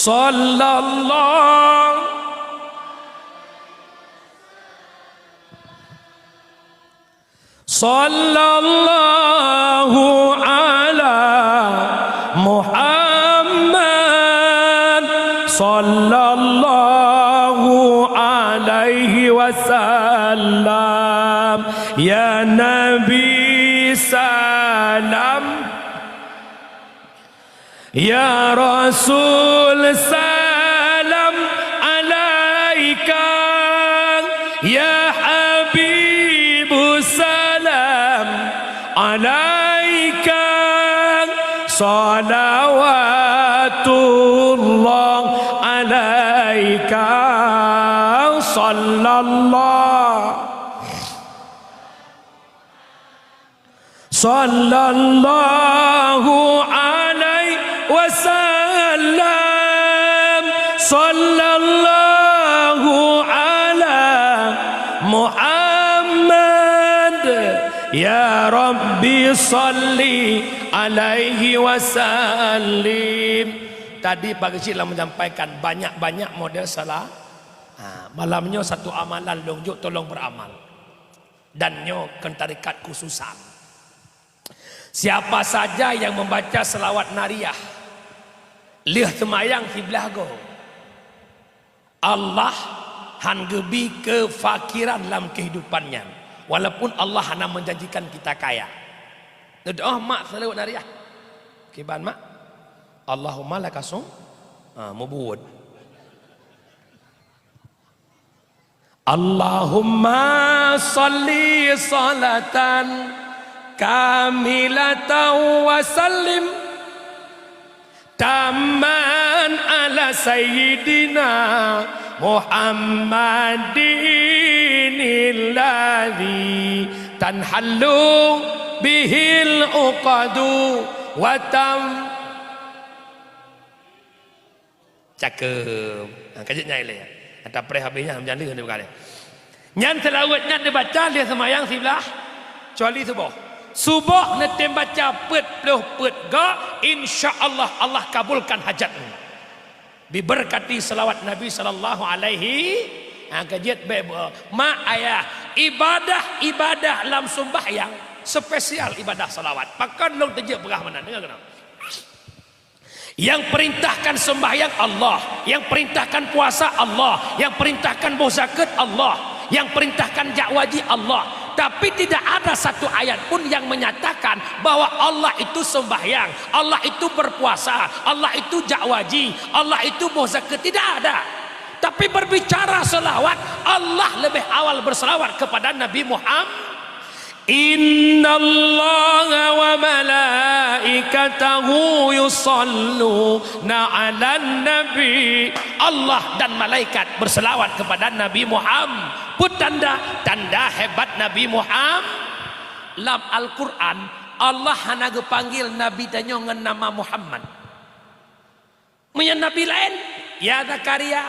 Sallallahu, sallallahu ala Muhammad, sallallahu alaihi wasallam. Ya Nabi salam. Ya Rasul salam alaika, ya Sallallahu, sallallahu alaihi wasallam. Sallallahu ala Muhammad. Ya Rabbi, salli alaihi wasallim. Tadi Pak Geuchik lah menyampaikan banyak-banyak model salah. Ha, malam nyoe satu amalan lôn jok, tolong beramal. Dan nyoe keu tarekat khususan. Siapa saja yang membaca selawat nariyah lheueh seumayang siblaih goe, Allah han geubi keufakiran lam keuhidupan nyan, walaupun Allah hana menjanjikan kita kaya. Neudoa mak selawat nariyah. Kiban mak? Allahumma lakasum. Ha, mubuet. Allahumma salli salatan kamilatan wa sallim tamman ala sayyidina Muhammadin alladzi tanhallu bihil uqadu wa tam Cakeup. Ha, ka jeuet nyan ilée. Ata preh habéh nyan, jangan lheueh neubuka lé. Nyan seulaweuet nyan neubaca lheueh seumayang siblaih, kecuali suboh. Suboh neutem baca peuet ploh peuet goe, insya Allah, Allah kabulkan hajatmu. Diberkati selawat Nabi sallallahu alaihi, ha, ka jeuet bèk bu-, mak ayah, ibadah-ibadah lam sumbahyang spesial ibadah selawat. Pakon lôn teujeuet peugah meunan, deungoe keunoe. Yang perintahkan sembahyang Allah, yang perintahkan puasa Allah, yang perintahkan boh zakat Allah, yang perintahkan jak waji Allah. Tapi tidak ada satu ayat pun yang menyatakan bahwa Allah itu sembahyang, Allah itu berpuasa, Allah itu jak waji, Allah itu boh zakat. Tidak ada. Tapi berbicara selawat, Allah lebih awal berselawat kepada Nabi Muhammad. Innallaha wa malaikatahu yusalluna 'alan nabi. Allah dan malaikat berselawat kepada Nabi Muhammad. Peue tanda, tanda hebat Nabi Muhammad. Lam Al-Quran, Allah hana geupanggil Nabi tanyoe ngon nama Muhammad. Meunyoe nabi laén, "Ya Zakaria,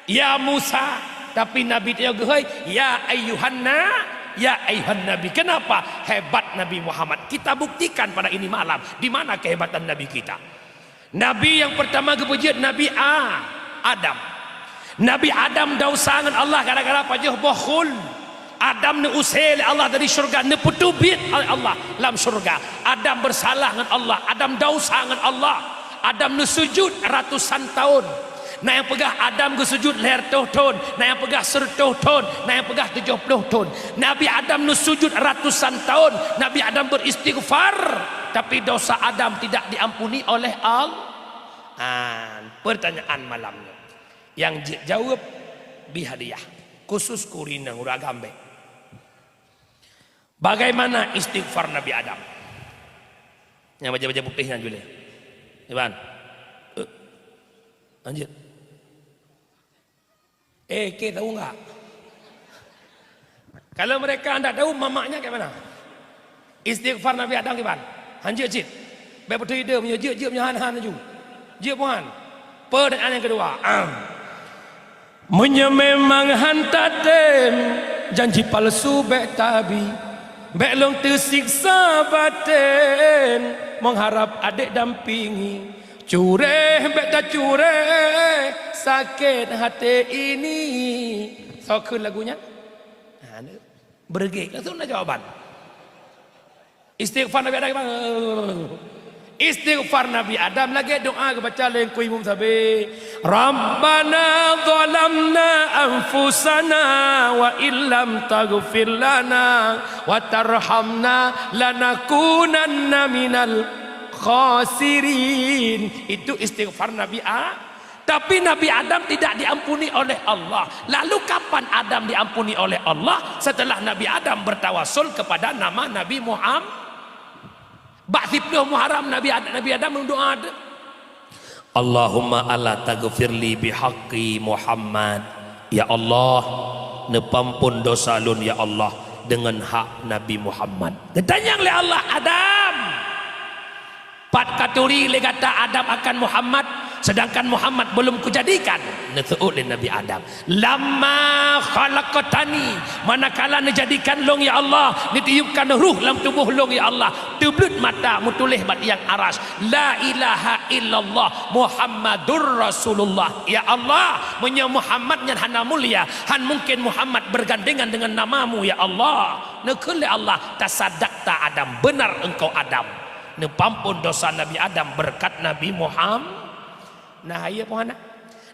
ya Musa," tapi nabi tanyoe geuhôi, "Ya ayyuhanna, ya ayyuhan nabi." Kenapa? Hebat Nabi Muhammad. Kita buktikan pada ini malam, di mana kehebatan Nabi kita. Nabi yang pertama geupeujeuet Nabi A-, Adam. Nabi Adam dausa ngon Allah gara-gara pajoh boh khul. Adam neuusé lé Allah dari syeuruga, neupeuteubiet oleh Allah lam syeuruga. Adam beusalah ngon Allah, Adam dausa ngon Allah. Adam neusujut ratusan taun. Na nyang peugah Adam geusujut lhèe reutôh thon, na nyang peugah sireutôh thon, na nyang peugah tujoh ploh thon. Nabi Adam neusujut ratusan taun, Nabi Adam beristighfar, tapi dosa Adam tidak diampuni oleh Allah. An, pertanyaan malam nyoe. Nyang jeuet jaweueb, bri hadiah. Khusus keu ureueng inong, ureueng agam bèk. Bagaimana istighfar Nabi Adam? Nyang bajèe-bajèe putéh nyan, Juli. Iban. Eh. Lanjut. Eh, ke tahu enggak? Kalau mereka ndak tahu, mamaknya kayak mana? Istighfar Nabi Adam kiban? Hanjeuet cit. Bèk beutôi ide, meunyoe jeuet, jeuet, meunyoe han, han laju. Jeuet peuhan. Pertanyaan yang kedua. Am. Meunyoe memang han tatem, janji palsu bèk tabi. Bèk lôn teusiksa baten, mengharap adek dampingi. Cureh bèk tacuréh, sakét haté ini. Soe kheun lagu nyan? Ha, ni. Beureuguek, langsung na jawaban. Istighfar Nabi Adam, Bang. Istighfar Nabi Adam lagèe doa geubaca lé Teungku Imum sabe. Rabbana zalamna anfusana wa illam taghfir lana wa tarhamna lanakunanna minal khasirin. Itu istighfar Nabi A-, Tapi Nabi Adam tidak diampuni oleh Allah. Lalu kapan Adam diampuni oleh Allah? Setelah Nabi Adam bertawasul kepada nama Nabi Muhammad. Bak siploh Muharram Nabi Ad-, Nabi Adam meudoa, "Allahumma ala taghfirli bihaqqi Muhammad." "Ya Allah, neupeuampon dosa lôn, ya Allah, deungon hak Nabi Muhammad." Geutanyong lé Allah, "Adam, pat katuri lé gata Adam akan Muhammad, sedangkan Muhammad belum kujadikan?" Neuseuôt lé Nabi Adam, "Lamma khalaqtani, manakala neujadikan lôn, ya Allah, neutiupkan ruh lam tuboh lôn, ya Allah, teubleuet mata, meutuléh bak tiang aras, 'La ilaha illallah Muhammadur Rasulullah.' Ya Allah, meunyoe Muhammad nyan hana mulia, han mungken Muhammad bergandengan dengan nama-Mu, ya Allah." Neukheun lé Allah, "Tasadakta Adam, benar engkau Adam." Neupeuampon dosa Nabi Adam beureukat Nabi Muham-, nah, hayeue pih hana.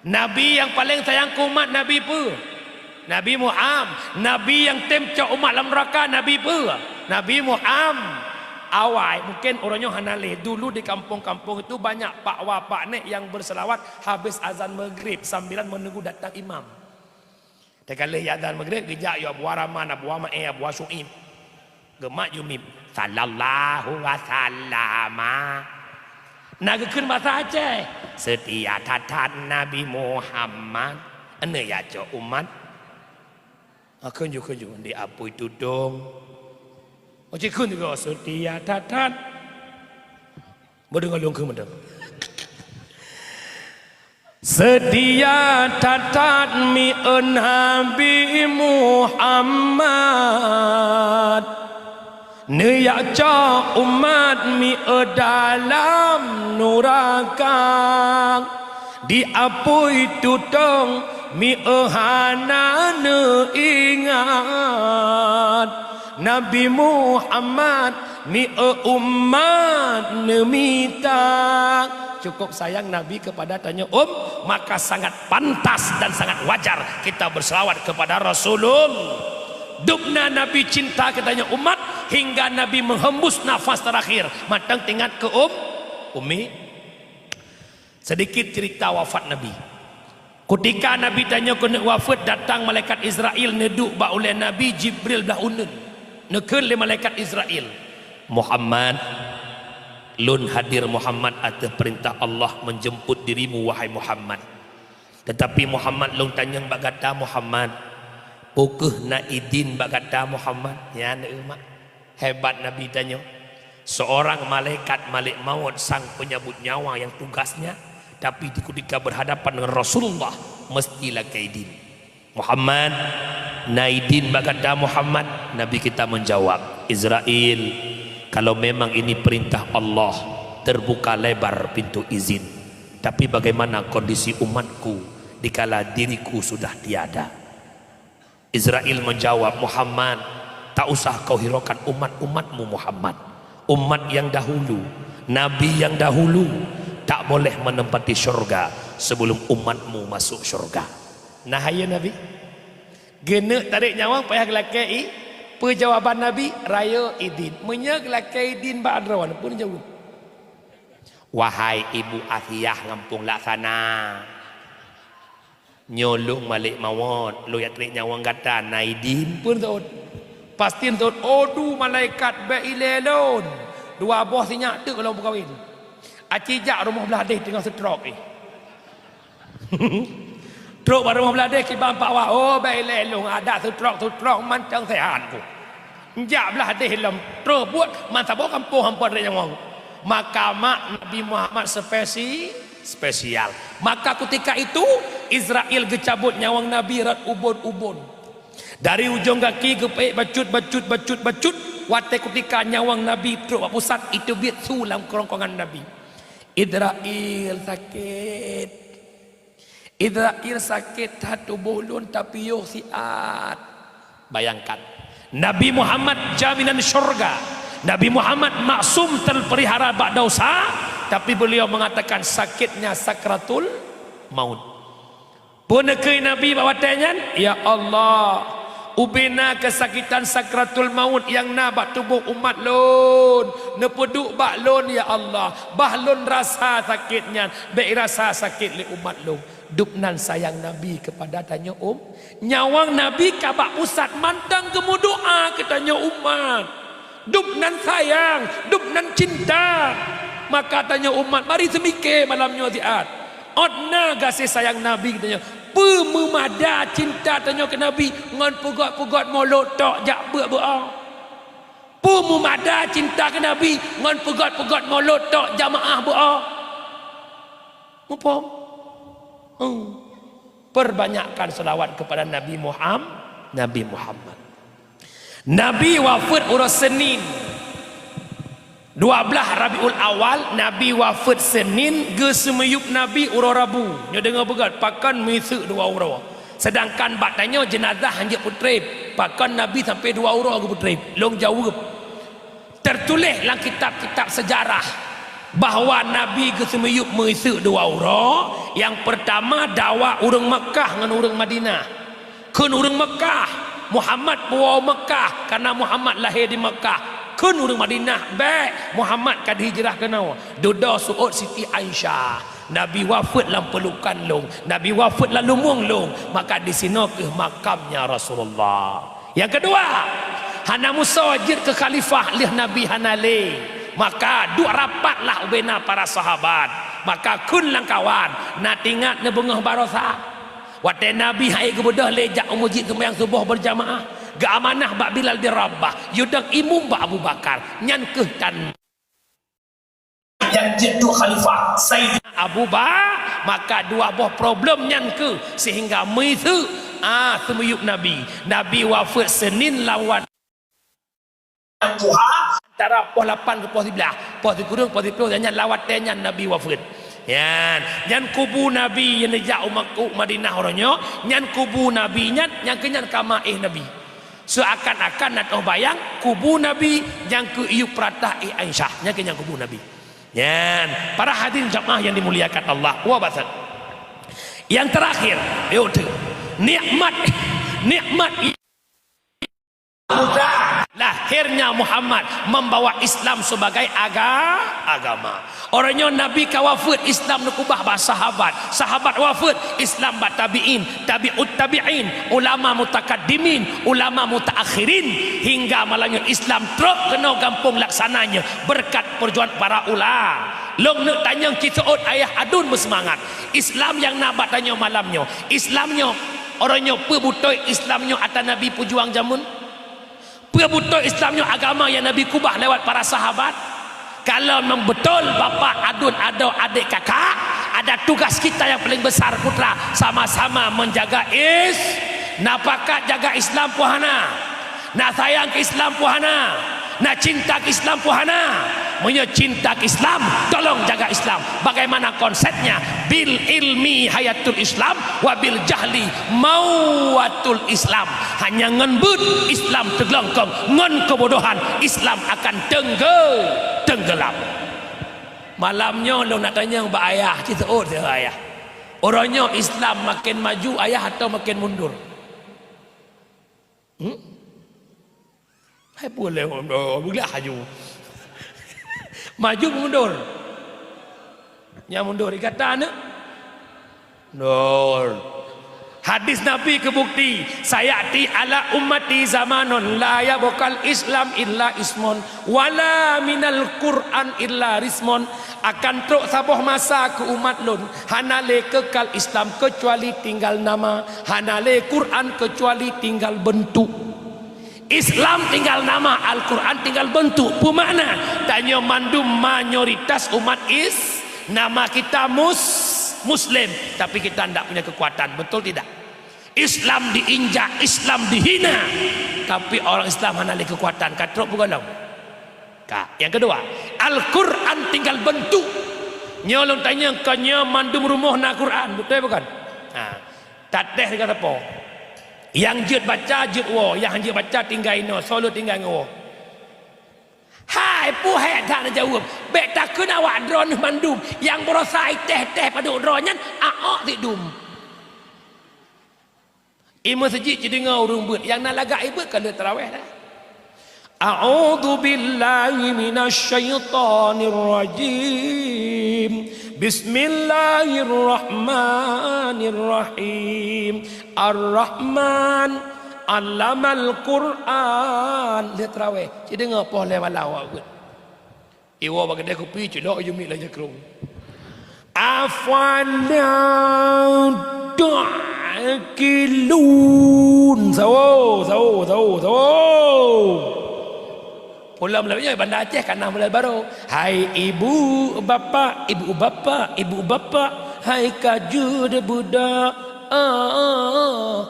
Nabi nyang paleng sayang keu umat Nabi peue? Nabi Muham-, Nabi nyang tem cok umat lam neuraka Nabi peue? Nabi Muham-, awai, mungken uroe nyoe hana lé. Dulu di kampung-kampung itu banyak pak wa pak nek nyang berselawat habis azan maghrib sambilan menunggu datang imam. Teuka lheueh azan maghrib, geujak yue Abu Rahman, Abu Ma'e, Abu Syu'ib. Geumat yue mim, "Sallallahu wa sallama." Na geukheun basa Aceh, "Seutia that-that Nabi Muhammad, neujak cok umat." Akheun ju, kheun ju, di apui tutong. Oh, cit kheun juga, "Seutia that-that." Beudeungoe lôn kheun mantong. "Seutia that-that mieu Nabi Muhammad, neujak cok umat mieu dalam nuraka, di apui tutong mieu hana neuingat." Nabi Muhammad mieu umat neumita. Cukup sayang Nabi kepada tanyoe um, maka sangat pantas dan sangat wajar kita berselawat kepada Rasulullah. Dubna Nabi cinta keu tanyoe umat hingga Nabi menghembus nafas terakhir. Mantong teuingat keu um, Ummi. Sedikit cerita wafat Nabi. Kutika Nabi tanyoe keuneuk wafeuet, datang malaikat Israel neuduek bak ulèe Nabi Jibril blah uneuen. Neukheun lé malaikat Israel, "Muhammad, lôn hadir Muhammad ateueh peurintah Allah menjemput dirimu, wahai Muhammad. Tetapi Muhammad, lôn tanyong bak gata Muhammad, peu kheueh na idin bak gata Muhammad?" Nyan, eh, mak. Hebat Nabi tanyoe. Seorang malaikat Malik Maut, sang penyabut nyawa yang tugasnya, tapi di ketika berhadapan dengan Rasulullah, mesti lakèe idin. "Muhammad, na idin bak gata Muhammad?" Nabi kita menjawab, "Israel, kalau memang ini perintah Allah, terbuka lebar pintu izin. Tapi bagaimana kondisi umatku dikala diriku sudah tiada?" Israel menjawab, "Muhammad, tak usah kau hiraukan umat-umatmu, Muhammad. Umat yang dahulu, nabi yang dahulu, tak boleh menempati syurga sebelum umatmu masuk syurga." Nah, hayeue Nabi. Geuneuk tarek nyawöng payah geulakèe i-, peue jawaban Nabi? "Rayeuk idin." Meunyoe geulakèe idin bak droeneuh, peue jaweueb? "Wahai Ibu Asiah gampông Laksana, nyoe lôn Malik Maut, lôn jak trép nyawöng gata, na idin?" Peue neuseuôt? Pasti neuseuôt, "Aduh, malaikat, bèk ilèe lôn. Dua boh sinyak teuk lôn peukawen. Aci jak rumoh blah deh teungoh seutrok jih." Trok bak rumoh blah deh kiban pak wa, "Oh, bèk ilèe lôn, adak seutrok-seutrok mantong seuhat ku. Jak blah deh lom, troh buet man saboh gampông hampa trép nyawöng." Maka mak Nabi Muhammad spesi-, spesial. Maka kutika itu, Israel geucabot nyawöng Nabi rot ubon-ubon. Dari ujong gaki geupeuék bacut, bacut, bacut, bacut. Watèe kutika nyawöng Nabi trok bak pusat, iteubiet su lam keurongkongan Nabi. "Israel sakét. Israel sakét that tuboh lôn, tapi yoh siat." Bayangkan, Nabi Muhammad jaminan syurga. Nabi Muhammad maksum terpelihara bak dosa, tapi beliau mengatakan sakitnya sakratul maut. Peue neukheun Nabi bak watèe nyan? "Ya Allah, ubena keusakitan sakratul maut nyang na bak tuboh umat lôn, neupeuduek bak lôn, ya Allah. Bah lôn rasa sakét nyan, bèk rasa sakét lé umat lôn." Dubnan sayang Nabi keupada tanyoe um-, nyawöng Nabi ka bak pusat mantong geumeudoa keu tanyoe umat. Dubnan sayang, dubnan cinta. Maka tanyoe umat, mari seumike malam nyoe siat. Ôt na gaséh sayang Nabi keu tanyoe. Peue meumada cinta tanyoe keu Nabi ngon peugöt-peugöt mulod tok jak beuet beuo? Peue meumada cinta keu Nabi ngon peugöt-peugöt mulod tok jamaah beuo? Muphom? Hmm. Perbanyakkan selawat kepada Nabi Muham-, Nabi Muhammad. Nabi wafeuet uroe Senin. Dua blaih Rabiul Awal, Nabi wafeuet Senin, geuseumiyueb Nabi uroe Rabu. Nyoe deungoe beugöt, pakon meuiseuk dua uroe. Sedangkan bak tanyoe jeunazah hanjeuet peutreb. Pakon Nabi sampai dua uroe geupeutreb? Lôn jaweueb. Teutuléh lam kitab-kitab seujarah bahwa Nabi geuseumiyueb meuiseuk dua uroe. Nyang peurtama dawa ureuëng Makkah ngon ureuëng Madinah. Kheun ureuëng Makkah, Muhammad puwoe Makkah, karena Muhammad lahé di Makkah. Kheun ureuëng Madinah, bék, Muhammad ka dihijrah keunoe. Dudoe seuôt Siti Aisyah, Nabi wafeuet lam peulokan lôn, Nabi wafeuet lam lumueng lôn, maka disinoe kheueh makamnya Rasulullah. Nyang keudua, hana musoh jeuet keu khalifah lheueh Nabi hana lé. Maka duek rapatlah ubena para sahabat. Maka kheun lam kawan, na teuingat neubeungoh baroesa. Watée Nabi han ék geubeudôh lé jak u meuseujid seumayang suboh beurjamaah, geuamanah bak Bilal bin Rabah, yue dong imum bak Abu Bakar. Nyan kheueh tan nyang jeuet duek khalifah, Saidina Abu Ba-, maka dua boh problem nyan kheueh sehingga meuiseuk, ah, seumiyueb Nabi. Nabi wafeuet Senin lawan duha, antara poh lapan keu poh siblaih, poh sikureueng, poh siplôh, nyan lam watée nyan Nabi wafeuet. Nyan, nyan kubu Nabi nyang neujak u Mak-, u Madinah uroe nyoe, nyan kubu Nabi nyan, nyang keu nyan kama éh Nabi. Seuakan-akan na toh bayang kubu Nabi nyang keu iyueb peuratah éh Aisyah, nyang keu nyan kubu Nabi. Nyan, para hadirin jamaah yang dimuliakan Allah, wa basat. Yang terakhir, yuk, nikmat, nikmat lahirnya Muhammad membawa Islam sebagai aga-, agama. Uroe nyoe Nabi ka wafeuet, Islam neukubah bak sahabat. Sahabat wafeuet, Islam bak tabi'in, tabi'ut tabi'in, ulama mutakaddimin, ulama mutaakhirin. Hingga malam nyoe Islam trok keunoe gampông Laksana nyoe beureukat peujuangan para ulama. Lôn neuk tanyong cit seuôt ayah aduen beuseumangat. Islam nyang na bak tanyoe malam nyoe, Islam nyoe, uroe nyoe peue beutôi Islam nyoe atra Nabi peujuang jameun? Peue beutôi Islam nyoe agama nyang Nabi kubah lewat para sahabat? Kalau memang betul bapak, aduen, adoe, adek, kakak, ada tugas kita yang paling besar, putra, sama-sama menjaga is-, na pakat jaga Islam peue hana? Na sayang keu Islam peue hana? Na cinta keu Islam peue hana? Meunyoe cinta keu Islam, tolong jaga Islam. Bagaimana konsepnya? Bil ilmi hayatul Islam, wa bil jahli mauwatul Islam. Hanya ngon beuet Islam teuglongkong, ngon keubodohan Islam akan tengge-, tenggelam. Malam nyoe lôn nak tanyong bak ayah, cit seuôt ayah. Uroe nyoe Islam makin maju ayah atau makin mundur? Hmm? Hai pun lé, oh, oh, beuglah aju. Maju mundur. Nyang mundur, dikata aneuk. Mundur. Hadis Nabi keu bukti, "Sayati ala ummati zamanun la yabqal Islam illa ismun, wala minal Qur'an illa rismun." Akan trok saboh masa keu umat lôn, hana lé keukal Islam keucuali tinggal nama, hana lé Qur'an keucuali tinggal beuntuk. Islam tinggal nama, Al-Quran tinggal bentuk. Peue makna? Tanyoe mandum mayoritas umat is-, nama kita mus-, Muslim, tapi kita ndak punya kekuatan. Betul tidak? Islam diinjak, Islam dihina, tapi orang Islam hana lé kekuatan. Ka trok peugolom. Ka. Yang kedua, Al-Quran tinggal bentuk. Nyoe lôn tanyong, kon nyoe mandum rumoh na Quran, beutôi bukan? Ha. Tatéh tinggai sapo? Nyang jeuet baca, jeuet woe, nyang han jeuet baca tinggai inoe, soe lôn tinggai ngon woe. Hai, peue hék that neujaweueb? Bék takheun awak droeneuh mandum, nyang baroesa itéh-téh padub droe nyan, aok sidum. I meuseujid jideungoe ureuëng beuet, nyang na lagak ibeuet ka lheueh tarawéh dah. A'udzu billahi minasy syaithanir rajim. Bismillahirrahmanirrahim. Ar-Rahman, 'allamal Qur'an. Lheueh tarawéh, jideungoe poh lhée malam awak beuet. Iwoe bak keudè kupi, culok yue miet lam jakrong. Afala ta- Akilun. Sawo, sawo, sawo, sawo. Pulang meulalu nyoe Banda Aceh ka na mulai baru. Hai ibu bapak, ibu bapak, ibu bapak, hai kajut budak. Ah, ah, ah.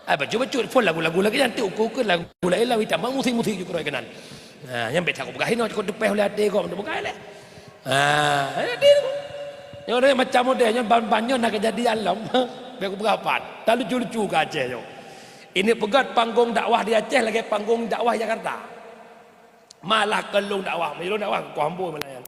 Ai bacut-bacut phon lagu-lagu lagèe nyan, tu ukur-ukur lagu laén lah, itam musik-musik ju keurôi keunan. Ha, nyan bèk takot peugah hinoe, cukôp teupèh ulèe até gob, teupeugah lé. Ha, jadi nyoe macam model nyoe ban-ban nyoe na keujadian lom. Bèk kupeugah pat. Talucu-lucu keu Aceh nyoe. Ini peugöt panggong dakwah di Aceh lagèe panggong dakwah Jakarta. Malah keu lôn dakwah, meunyoe lôn dakwah keu Ambo meulayan.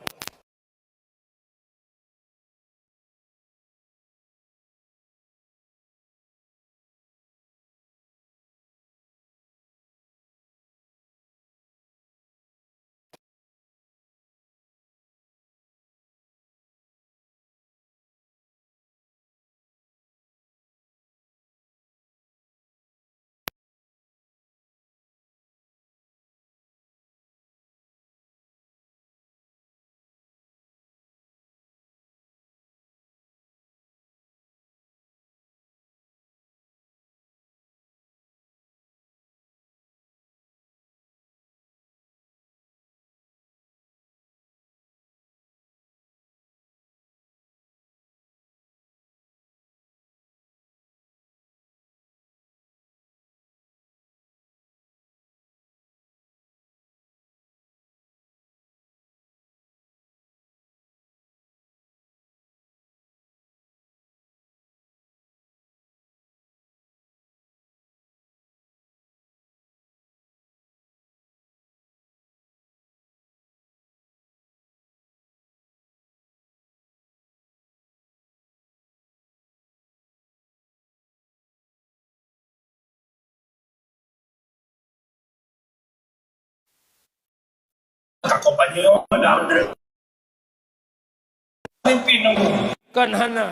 Kon hana.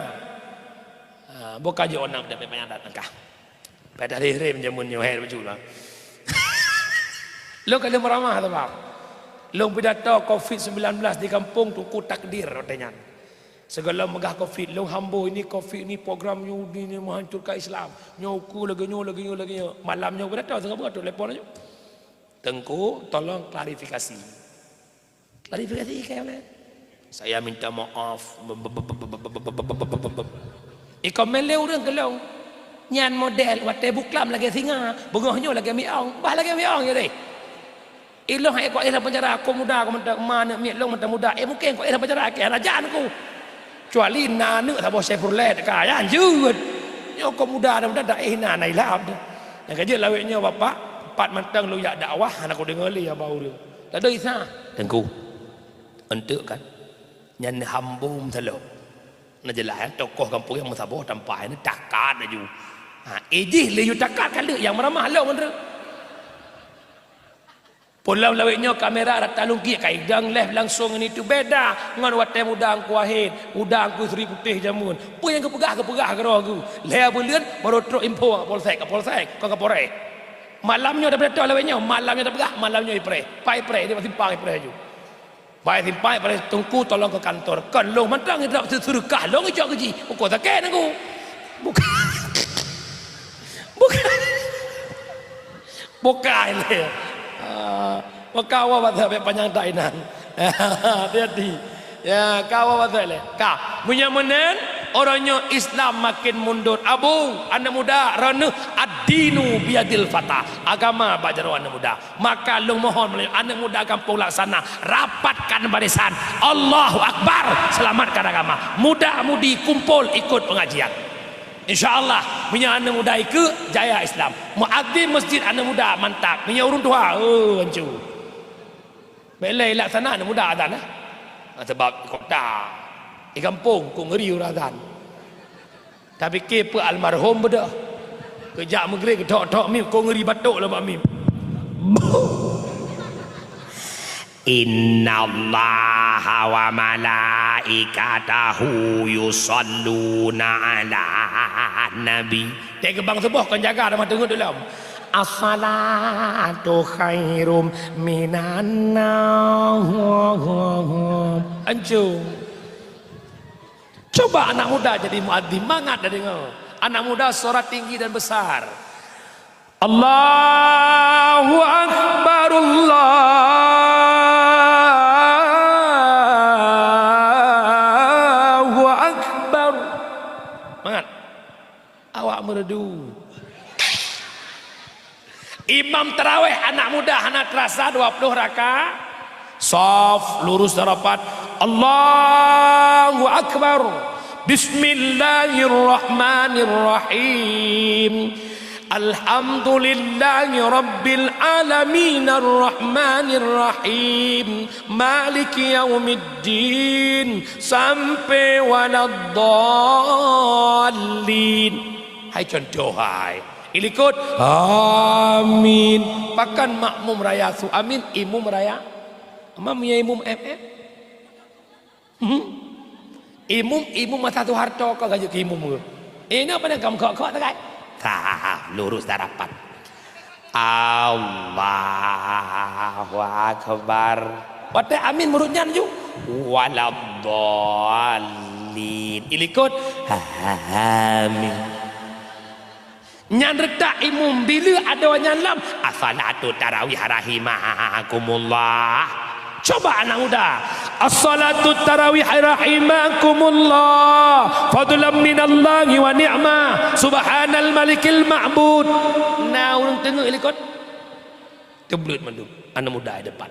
Ha, buka je onang dah payah datang kah. Pada hari-hari jameun nyoe hai betul lah. Lôn ka lheueh meuramah tu, Bang. Lôn pidato covid sembilan belas di kampung Teungku Takdir watèe nyan. Sigohlom meugah covid, lôn hambô ini covid ni program Yahudi ni menghancurkan Islam. Nyoe uku lagèe nyoe, lagèe nyoe, lagèe nyoe. Malam nyoe pidato, sigohlom buka telepon laju. Teungku, tolong klarifikasi. Klarifikasi keu ulèe. Saya minta maaf. Iko melé ureueng keu lôn. Nyan model watèe buklam lagèe singa, beungoh nyoe lagèe miong, bah lagèe miong je deh. Ilôn hai kok éh lam penjara, kon muda kon mantong, ma aneuk miet lôn mantong muda, éh mungken kok éh lam penjara keu hana jan ku. Kecuali na aneuk saboh Chevrolet ka, nyan jeuet. Nyoe kon muda, muda dak éh na, na ilap. Nyang ka jeuet lawét nyoe bapak, pat mantong lôn jak dakwah hana kudeungoe lé haba ureueng. Ladôm Isa, Teungku. Enteuk kan? Nyan hambô meusalôh. Na jeulaih kan tokoh gampông nyang meusaboh tampah nyan takat laju. Ha, ijih laju takat ka lheueh nyang meuramah lôn treuk. Pulang lawét nyoe kamera rata lungkiek ka idong leh langsung ngon itu beda ngon watèe muda Teungku Wahid, muda Teungku Sri Putéh jameun. Peue nyang geupeugah, geupeugah keudroe geuh. Lhèe buleuen baru trok info ka polsek, ka polsek, kon ka polres. Malam nyoe dapat lawét nyoe, malam nyoe tapeugah, malam nyoe ipreh. Pai ipreh, di simpang ipreh laju. Pai simpang ipreh, Teungku tolong keu kantor. Kon lôn mantong idrop seudeukah lôn ijok keu jih. Uko sakét Teungku. Bukan. Bukan. Bukan lé. Ah, maka awak bak bèk panyang that inan. Hati-hati. Ya, ka awak bak lé. Ka, meunyoe meunan, uroe nyoe Islam makin mundur. Abu, aneuk muda, droeneuh, ad-dinu biyadil fata. Agama bak jaroe aneuk muda. Maka lôn mohon meulayeue aneuk muda gampông Laksana, rapatkan barisan. Allahu Akbar, selamatkan agama. Muda-mudi kumpul ikut pengajian. Insya Allah, meunyoe aneuk muda ikeu, jaya Islam. Muadzin masjid aneuk muda mantap. Meunyoe ureueng tuha, oh, hanco. Bèk lé Laksana aneuk muda azan, eh. Sebab kota, di gampông, kok ngeuri ureueng azan. Tapike peue almarhum beudôh. Geujak meugreb geuthok-thok mim, kok ngeuri batok lom bak mim. Innallaha wa malaikatahu yusalluna 'alan nabi. Teuh geubang suboh kon jaga teuma teungeut lom. As-salatu khairum minan naum. Anco. Cuba anak muda jadi muadzin, mangat dah deungoe. Anak muda suara tinggi dan besar. Allahu Akbar, Allahu Akbar. Semangat. Awak meureudu. Imam tarawih anak muda hana terasa dua puluh raka. Saf lurus dan rapat. Allahu Akbar. Bismillahirrahmanirrahim. Alhamdulillahi rabbil alamin, arrahmanirrahim, maliki yaumiddin, sampai waladdallin. Hai contoh hai. Ilikot, amin. Pakon makmum raya su amin, imum raya. Mam ya imum M M. Hmm. Imum, imum masa Soeharto ka gaji ke imum ke? Ina pada kam kok-kok tegai. Tah, lurus dan rapat. Allahu Akbar. Watèe amin murit nyan ju. Waladdallin. Ilikot, amin. Nyan reutak imum bila adoe nyan lam as-salatu tarawih rahimakumullah. Coba anak muda, as-salatu tarawih rahimakumullah, fadlan minallahi wa ni'mah, subhanal malikil ma'bud. Na ureueng teungeut likot? Teubleut mandum anak muda di depan.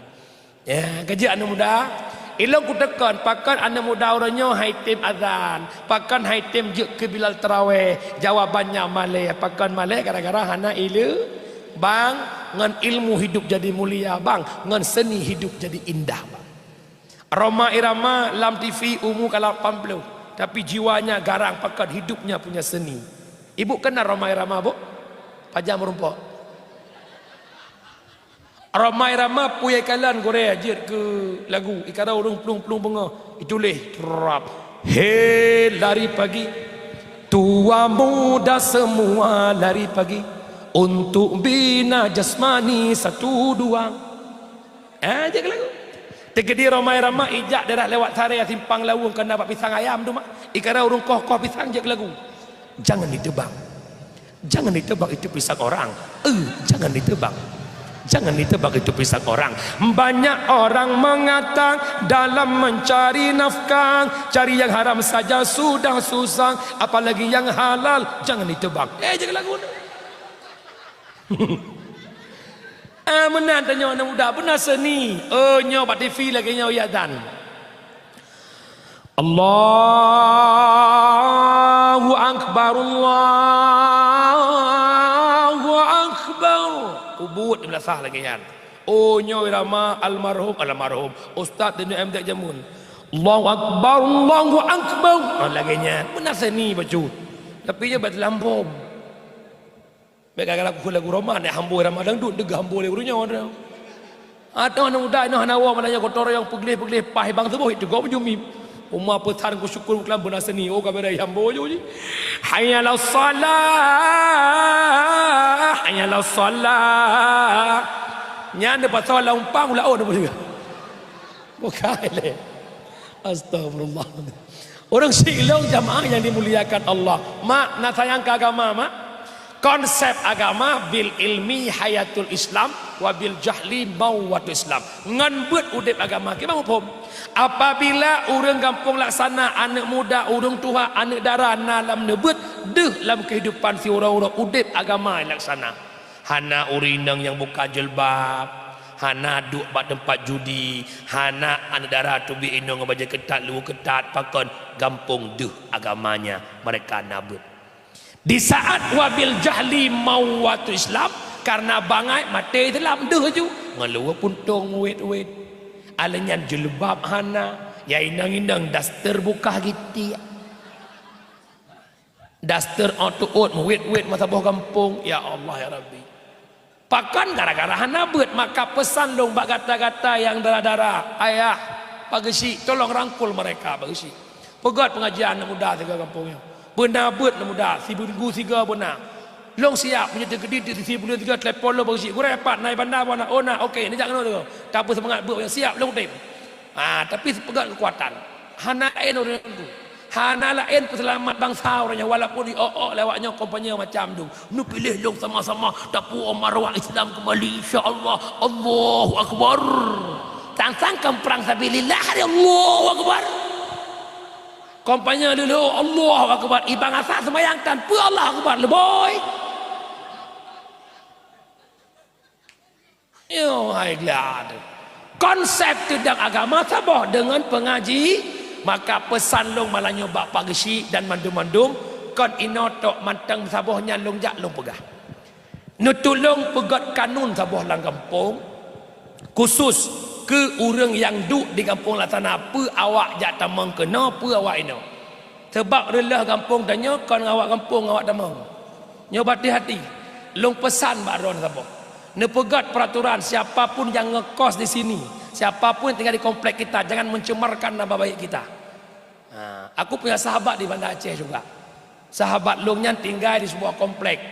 Ya, kajak anak muda. Ilong kuteukon, pakon anak muda uroe nyoe hai tem azan, pakon hai tem jeuet keu bilal taraweh. Jawabannya malèe, pakon malèe? Gara-gara hana ileumèe. Bang, ngon ilmu hidup jadi mulia, bang, ngon seni hidup jadi indah, bang. Rhoma Irama lam T V umu ka lapan puluh, tapi jiwanya garang, pakon? Hidupnya punya seni. Ibu kenal Rhoma Irama, Bu? Pajan meurumpok. Rhoma Irama peue nyang ikalon gurèe jeuet keu lagu, ikara ureueng plueng-plueng beungoh, ituléh trap. He lari pagi, tua muda semua lari pagi, untuk bina jasmani satu dua. Ah, jeuet keu lagu. Teukeudi Rhoma Irama ijak daerah lewat Sarè simpang Laweueng keu na bak pisang ayam tu mak, ikara ureueng koh-koh pisang jeuet keu lagu. Jangan ditebang. Jangan ditebang itu pisang orang. Eh, jangan ditebang. Jangan ditebang itu pisang orang. Banyak orang mengata dalam mencari nafkah, cari yang haram saja sudah susah, apalagi yang halal jangan ditebang. Eh, jangan lagu tu. Ah, meunan tanyoe aneuk muda, beuna seni. Oh, nyoe bak T V lagèe nyoe ya dan. Allahu Akbar, Allahu Akbar. Ubut di beulasah lagèe nyan. Oh, nyoe irama almarhum, almarhum Ustaz Daniel M Tek Jamun. Allahu Akbar, Allahu Akbar. Ah, lagèe nyan. Beuna seni bacut. Tapi nyoe bak lampom. Bèk gara-gara kukheun lagu Rhoma, nyan hambô Rhoma dangdut, deuh hambô lé ureueng nyoe. Atau aneuk muda inoe hana woe, malam nyoe gotong royong peugleh-peugleh paih bang seuboh, iteugok meujumim. Uma peusan kusyukur keulam beuna seni, oh, ka beda hambô ju jih. Hayya 'alas shalah, hayya 'alas shalah. Nyan neupasoe lam umpang ulaôn apa juga. Bukai lé. Astagfirullah. Ureueng siklong jamaah yang dimuliakan Allah. Mak, na sayang keu agama, mak. Konsep agama, bil ilmi hayatul Islam, wa bil jahli mauwatul Islam. Ngon beuet udép agama. Kiban muphom? Apabila ureueng gampông Laksana, aneuk muda, ureueng tuha, aneuk dara na lam neubeuet, deuh lam keuhidupan siuroe-uroe udép agama Laksana. Hana ureueng inong nyang buka jilbab, hana duek bak teumpat judi, hana aneuk dara teubiet inong ngon bajèe keutat, luweue keutat, pakon? Gampông deuh agamanya, mereka na beuet. Di saat wa bil jahli mauwatul Islam, karena bangai maté Islam deuh ju, ngon luweue puntông meuwét-wét. Alèh nyan jilbab hana, ya inong-inong daster buka gitiek. Daster ôk teuôt meuwét-wét meusaboh gampông, ya Allah, ya Rabbi. Pakon? Gara-gara hana beuet, maka peusan lôn bak gata-gata nyang dara-dara, ayah, pak geuchik, tolong rangkul mereka, pak geuchik. Peugöt pengajian aneuk muda sigoe gampông nyoe. Beuna beuet aneuk muda, siminggu sigoe beuna. Lôn siap, meunyoe teukeudi teuk sisi buleuen sigoe, telepon lôn, pak geuchik, gurèe pat na i banda, oh na, oke, neujak keunoe sigoe. Tapeuseumangat beuet nyang siap, lôn tem. Ah, tapi sipeugöt keukuatan. Hana laén ureueng tu. Hana laén peuseulamat bansa uroe nyoe, walaupun iok-ok lé awak nyoe kampanye macam tu. Neupiléh lôn sama-sama tapuwoe maruah Islam keumbali, insya Allah. Allahu Akbar. Sang-sang kon prang sabilillah, hari Allahu Akbar. Kampanye dulu, Allahu Akbar. Iban asai seumayang tan, peue Allahu Akbar, leuboi. Nyoe hai glad. Konsep teudong agama saboh deungon peungaji, maka peusan lôn malam nyoe bak Pak Geuchik dan mandum-mandum, kon inoe tok mantong saboh nyan lôn jak lôn peugah. Neutulông peugöt kanun saboh lam gampông, khusus keu ureuëng nyang duek di gampông Laksana, peue awak jak tamong keunoe, peue awak inoe. Sabab reuloh gampông tanyoe kon awak gampông awak tamong. Nyoe bati-hati, lôn peusan bak droeneuh saboh. Neupeugöt peuraturan, siapa pun nyang ngekos di sini, siapa pun nyang tinggai di komplek kita, jangan mencemarkan nama baik kita. Ha, aku punya sahabat di Banda Aceh juga. Sahabat lôn nyan tinggai di sebuah komplek.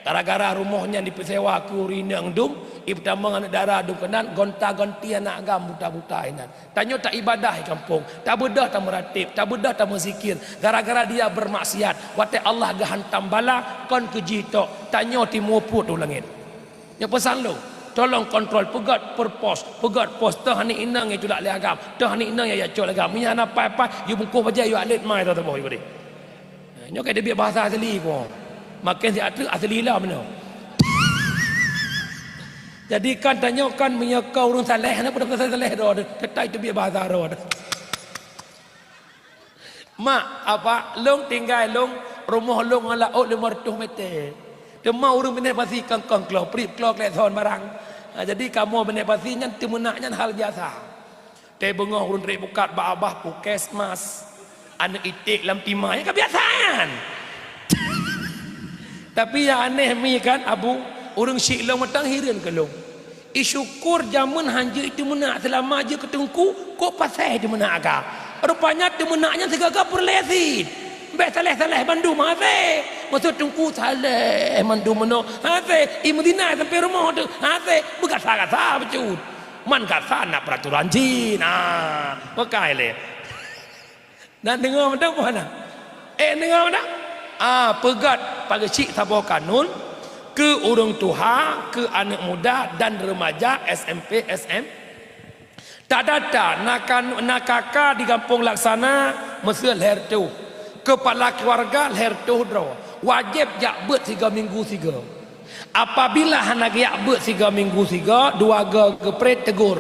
Gara-gara rumoh nyan dipeusewa keu ureuëng inong dum, ipeutamong aneuëk dara dum keunan, gonta-gonti aneuk agam buta-buta inan. Tanyoe taibadah di gampông, tabeudôh tameuratéb, tabeudôh tameuzikir. Gara-gara dia bermaksiat, watée Allah geuhantam bala, kon keu jih tok, tanyoe timu pruet u langét. Nyoe peusan lôn, tolong kontrol, peugöt purpos, peugöt pos, toh aneuk inong nyang culak lé agam, toh aneuk inong nyang jak col agam. Meunyo hana pai-pai, yue bungkôh bajée, yue alet mai toh teuboh yue deh. Nyoe ka teubiet bahasa asli ko. Maken siat treuk asli lom nyoe. Jadi kan tanyoe kan meunyoe ka ureuëng saleh, hana peue saleh droe, teutai teubiet bahasa droe. Mak, apa, lôn tinggai lôn, rumoh lôn ngon laôt limong reutôh meter. Teuma ureuëng binéh pasi kong-kong kloe, prip kloe klek thon barang. Ha, jadi kamoe binéh pasi nyan teumeunak nyan hal biasa. Teubeungoh ureuëng trép bukat bak babah puskesmas, aneuk iték lam tima, nyan ka biasa nyan. Tapi nyang aneh mi kan, Abu, ureuëng syiek lôn mantong hireuen keu lôn. Isyukur jamén han jeuet teumeunak, seulama jeuet keu teungku, kok pasai teumeunak ka. Rupanya teumeunak nyan sigaga peureulée cit. Bék saleh-saleh bandum hase. Maksud teungku saleh bandum meunoe hase. I meuzina sampai rumoh teuh hase. Beugasa-gasa bacut. Man gasa na peuraturan jih. Nah, meukai lé. Na deungoe mantong peue hana? Eh, deungoe mantong? Ah, peugöt Pak Geuchik saboh kanun keu ureuëng tuha, keu aneuk muda dan remaja S M P, S M. Tadata na kan-, na K K di gampông Laksana, meuseu lhèe reutôh. Keupala keuluwarga lhèe reutôh droe. Wajéb jak beuet sigoe minggu sigoe. Apabila hana geujak beuet sigoe minggu sigoe, dua goe geupré teugor.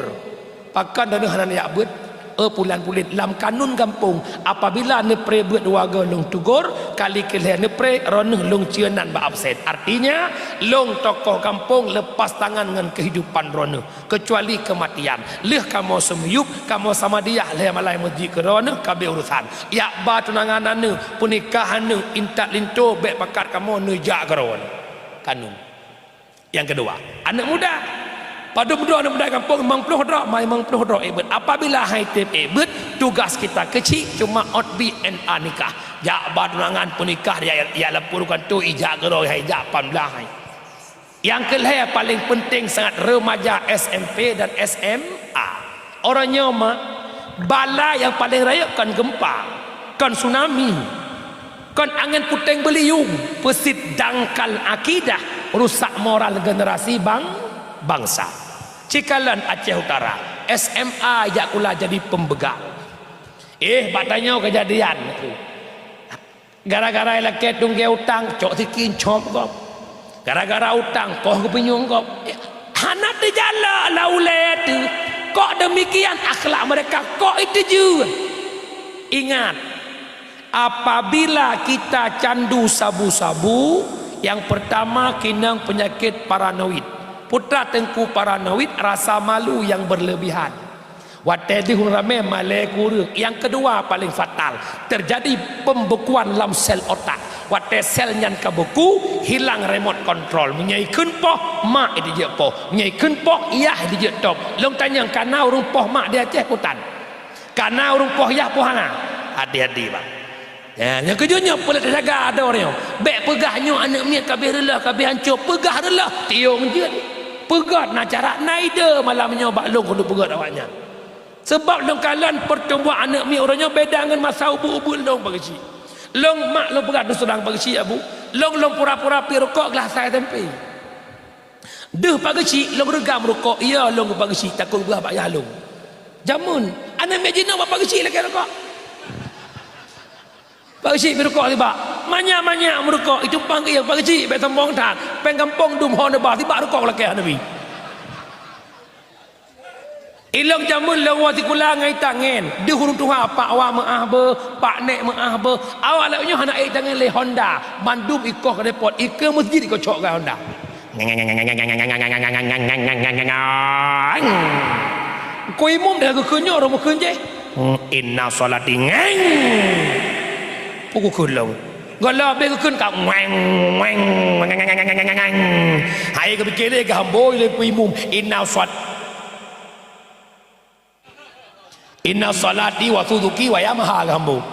Pakon droeneuh hana neujak beuet? Eh, pulan-pulen, lam kanun gampông, apabila neupré beuet dua goe lôn teugor, kali keulhèe neupré, droeneuh lôn cue nan bak absen. Artinya, lôn tokoh gampông lepas tangan ngon keuhidupan droeneuh, keucuali keumatian. Lheueh kamoe seumiyueb, kamoe samadiah lhèe malai meuseujid keu droeneuh, ka abéh urosan. Jak ba tunangan aneuk, peunikah aneuk, intat linto, bèk pakat kamoe neujak keu droeneuh. Kanun. Nyang keudua, aneuk muda. Padub droe aneuk muda gampông, limong ploh droe, ma limong ploh droe ék beuet. Apabila han tém ék beuet, tugas kita keuchik cuma ot bi N A nikah. Jak ba tunangan peunikah, ya, ya lapor kantô, ijak keudroe, hai jak pan blah hai. Nyang keulhèe paleng peunteng sangat remaja S M P dan S M A. Uroe nyoe ma, bala nyang paleng rayeuk kon geumpa, kon tsunami, kon angén puténg beuliung, peusit dangkal akidah, rusak moral generasi bang-, bangsa. Cikalon Aceh Utara, S M A jak kula jadi pembegal. Eh, bak tanyoe keujadian. Gara-gara ilakèe tunggé utang, cok sikin cop gob. Gara-gara utang, koh geupinyueng gob. Hana teujalok lam ulèe teuh. Kok demikian akhlak mereka, kok itu jeuet. Ingat, apabila kita candu sabu-sabu, yang pertama kinong penyakit paranoid. Putra teungku paranoid, rasa malu yang berlebihan. Watèe deuh ureueng ramè malèe keu ureueng. Nyang keudua paleng fatal, teujadi pembekuan lam sel otak. Watèe sel nyan ka beku, hilang remote control. Meunyoe ikheun poh, mak jijeuet poh. Meunyoe ikheun poh, yah jijeuet tom. Lôn tanyong, ka na ureueng poh mak di Aceh peue tan? Ka na ureueng poh yah peue hana? Hati-hati, Bang. Ya, nyang keujeuet nyoe peureulèe teujaga adoe nyoe. Bèk peugah nyoe aneuk miet ka abéh reuloh, ka abéh hanco. Peugah reuloh, tiong jeuet. Peugöt na cara, na ide malam nyoe bak lôn keuneuk peugöt awaknyan. Sabab lôn kalon peutumbuhan aneuk miet uroe nyoe beda ngon masa ubeut-ubeut lôn Pak Geuchik. Lôn mak lôn peugah terus terang Pak Geuchik, Abu, lôn, lôn pura-pura piep rukok glah sa S M P. Deuh Pak Geuchik lôn reugam rukok, iya lôn keu Pak Geuchik takot geubeurah bak yah lôn. Jameun, aneuk miet jinoe bak Pak Geuchik lakée rukok. Pak Geuchik beu rukok sibak. Manyak-manyak meurukok, itumpang keu Pak Geuchik, bék sombong that. Péng gampông dum ho neuba sibak rukok lakée hana bi. Ilong jameun lôn woe sikula ngon itangen. Deuh ureuëng tuha, Pak Wa meuáh beuh, Pak Nek meuáh beuh. Awak lagée nyoe hana ék itangen lé Honda. Mandum ikoh ka depot, ikeue meuseujid ikoh cok keu Honda. Ku imum dah geukheun nyoe, roh geukheun jih. Inna sholati ngeng. Peue geukheun lom. Goh lom habéh geukheun ka weng, weng, weng. Hai geupike lé geuhamboi lé ku imum. Inna shol-, inna sholati wa susuki wa Yamaha geuhamboi.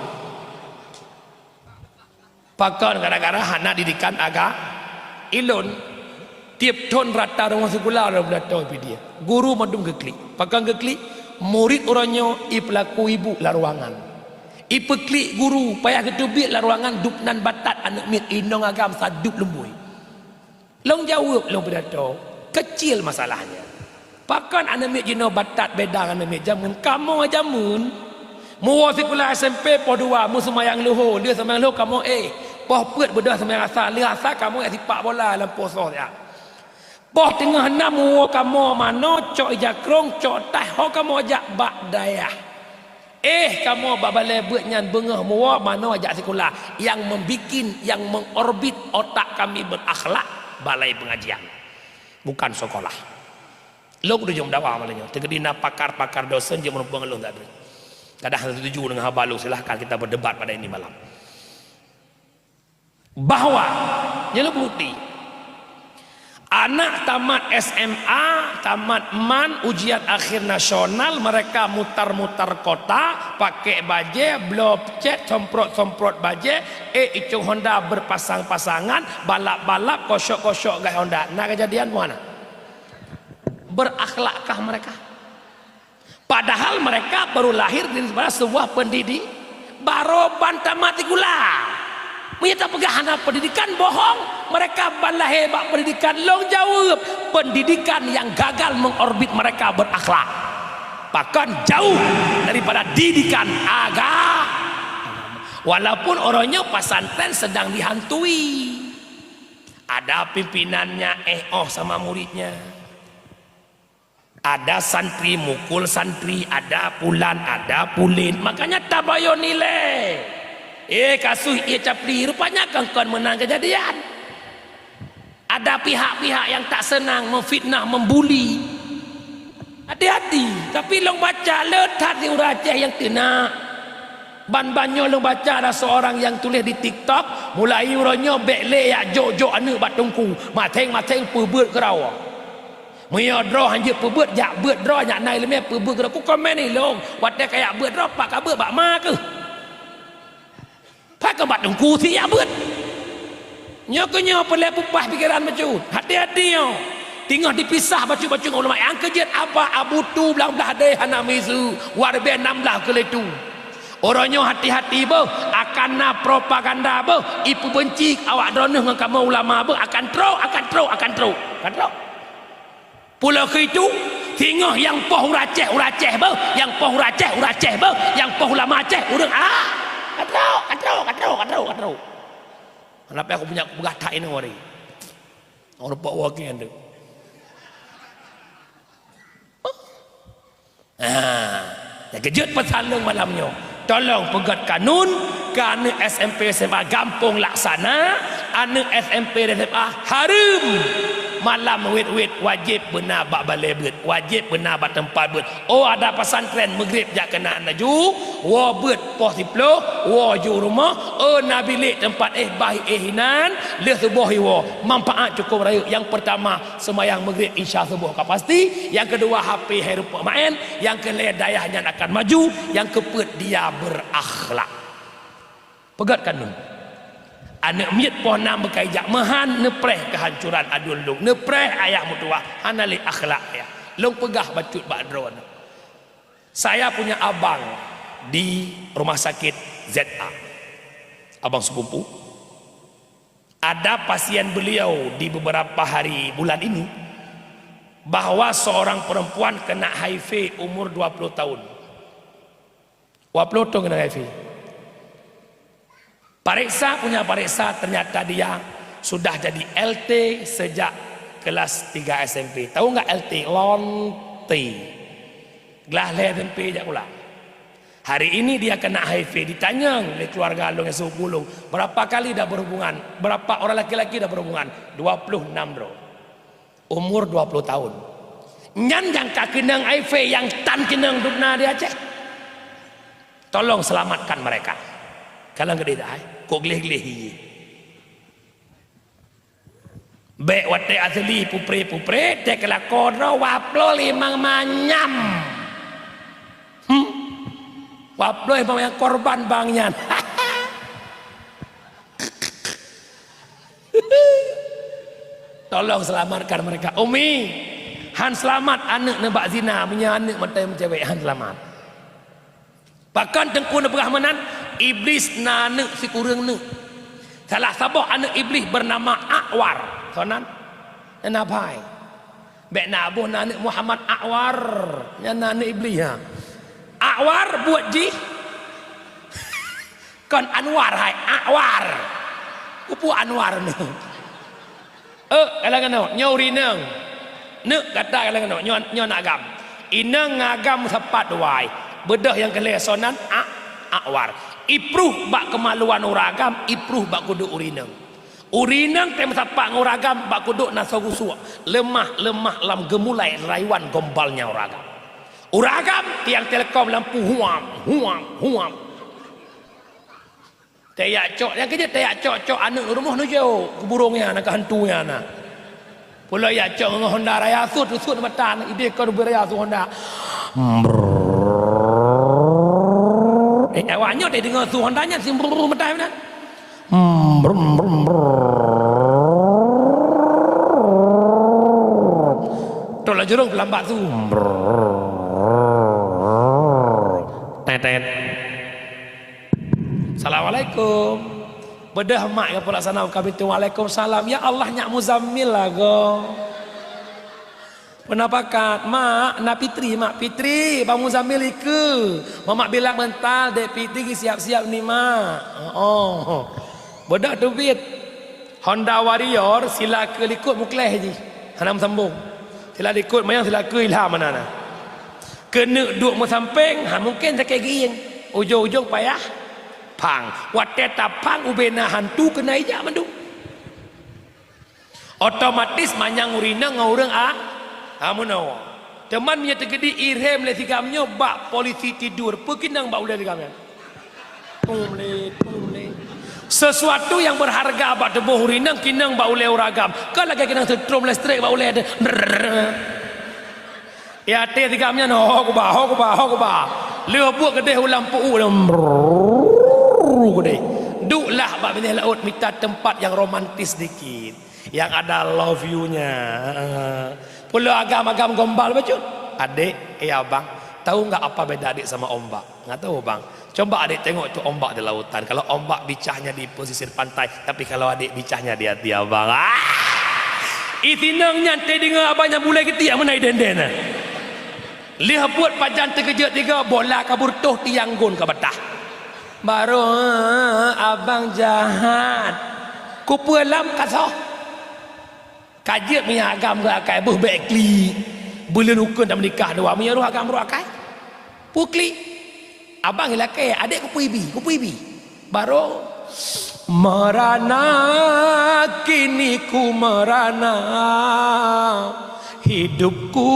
Pakon gara-gara hana didikan aga ilôn. Tiep thon rata rumoh sikula lôn beudatoe pih dia. Guru mandum geuklik. Pakon geuklik? Murit uroe nyoe ipeulaku ibu lam ruangan. Ipeuklik guru payah geuteubiet lam ruangan dub nan batat aneuk miet inong agam sadup lumboi. Lôn jaweueb lôn pidato, keucil masalahnya. Pakon aneuk miet jinoe batat beda ngon aneuk miet jameun? Kamoe jameun, meuwoe sikula S M P poh dua, meuseumayang luho, lheueh seumayang luho kamoe éh, poh peuet beudôh seumayang asa, lheueh asa kamoe éh sipak bola lam poso siat. Poh teungoh nam meuwoe kamoe manoe cok ija krong, cok taih, ho kamoe jak bak dayah. Éh, kamoe bak balée beuet nyan beungoh meuwoe manoe jak sikula, nyang membikin, nyang mengorbit otak kami berakhlak balai pengajian, bukan sekolah. Lôn kudujong dawa malam nyoe, teukeudi na pakar-pakar dosen jeuet meurumpok ngon lôn tak ada. Kadang hana setuju dengan haba lôn, silahkan kita berdebat pada ini malam. Bahwa, nyoe lôn bukti, anak tamat S M A, tamat man, ujian akhir nasional, mereka mutar-mutar kota, pakai bajée, bloe cet, semprot-semprot bajée, ék icong Honda berpasang-pasangan, balap-balap, kosok-kosok gas Honda. Na kejadian mana? Berakhlakkah mereka? Padahal mereka baru lahir daripada sebuah pendidi-, baru ban tamat sikula. Meunyoe tapeugah hana pendidikan, bohong. Mereka ban lahé bak pendidikan, lôn jaweueb, pendidikan yang gagal mengorbit mereka berakhlak. Pakon jauh daripada didikan agama. Walaupun uroe nyoe pesantren sedang dihantui. Ada pimpinannya éh oh sama muridnya. Ada santri mukul santri, ada pulan, ada pulin. Makanya tabayon nilai. Eh, kasus ie capli rupanya kon-kon meunan kejadian. Ada pihak-pihak yang tak senang memfitnah, membuli. Hati-hati, tapi lôn baca le that di ureuëng Aceh nyang teunak. Ban-ban nyoe lôn baca ada seorang yang tulis di TikTok, mulai uroe nyoe bék lé jak jok-jok aneuëk bak teungku, maséng-maséng peubeuet keurawa. Meunyoe droe hanjeuet peubeuet, jak beuet droe, nyak na iéleumé peubeuet droe. Ku komen ilong, watée ka jak beuet droe, pat ka beuet bak ma keuh. Pat ka bak teungku si jak beuet. Nyoe keuh nyoe peureulée peupah pikeran bacut. Hati-hati nyoe. Teungoh dipisah bacut-bacut ngon ulama. Nyang keujeuet apa Abu Tu blang blah deh hana miseue, waribée nam blah keu lé tu. Uroe nyoe hati-hati beuh, akan na propaganda beuh, ipeubenci awak droeneuh ngon kamoe ulama beuh, akan trok, akan trok, akan trok. Akan trok. Pulo keu itu, singoh nyang poh ureuëng Aceh, ureuëng Aceh beuh, nyang poh ureuëng Aceh, ureuëng Aceh beuh, nyang poh ulama Aceh, ureuëng, ah, ka trok, ka trok, ka trok, ka trok, ka trok. Hana payah kupeugah that inoe hari. Orang pok wakil tu. Ha, nyang keujeuet peusan lôn malam nyoe. Tolong peugét kanun keu aneuëk S M P S M A gampông Laksana, aneuëk S M P S M A hareuem. Malam wét-wét wajéb beuna bak balée beuet, wajéb beuna bak teumpat beuet. Oh, ada pesantren, meugrib jak keunan laju, woe beuet poh siploh, woe ju rumoh, oh, na bilék teumpat éh bah éh inan, lheueh suboh iwoe. Manfaat cukup rayeuk. Nyang peurtama, seumayang meugrib, isya suboh ka pasti. Nyang keudua, H P hai rumpok maén. Nyang keulhée, dayah nyan akan maju. Nyang keupeuet, dia berakhlak. Peugét kanun. Aneuëk miet poh nam beukai jak meuhan, neupreh keuhancuran aduen lôn, neupreh ayah meutuwah, hana lé akhlak ayah. Lôn peugah bacut bak droeneuh. Saya punya abang di rumah sakit Z A. Abang sepupu. Ada pasien beliau di beberapa hari bulan ini, bahwa seorang perempuan kena H I V umur dua puluh tahun. Dua puluh tahun kena H I V. Pareksa punya pareksa, ternyata dia sudah jadi L T sejak kelas tiga S M P. Tahu nggak L T? Lonte. Gelah lhèe S M P jak pula. Hari ini dia kena H I V, ditanya lé keluarga lôn nyang sepupu lôn, berapa kali dah berhubungan, berapa orang laki-laki dah berhubungan? Dua puluh enam droe. Umur dua puluh tahun. Nyan nyang ka keunong H I V nyang tan keunong dubna di Aceh. Tolong selamatkan mereka. Kalon keudéh dah, eh. Kok gleh-gleh ie. Bèk watèe asli pupre-pupre, teuh keulakon droe dua puluh limong manyam. Hmm. Dua puluh limong manyam korban bang nyan. Tolong selamatkan mereka. Umi, han selamat aneuk neuh bak zina, meunyoe aneuk meutai meucewek, han selamat. Pakon Teungku neupeugah meunan? Iblis na aneuk sikureueng neuk. Salah saboh aneuk Iblis bernama Akwar. Soe nan? Nyan na bai. Bèk na boh na aneuk Muhammad Akwar. Nyan na aneuk Iblis, ha. Akwar buet jih. Kon Anwar hai, Akwar. Peue Anwar nyoe? Eh, kalon keunoe, nyoe ureueng inong. Neuk gata kalon keunoe, nyoe, nyoe aneuk agam. Inong ngon agam sapat dua ai. Beudôh nyang keu lhèe soe nan, A-, Akwar. Ipruh bak keumaluan ureueng agam, ipruh bak kudôk ureueng inong. Ureueng inong tém sapat ngon ureueng agam bak kudôk na soe geusuek. Leumah-leumah lam geumulai rayuan gombalnya ureueng agam. Ureueng agam tiang telkom lampu huam, huam, huam. Teuyak cok, nyang keujeuet teuyak cok-cok aneuk rumoh neujok keu burông nyan, keu hantu nyan na. Pula yak cok ngon Honda raya sut, sut mata, idéh kon ubé raya sut Honda. Brrrr. Eh, awak nyoe teudeungoe sut Honda nyan, sim brrrr mata meunan. Brum, brum, brrrr. Tolak jurông peulambat sut. Brrrr. Tetet. Assalamualaikum. Beudôh mak nyang peulasana ka bitung, "Waalaikumsalam." Ya Allah, nyak Muzammil lah go. Peue na pakat, "Mak, na Fitri, Mak." "Fitri, Bang Muzammil ikeue." "Mamak bilang beuntal, Dek Fitri geusiap-siap ni, Mak." Oh. Beudôh teubiet. Honda Warrior, sila keu likot mukléh jih. Hana meusambông. Sila likot manyang, sila keu ilham hana na. Keuneuk duek meusampéng, ha, mungken sakét geuieng. Ujông-ujông payah phang. Watée taphang ubé na hantu keuna ijak mandum. Otomatis manyang ureuëng inong ngon ureuëng a, a meunoe. Teuma meunyoe teugeudi irhem lé sigam nyoe bak polisi tidur, peukinong bak ulée sigam nyan. Tum lé, tum lé. Sesuatu yang berharga bak tuboh ureuëng inong kinong bak ulée ureuëng agam. Kan lagée kinong seutrom listrik bak ulée teuh. Brrrr. Ya, até sigam nyan, ho kuba, ho kuba, ho kuba. Lheueh buet keudeh u lam puu, brrrr keudeh. Duklah bak binéh laôt mita teumpat nyang romantis dikit. Nyang ada love you-nya. Pulo agam-agam gombal bacut. Adek, eh abang, tahu nggak apa beda adek sama ombak? Nggak tahu, Bang. Coba adek tengok tu ombak di lautan. Kalau ombak bicahnya di pesisir pantai, tapi kalau adek bicahnya di hati abang. Ah! Itinong nyan teudeungoe abang nyan bulai geuti meunan idenden. Lheueh buet pajan teukeujot tiga bola kabur toh tiang gon ka batah. Baru, "Ah, abang jahat." Kupeue lam kasoh. Ka jeuet meunyoe agam rhot akai, beuh bék klik. Buleuen ukeuen tameunikah dua, meunyoe rhot agam rhot akai. Peue klik. Abang ilakée, adek kupeue ibi, kupeue ibi. Baru, "Merana, kini ku merana. Hidupku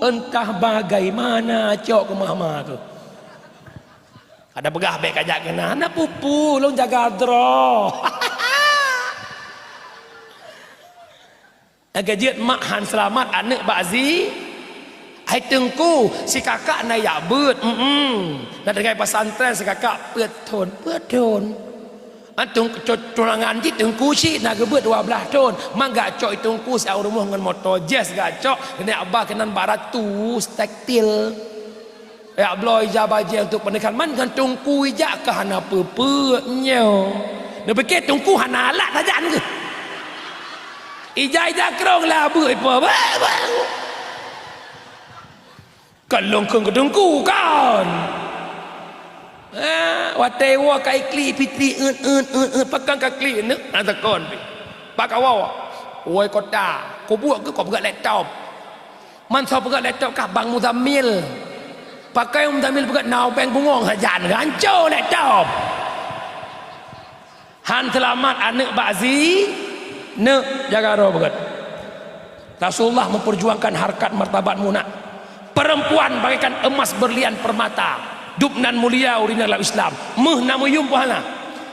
entah bagaimana," cok keu mama tu. Ada peugah bék kajak keunan, hana peue-peue, lôn jaga droe. Lagée jeuet mak han seulamat aneuk bak zi. Hai teungku, si kakak na jak beuet, mm-mm. Na tinggai pesantren si kakak peuet thon, peuet thon. Antung co-, tunangan jih teungku cit na geubeuet dua blaih thon. Mak gak cok teungku siat u rumoh ngon moto Jazz gak cok, keuneuk abah keunan bak ratus taktil. Jak bloe ija bajèe untuk pernikahan, man ngon teungku ija ka hana peue-peue nyoe. Neupike teungku hana alat sajan keuh. Ija-ija krong lah beuk ipo. Kon lôn kheun keu teungku kon. Ha, watèe woe ka iklik Fitri eun, eun, eun, eun, pakon ka klik neuk, ha, takon pih. Bak kawoe, woe kota, kubuet keuh kop gak laptop. Man soe peugah laptop kah Bang Muzammil. Pakon Muzammil peugah na ubeng bungong sajan, hanco laptop. Han seulamat aneuk bak zi, neuk jaga droe beugét. Rasulullah memperjuangkan harkat martabat munak. Perempuan bagaikan emas berlian permata. Dub nan mulia ureueng lam Islam. Méuh na meuyuem pih hana.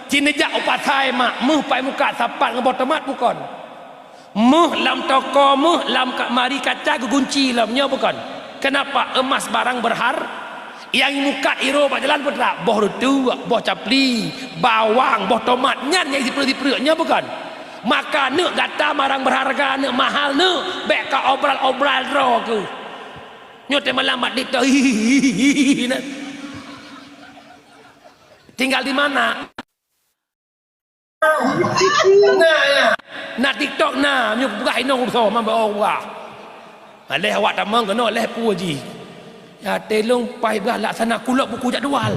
Ci neujak u pasai mak, méuh pai muka sapat ngon boh tomat bukon. Méuh lam toko, méuh lam ka-, mari kaca geugunci lom, nyoe bukon. Kenapa? Emas barang berhar-, nyang mukat iro bak jalan peutrak, boh reuteuek, boh capli, bawang, boh tomat, nyan nyang sipreuk-sipreuk, nyoe bukon. Maka neuk gata barang berharga, neuk mahal, neuk, bèk ka obral-obral droe keuh. Nyoe teuh malam mat TikTok, hihihi, nah. Tinggal di mana? Na, na. Na TikTok na, meunyoe peugah inong rusoh, man bak Allah. Aléh awak tamong keunoe, aléh peue jih. Ya, telong paih bah laksana kulok buku jadual.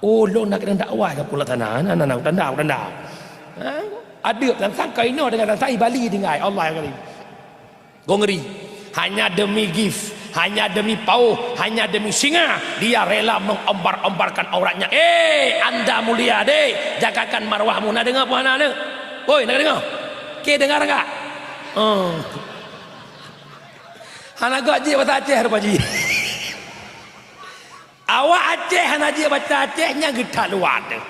Oh, lôn na keudang dakwah ka kulok sana. Na, na, na, tanda, tanda. Ha? Adeueb sang-sang ka inoe deungon sang-sang i Bali tinggai. Allah ya Karim. Gong ngeri. Hanya demi gift, hanya demi paoh, hanya demi singa, dia rela mengombar-ombarkan auratnya. Eh, anda mulia deh, jagakan marwahmu. Na deungoe peue hana, aneuk? Oi, na deungoe? Oke, dengar enggak? Oh. Hana gok jih bahasa Aceh rupa jih. Awak Aceh hana jeuet bahasa Aceh, nyan geutak luwa teuh.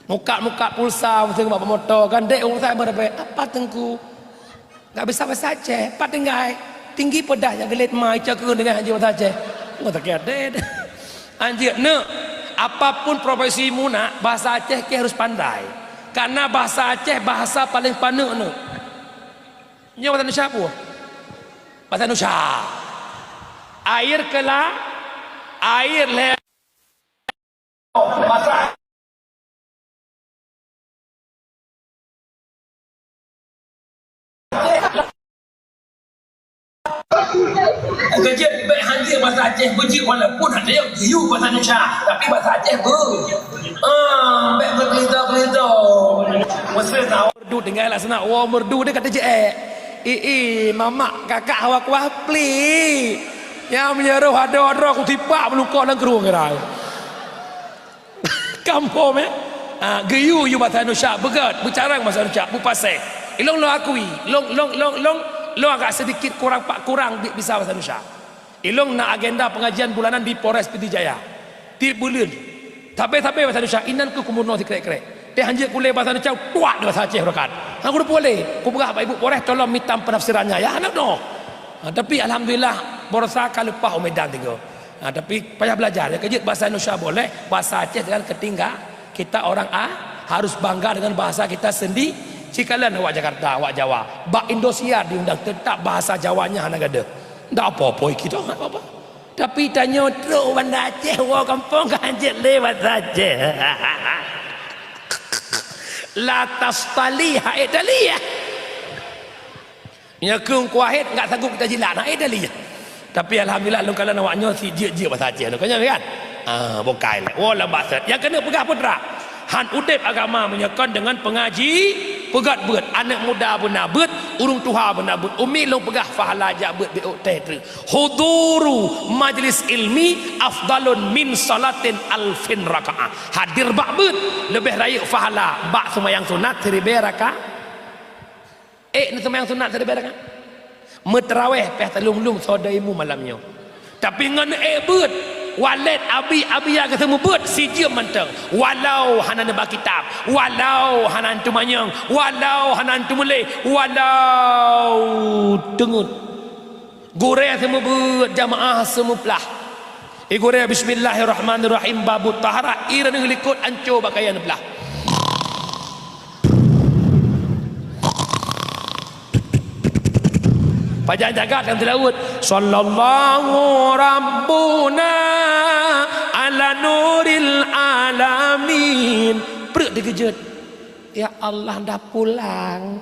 Mukat-mukat pulsa, meusé bak moto, kan dek ureueng meureumpéh, "Apa, Teungku? Enggak bisa bahasa Aceh? Pat tinggai? Tinggi pedah nyang geulet ma, ica keu deungon hanjeuet bahasa Aceh." Ngon sakét até. Hanjeuet, neuk. Apapun profesimu nak, bahasa Aceh kèe harus pandai. Karena bahasa Aceh bahasa paling paneuk, neuk. Nyoe bahasa Indonesia peue? Bahasa Indonesia. Air kela, air lé. Bahasa. Kejeuet bèk hanjeuet bahasa Aceh beujeuet walaupun ada yang geuyue bahasa Indonesia, tapi bahasa Aceh be-, ah, bèk beukelido-kelido. Meusé tahu. Merdu tinggai laksana, woe merdu dia kata je, eh. Ih, ih, mamak kakak hawa kuah pli. Nyang meunyeroh adoe-adoe kutipak meulungkok lam krueng gerai. Kampung, eh? Ah, geuyue-yue bahasa Indonesia, beugét, beucarang bahasa Indonesia, beupasai. Ilong lôn akui, long, long, long, long, long agak sedikit kurang, pak kurang bi-, bisa bahasa Indonesia. Ilong na agenda pengajian bulanan di Polres Pidie Jaya. Tiep buleuen. Sabe-sabe bahasa Indonesia, inan keuh kumeurunoe sikrek-krek. Teuh hanjeuet kulé bahasa Indonesia, tuak di bahasa Aceh rakan. Aku udah boleh. Kupeugah bak ibu Polres, tolong minta penafsirannya, ya, anak noh. Ha, tapi alhamdulillah, baroesa ka leupah u Medan tiga. Ha, tapi payah belajar, ya, kejeuet bahasa Indonesia boleh, bahasa Aceh jangan ketinggal. Kita orang A harus bangga dengan bahasa kita sendi-, sikalon awak Jakarta, awak Jawa. Bak Indosiar diundang, tetap bahasa Jawanya hana gadoh. Ndak apa-apa, kita ndak apa-apa. Tapi tanyoe trok Banda Aceh, woe kampung ka hanjeuet lé bahasa Aceh. La tastali, hai tali, ya. Nyoe keueng kuahet enggak sanggup kita jilat, hai tali, ya. Tapi alhamdulillah, lôn kalon awak nyoe si jeuet-jeuet bahasa Aceh, lôn kalon kan? Ah, bukai lé. Woe lam bahasa. Nyang keuneuk peugah peutrak. Han udeb agama meunyoe kon deungon pengaji, peugét beuet, aneuk muda beuna beuet, ureueng tuha beuna beuet. Umi lôn peugah pahala jak beuet beuet teh treuk. Huduru majlis ilmi afdalun min salatin alfin rakaah. Hadir bak beuet leubeh rayeuk pahala bak seumayang sunat siribèe raka-, eh, seumayang sunat siribèe rakaat. Meuteraweh pih talung-lung soe daimu malam nyoe. Tapi ngon ék beuet, walet abi-abi nyang geuseumeubeuet sijeuem mantong. Walau hana neuba kitab, walau hana teumanyong, walau hana teumulée, walau teungeut. Gurée seumeubeuet, jamaah seumeuplah. Igurée bismillahirrahmanirrahim, babut taharah, ireung likot anco bak kayée neuplah. Pajan jagat nyang teulaweuet, "Sallallahu Rabbuna ala nuril alamin." Pruet teukeujot. Ya Allah, dah pulang.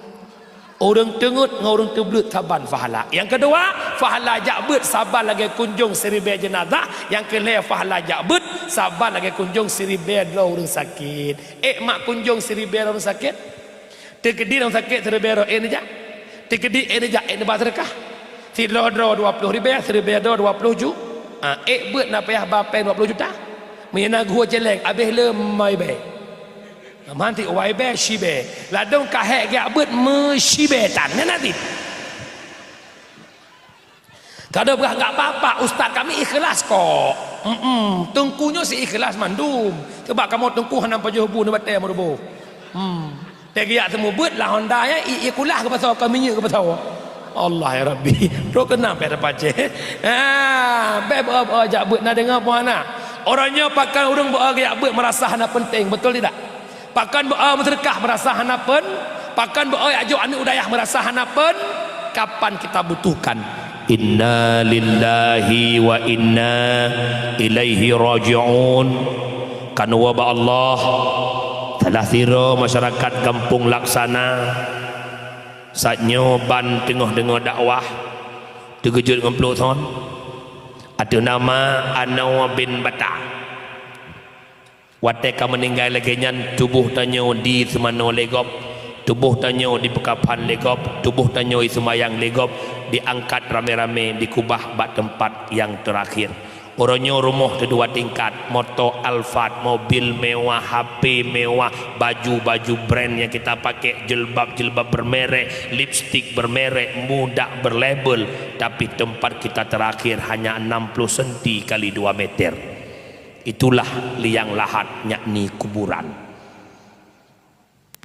Ureuëng teungeut ngon ureuëng teubleuet saban pahala. Nyang keudua, pahala jak beuet saban lagée kunjong siribée jeunazah. Nyang keulhée, pahala jak beuet saban lagée kunjong siribée droe ureuëng sakét. Ék mak kunjong siribée droe ureuëng sakét? Teukeudi ureuëng sakét siribée droe, ék neujak. Teukeudi ék neujak, ék neuba seudeukah. Sidroe droe dua ploh ribée, siribée droe dua ploh ju. Ah, ék beuet na payah ba péng dua ploh juta. Meunyoe na geuhue céléng, abéh le mai bée. Manti wai bée, shi bée. Ladôm ka hék geujak beuet meushi bée tan. Nyan na cit. Ka deuh peugah, "Enggak apa-apa, ustaz kami ikhlas kok." Mm-mm, teungku nyoe si ikhlas mandum. Sebab kamoe teungku hana pajoh bu neubatée meuruboh. Hmm. Teugiak teumu beuet lah honda ya, i, i kulah keupasoe, ka minyeuk keupasoe. Allah ya Rabbi. Trok keunam pih teupacéh. Ha, bék beu-, beu-, jak beuet na deungoe puana. Orang nyoe pakon ureuëng beu-, geujak beuet merasa hana penting, betul tidak? Pakon beu-, meuseudeukah merasa hana pen, pakon beu-, jak jok aneuëk u dayah merasa hana pen, kapan kita butuhkan. Inna lillahi wa inna ilaihi raji'un. Kanu wa ba Allah, salah sira masyarakat Gampông Laksana, saat nyoe ban teungoh deungoe dakwah, teukeujot ngon plôk thon, ateueh nama Anoe bin Bata. Watée ka meuninggai lagée nyan, tuboh tanyoe diseumanoe lé gob, tuboh tanyoe dipeukaphan lé gob, tuboh tanyoe diseumayang lé gob, diangkat ramé-ramé dikubah bak teumpat nyang teurakhir. Uroe nyoe rumoh teudua tingkat, moto Alphard, mobil mewah, H P mewah, baju-baju brand nyang kita pakai, jilbab-jilbab bermerek, lipstik bermerek, mudak berlabel, tapi tempat kita terakhir hanya enam puluh senti kali dua meter. Itulah liang lahat, yakni kuburan.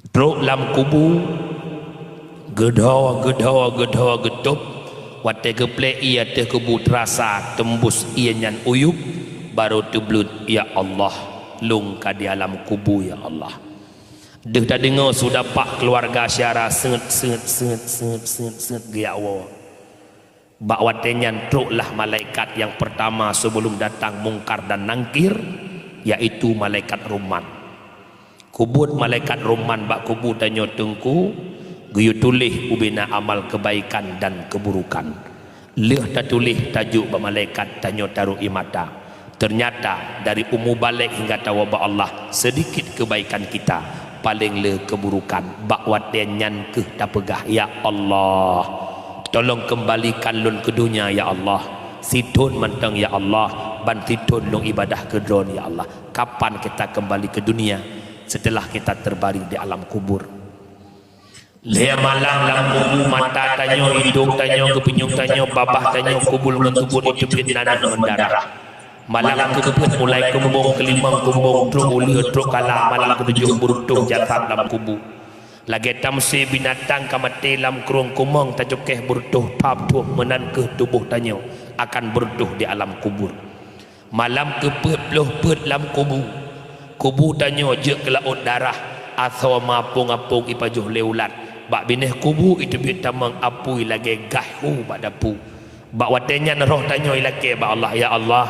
Trok lam kubu, geudhoe, geudhoe, geudhoe, geutôb, watée geuplek ié ateueh kubu teurasa teumbus ié nyan uyueb, barô teubleuet, "Ya Allah, lôn ka di alam kubu, ya Allah." Deuh tadeungoe su dapak keuluwarga syedara seungeut, seungeut, seungeut, seungeut, seungeut, seungeut geujak woe. Bak watée nyan troklah malaikat nyang peurtama sibeulom datang Mungkar dan Nangkir, yaitu malaikat Ruman. Kubuet malaikat Ruman bak kubu tanyoe teungku, geuyue tuléh ubena amal keubaikan dan keuburukan. Lheueh tatuléh, tajok bak malaikat, tanyoe tarok ie mata. Teunyata dari umu balek hingga tawoe bak Allah, seudikit keubaikan kita, paleng le keuburukan. Bak watée nyan kheueh tapeugah, "Ya Allah, tolong kembalikan lôn keu donya, ya Allah. Sithon mantong, ya Allah, ban sithon lôn ibadah keu Droe, ya Allah." Kapan kita kembali ke dunia setelah kita terbaring di alam kubur? Lhée malam lam kubu, mata tanyoe, idong tanyoe, geupeunyueng tanyoe, babah tanyoe kubul ngon tuboh iteubiet naneuh ngon darah. Malam keupeuet mulai kumbong, keulimong kumbong, trok uleue, trok kala, malam keutujoh beureutoh jasad lam kubu. Lagée tamsé binatang ka maté lam krueng kumong, tacukéh beureutoh thab-thob, meunan kheueh tuboh tanyoe akan beureutoh di alam kubur. Malam keupeuet ploh peuet lam kubu. Kubu tanyoe jeuet keu laôt darah, asoe mapông-apông ipajoh lé ulat. Bak binéh kubu iteubiet tamong apui lagée gaih hu bak dapu. Bak watée nyan roh tanyoe ilakée bak Allah, "Ya Allah,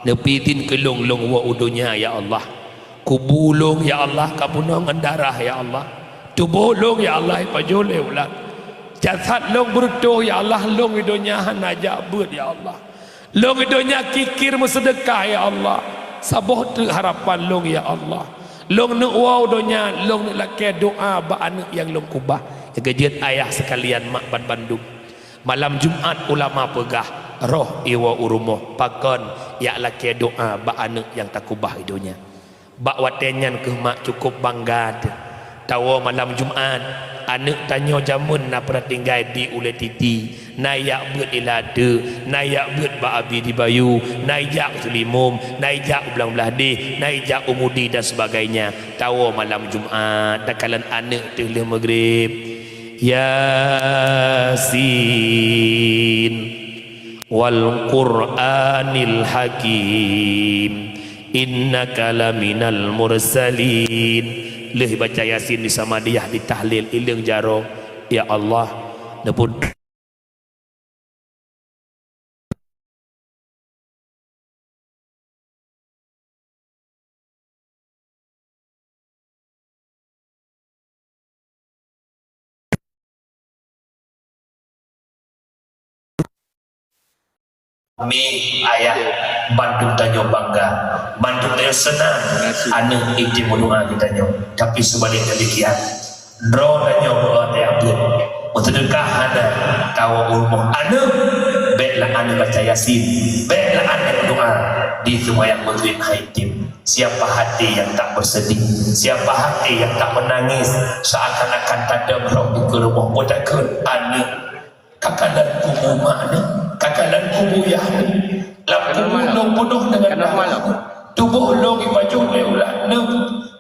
neupitin keu lôn, lôn woe u donya, ya Allah. Kubu lôn, ya Allah, ka peunoh ngon darah, ya Allah. Tuboh lôn, ya Allah, ipajoh lé ulat. Jasad lôn beureutoh, ya Allah, lôn i donya hana jak beuet, ya Allah. Lôn i donya kikir meuseudeukah, ya Allah. Saboh treuk harapan lôn, ya Allah. Lôn neuk woe u donya, lôn neuk lakée doá bak aneuëk nyang lôn kubah." Nyang keujeuet ayah seukalian, mak banbandum. Malam Jumat ulama peugah, roh iwoe u rumoh, pakon jak lakée doá bak aneuëk nyang takubah i donya. Bak watée nyan kheueh mak cukôp bangga teuh. Tawoe malam Jumat, aneuëk tanyoe jameun na peureuteuinggai di ulée titi, na ijak beuet i Lateue, na ijak beuet bak Abi di Bayu, na ijak u Seulimum, na ijak u Blang Blahdeh, na ijak u Mudi dan sebagainya. Tawoe malam Jumat, takalon aneuëk teuh lheueh meugreb. Yasin, wal Qur'anil Hakim, innaka laminal mursalin. Lheueh baca Yasin di Samadiyah, di tahlil, ileueng jaroe, ya Allah, neupeu- Mi ayah, bandum tanyoe bangga, bandum tanyoe seunang aneuk item meudoa geutanyoe. Tapi seubalik demikian, droe tanyoe beuet tajak beuet, meuseudeukah hana, tawoe u rumoh aneuk, bèk lé aneuk baca Yasin, bèk lé aneuk meudoa di seumayang Maghrib hai item. Siapa hati yang tak bersedih, siapa hati yang tak menangis, seakan-akan tadong roh di keu rumoh, peue takheun aneuk. Ka kalon kubu mak neuh, ka kalon kubu yah neuh. Lam kubu lôn peunoh deungon darah. Tuboh lôn jipajoh lé ulat neuh.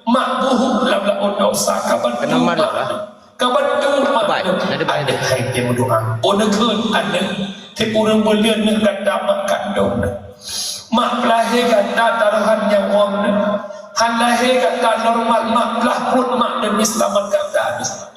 Mak buhuk lam laôt dosa, ka bantu mak neuh. Ka bantu mak neuh. Aneuk hai item meudoa. Oh, neukheun aneuk. Tiep ureueng buleuen neuh gata mak kandông neuh. Mak peulahé gata tarohan nyawöng neuh. Han lahé gata normal, mak peulahé pruet mak demi seulamat gata neuh.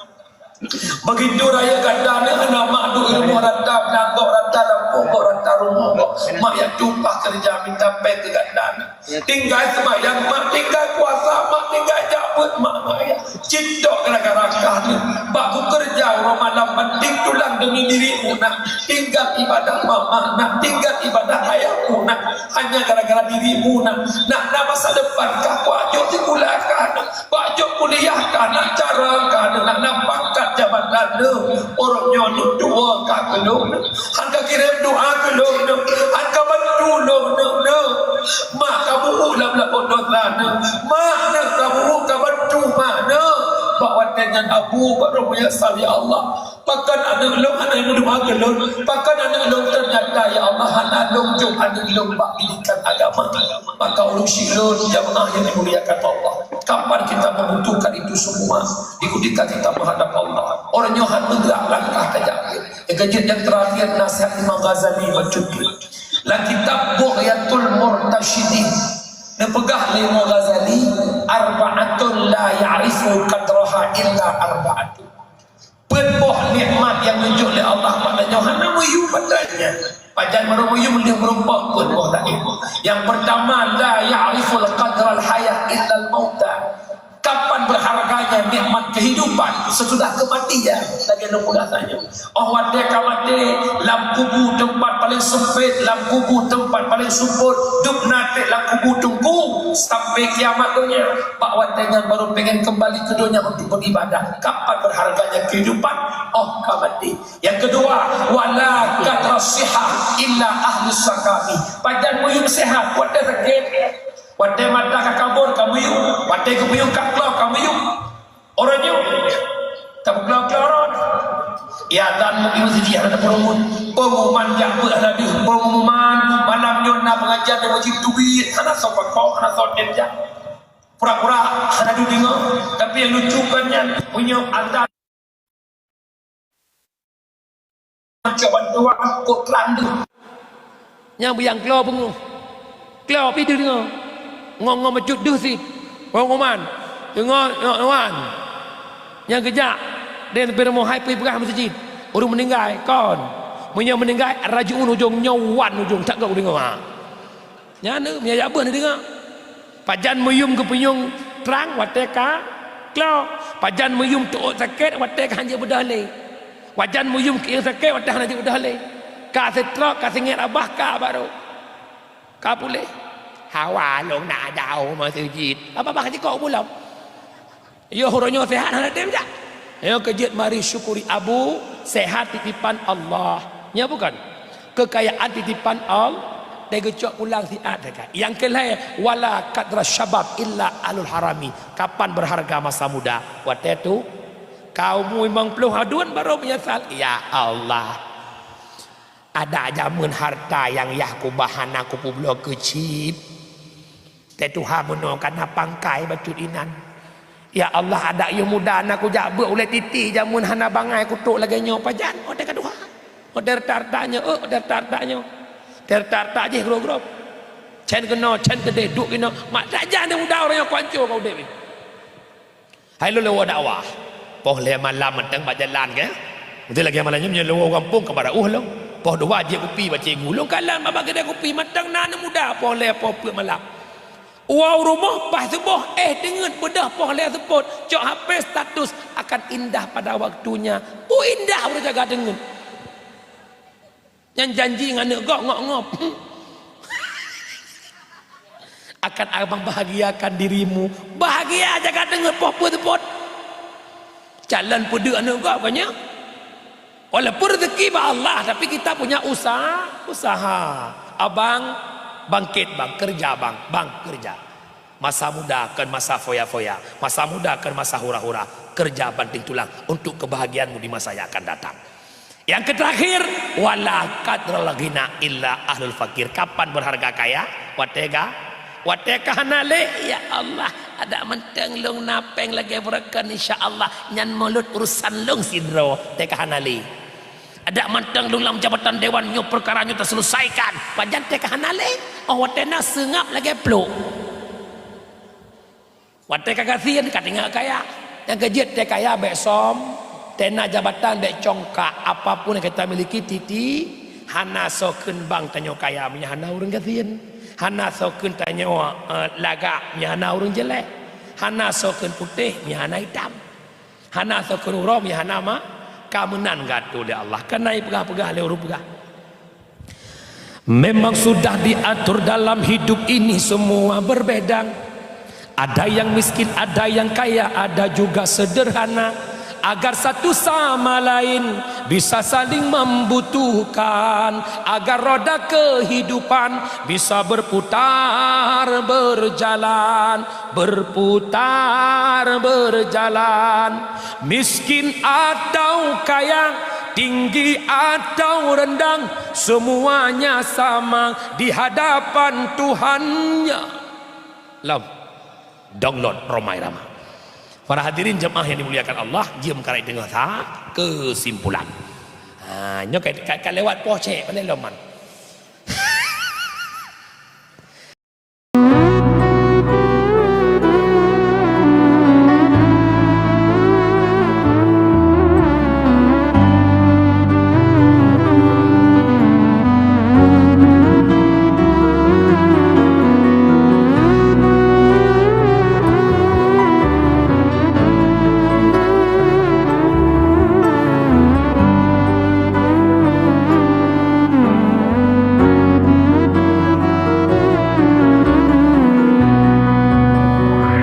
Begitu rayeuk gata neuh, hana mak duek i rumoh rata, beunangkok rata, lampôh gok rata, rumoh gok. Mak jak tumpah keureuja mita péng keu gata neuh. Tinggai seumayang mak, tinggai puasa mak, tinggai jak beuet mak, mak ya. Cit tok gara-gara kah neuh. Bak kukeureuja uroe malam, banting tulang demi dirimu nak. Tinggai ibadah mama nak, tinggai ibadah ayahmu nak. Hanya gara-gara dirimu nak. Nak na masa depan kah, kuajoh sikula kah nak. Bak jok kuliah ka na cara, ka na, na pangkat jabatan lôn. Uroe nyoe lôn tuwoe ka keu lôn. Han ka kirém doa keu lôn. Han ka bantu lôn. Mak ka buhuk lam laôt dosa. Mak na ka buhuk ka bantu mak na. Bak watèe nyan Abu baru meunyeusal, "Ya Allah, pakon aneuk lôn hana meudoa keu lôn? Pakon aneuk lôn teunyata, ya Allah, hana lôn jok aneuk lôn bak pendidikan agama?" Maka ureueng syiek lôn, jamaah yang dimuliakan Allah, kapan kita membutuhkan itu semua, di ketika kita menghadap Allah? Uroe nyoe han meugerak langkah tajak. Nyang keujeuet nyang terakhir, nasihat Imam Ghazali bacut. Lam kitab Bughyatul Murtasyidin, neupeugah lé Imam Ghazali, "Arba'atun la ya'rifu qadraha illa arba'atun." Peuet boh nikmat nyang neujok lé Allah bak tanyoe hana meuyum bak tanyoe. Pajan barô meuyum lheueh meurumpok peuet boh laén. Nyang peurtama, la ya'riful qadral hayah illal mauta. Kapan berharganya nikmat kehidupan sesudah kematian? Lagèe lôn peugah tanyoe. Oh, watèe ka maté, lam kubu teumpat paleng seumpét, lam kubu teumpat paleng seumpôt, dub na trép lam kubu teungku sampai kiamat donya. Bak watèe nyan baru pengen kembali ke dunia untuk beribadah. Kapan berharganya kehidupan? Oh, ka maté. Yang kedua, wala qadra sihah illa ahli sakami. Pajan meuyum sehat, watèe sakét. Watèe mata ka kabur ka meuyum, watèe geupeuyum ka klo ka meuyum. Uroe nyoe, ka beuklo-klo uroe. Ya, dan mungkin sijih ada pengumuman. Pengumuman jak beuet hana deuh. Pengumuman malam nyoe na pengajian di Masjid Tauhid. Hana soe pakon, hana soe tem jak. Pura-pura hana deuh deungoe. Tapi nyang lucu kon nyan, meunyoe azan Cok bantuan, kok trang deuh. Nyang buyang klo beungoh. Klo pih deuh deungoe. Ngo-ngo meucut deuh sit. Pengumuman. Deungoe, nyoe wan. Nyang geujak. Deh, leubeh rumoh hai pih peugah meuseujid. Ureueng meuninggai, kon. Meunyoe meuninggai, rajiun ujong nyoe wan ujong. Tak gok deungoe, ha. Nyan, meunyo jak beuet neudeungoe. Pajan meuyum geupeuyum trang watèe ka klo. Pajan meuyum teuôt sakét watèe ka hanjeuet beudôh lé. Pajan meuyum keuieng sakét watèe hana jeuet beudôh lé. Ka seutrok, ka seungét babah, ka barô. Ka puléh. Hawa lôn na jaoh meuseujid. Babah ka jikok bulom. Yoh, uroe nyoe sehat hana tem jak. Nyoe keujeuet mari syukuri Abu, sehat titipan Allah. Nyo bukan? Kekayaan titipan Allah. Teuh geucok pulang siat dekat. Nyang keulhèe, wala qadra syabab illa ahlul harami. Kapan berharga masa muda? Watèe tu, ka umu limong ploh aduen baru meunyeusal. Ya Allah. Adak jameun harta nyang yah kubah hana kupeubloe keu cit. Teuh tuha bunoe ka na pangkai bacut inan. Ya Allah, adak yôh muda na kujak beuet ulèe titi jameun hana bangai kutrok lagèe nyoe pajan. Oh, teuh ka tuha. Oh, teuh rata-rata nyoe, oh, teuh rata-rata nyoe. Teuh rata-rata jih grob-grob. Cen keunoe, cen keudeh, duek keunoe. Mak tajak nyoe muda ureueng nyoe kuanco ka udép. Hai lôn lôn woe dakwah. Poh lhèe malam mantong bak jalan keuh. Beutôi lagèe malam nyoe meunyoe lôn woe gampông ka bak dakwah lôn. Poh dua jép kupi bak cikgu. Lôn kalon bak keudè kupi mantong na aneuk muda poh lhèe poh peuet malam. Woe u rumoh paih suboh éh teungeut beudôh poh lhèe seupôt cok H P status akan indah pada waktunya. Peue indah ureueng jaga teungeut. Nyan janji ngon aneuk gob ngop-ngop. Akan abang bahagiakan dirimu. Bahagia aja ka deungon poh peuet-peuet. Calon peuduek aneuk gob kan nyan. Walaupun rezeki bak Allah, tapi kita punya usaha, usaha. Abang bangkit bang, kerja bang, bang kerja. Masa muda kon masa foya-foya, masa muda kon masa hura-hura. Kerja banting tulang untuk kebahagiaanmu di masa yang akan datang. Yang terakhir, wala qadral ghina illa ahlul fakir. Kapan berharga kaya? Watèe ka, watèe ka hana lé. Ya Allah, adak mantong lôn na péng lagèe beureukan, insya Allah nyan mulod urusan lôn sidroe, teuka hana lé. Adak mantong lôn lam jabatan dewan nyoe, peukara nyoe teuseuleusaikakan, pajan teuka hana lé. Oh watèe na seungab lagèe plôk. Watèe ka gasien ka tinggai kaya. Nyang keujeuet teuh kaya bèk som, teuh na jabatan bèk congkak, apapun yang kita miliki titi, hana soe kheun bang tanyoe kaya meunyo hana ureueng gasien. Hana soe kheun tanyoe, eh, lagak meunyo hana ureueng jelek. Hana soe kheun putéh meunyo hana itam. Hana soe kheun uroe meunyo hana ma, ka meunan geuatô lé Allah. Keunae peugah-peugah lé ureueng peugah. Memang sudah diatur dalam hidup ini semua berbeda. Ada yang miskin, ada yang kaya, ada juga sederhana. Agar satu sama lain bisa saling membutuhkan, agar roda kehidupan bisa berputar berjalan, berputar berjalan. Miskin atau kaya, tinggi atau rendah, semuanya sama di hadapan Tuhannya. Lom, download Rhoma Irama. Para hadirin jemaah yang dimuliakan Allah, jeuem karai teungoh sa kesimpulan. Ha, nyoe ka, ka, ka lewat poh cek, pandai lom man.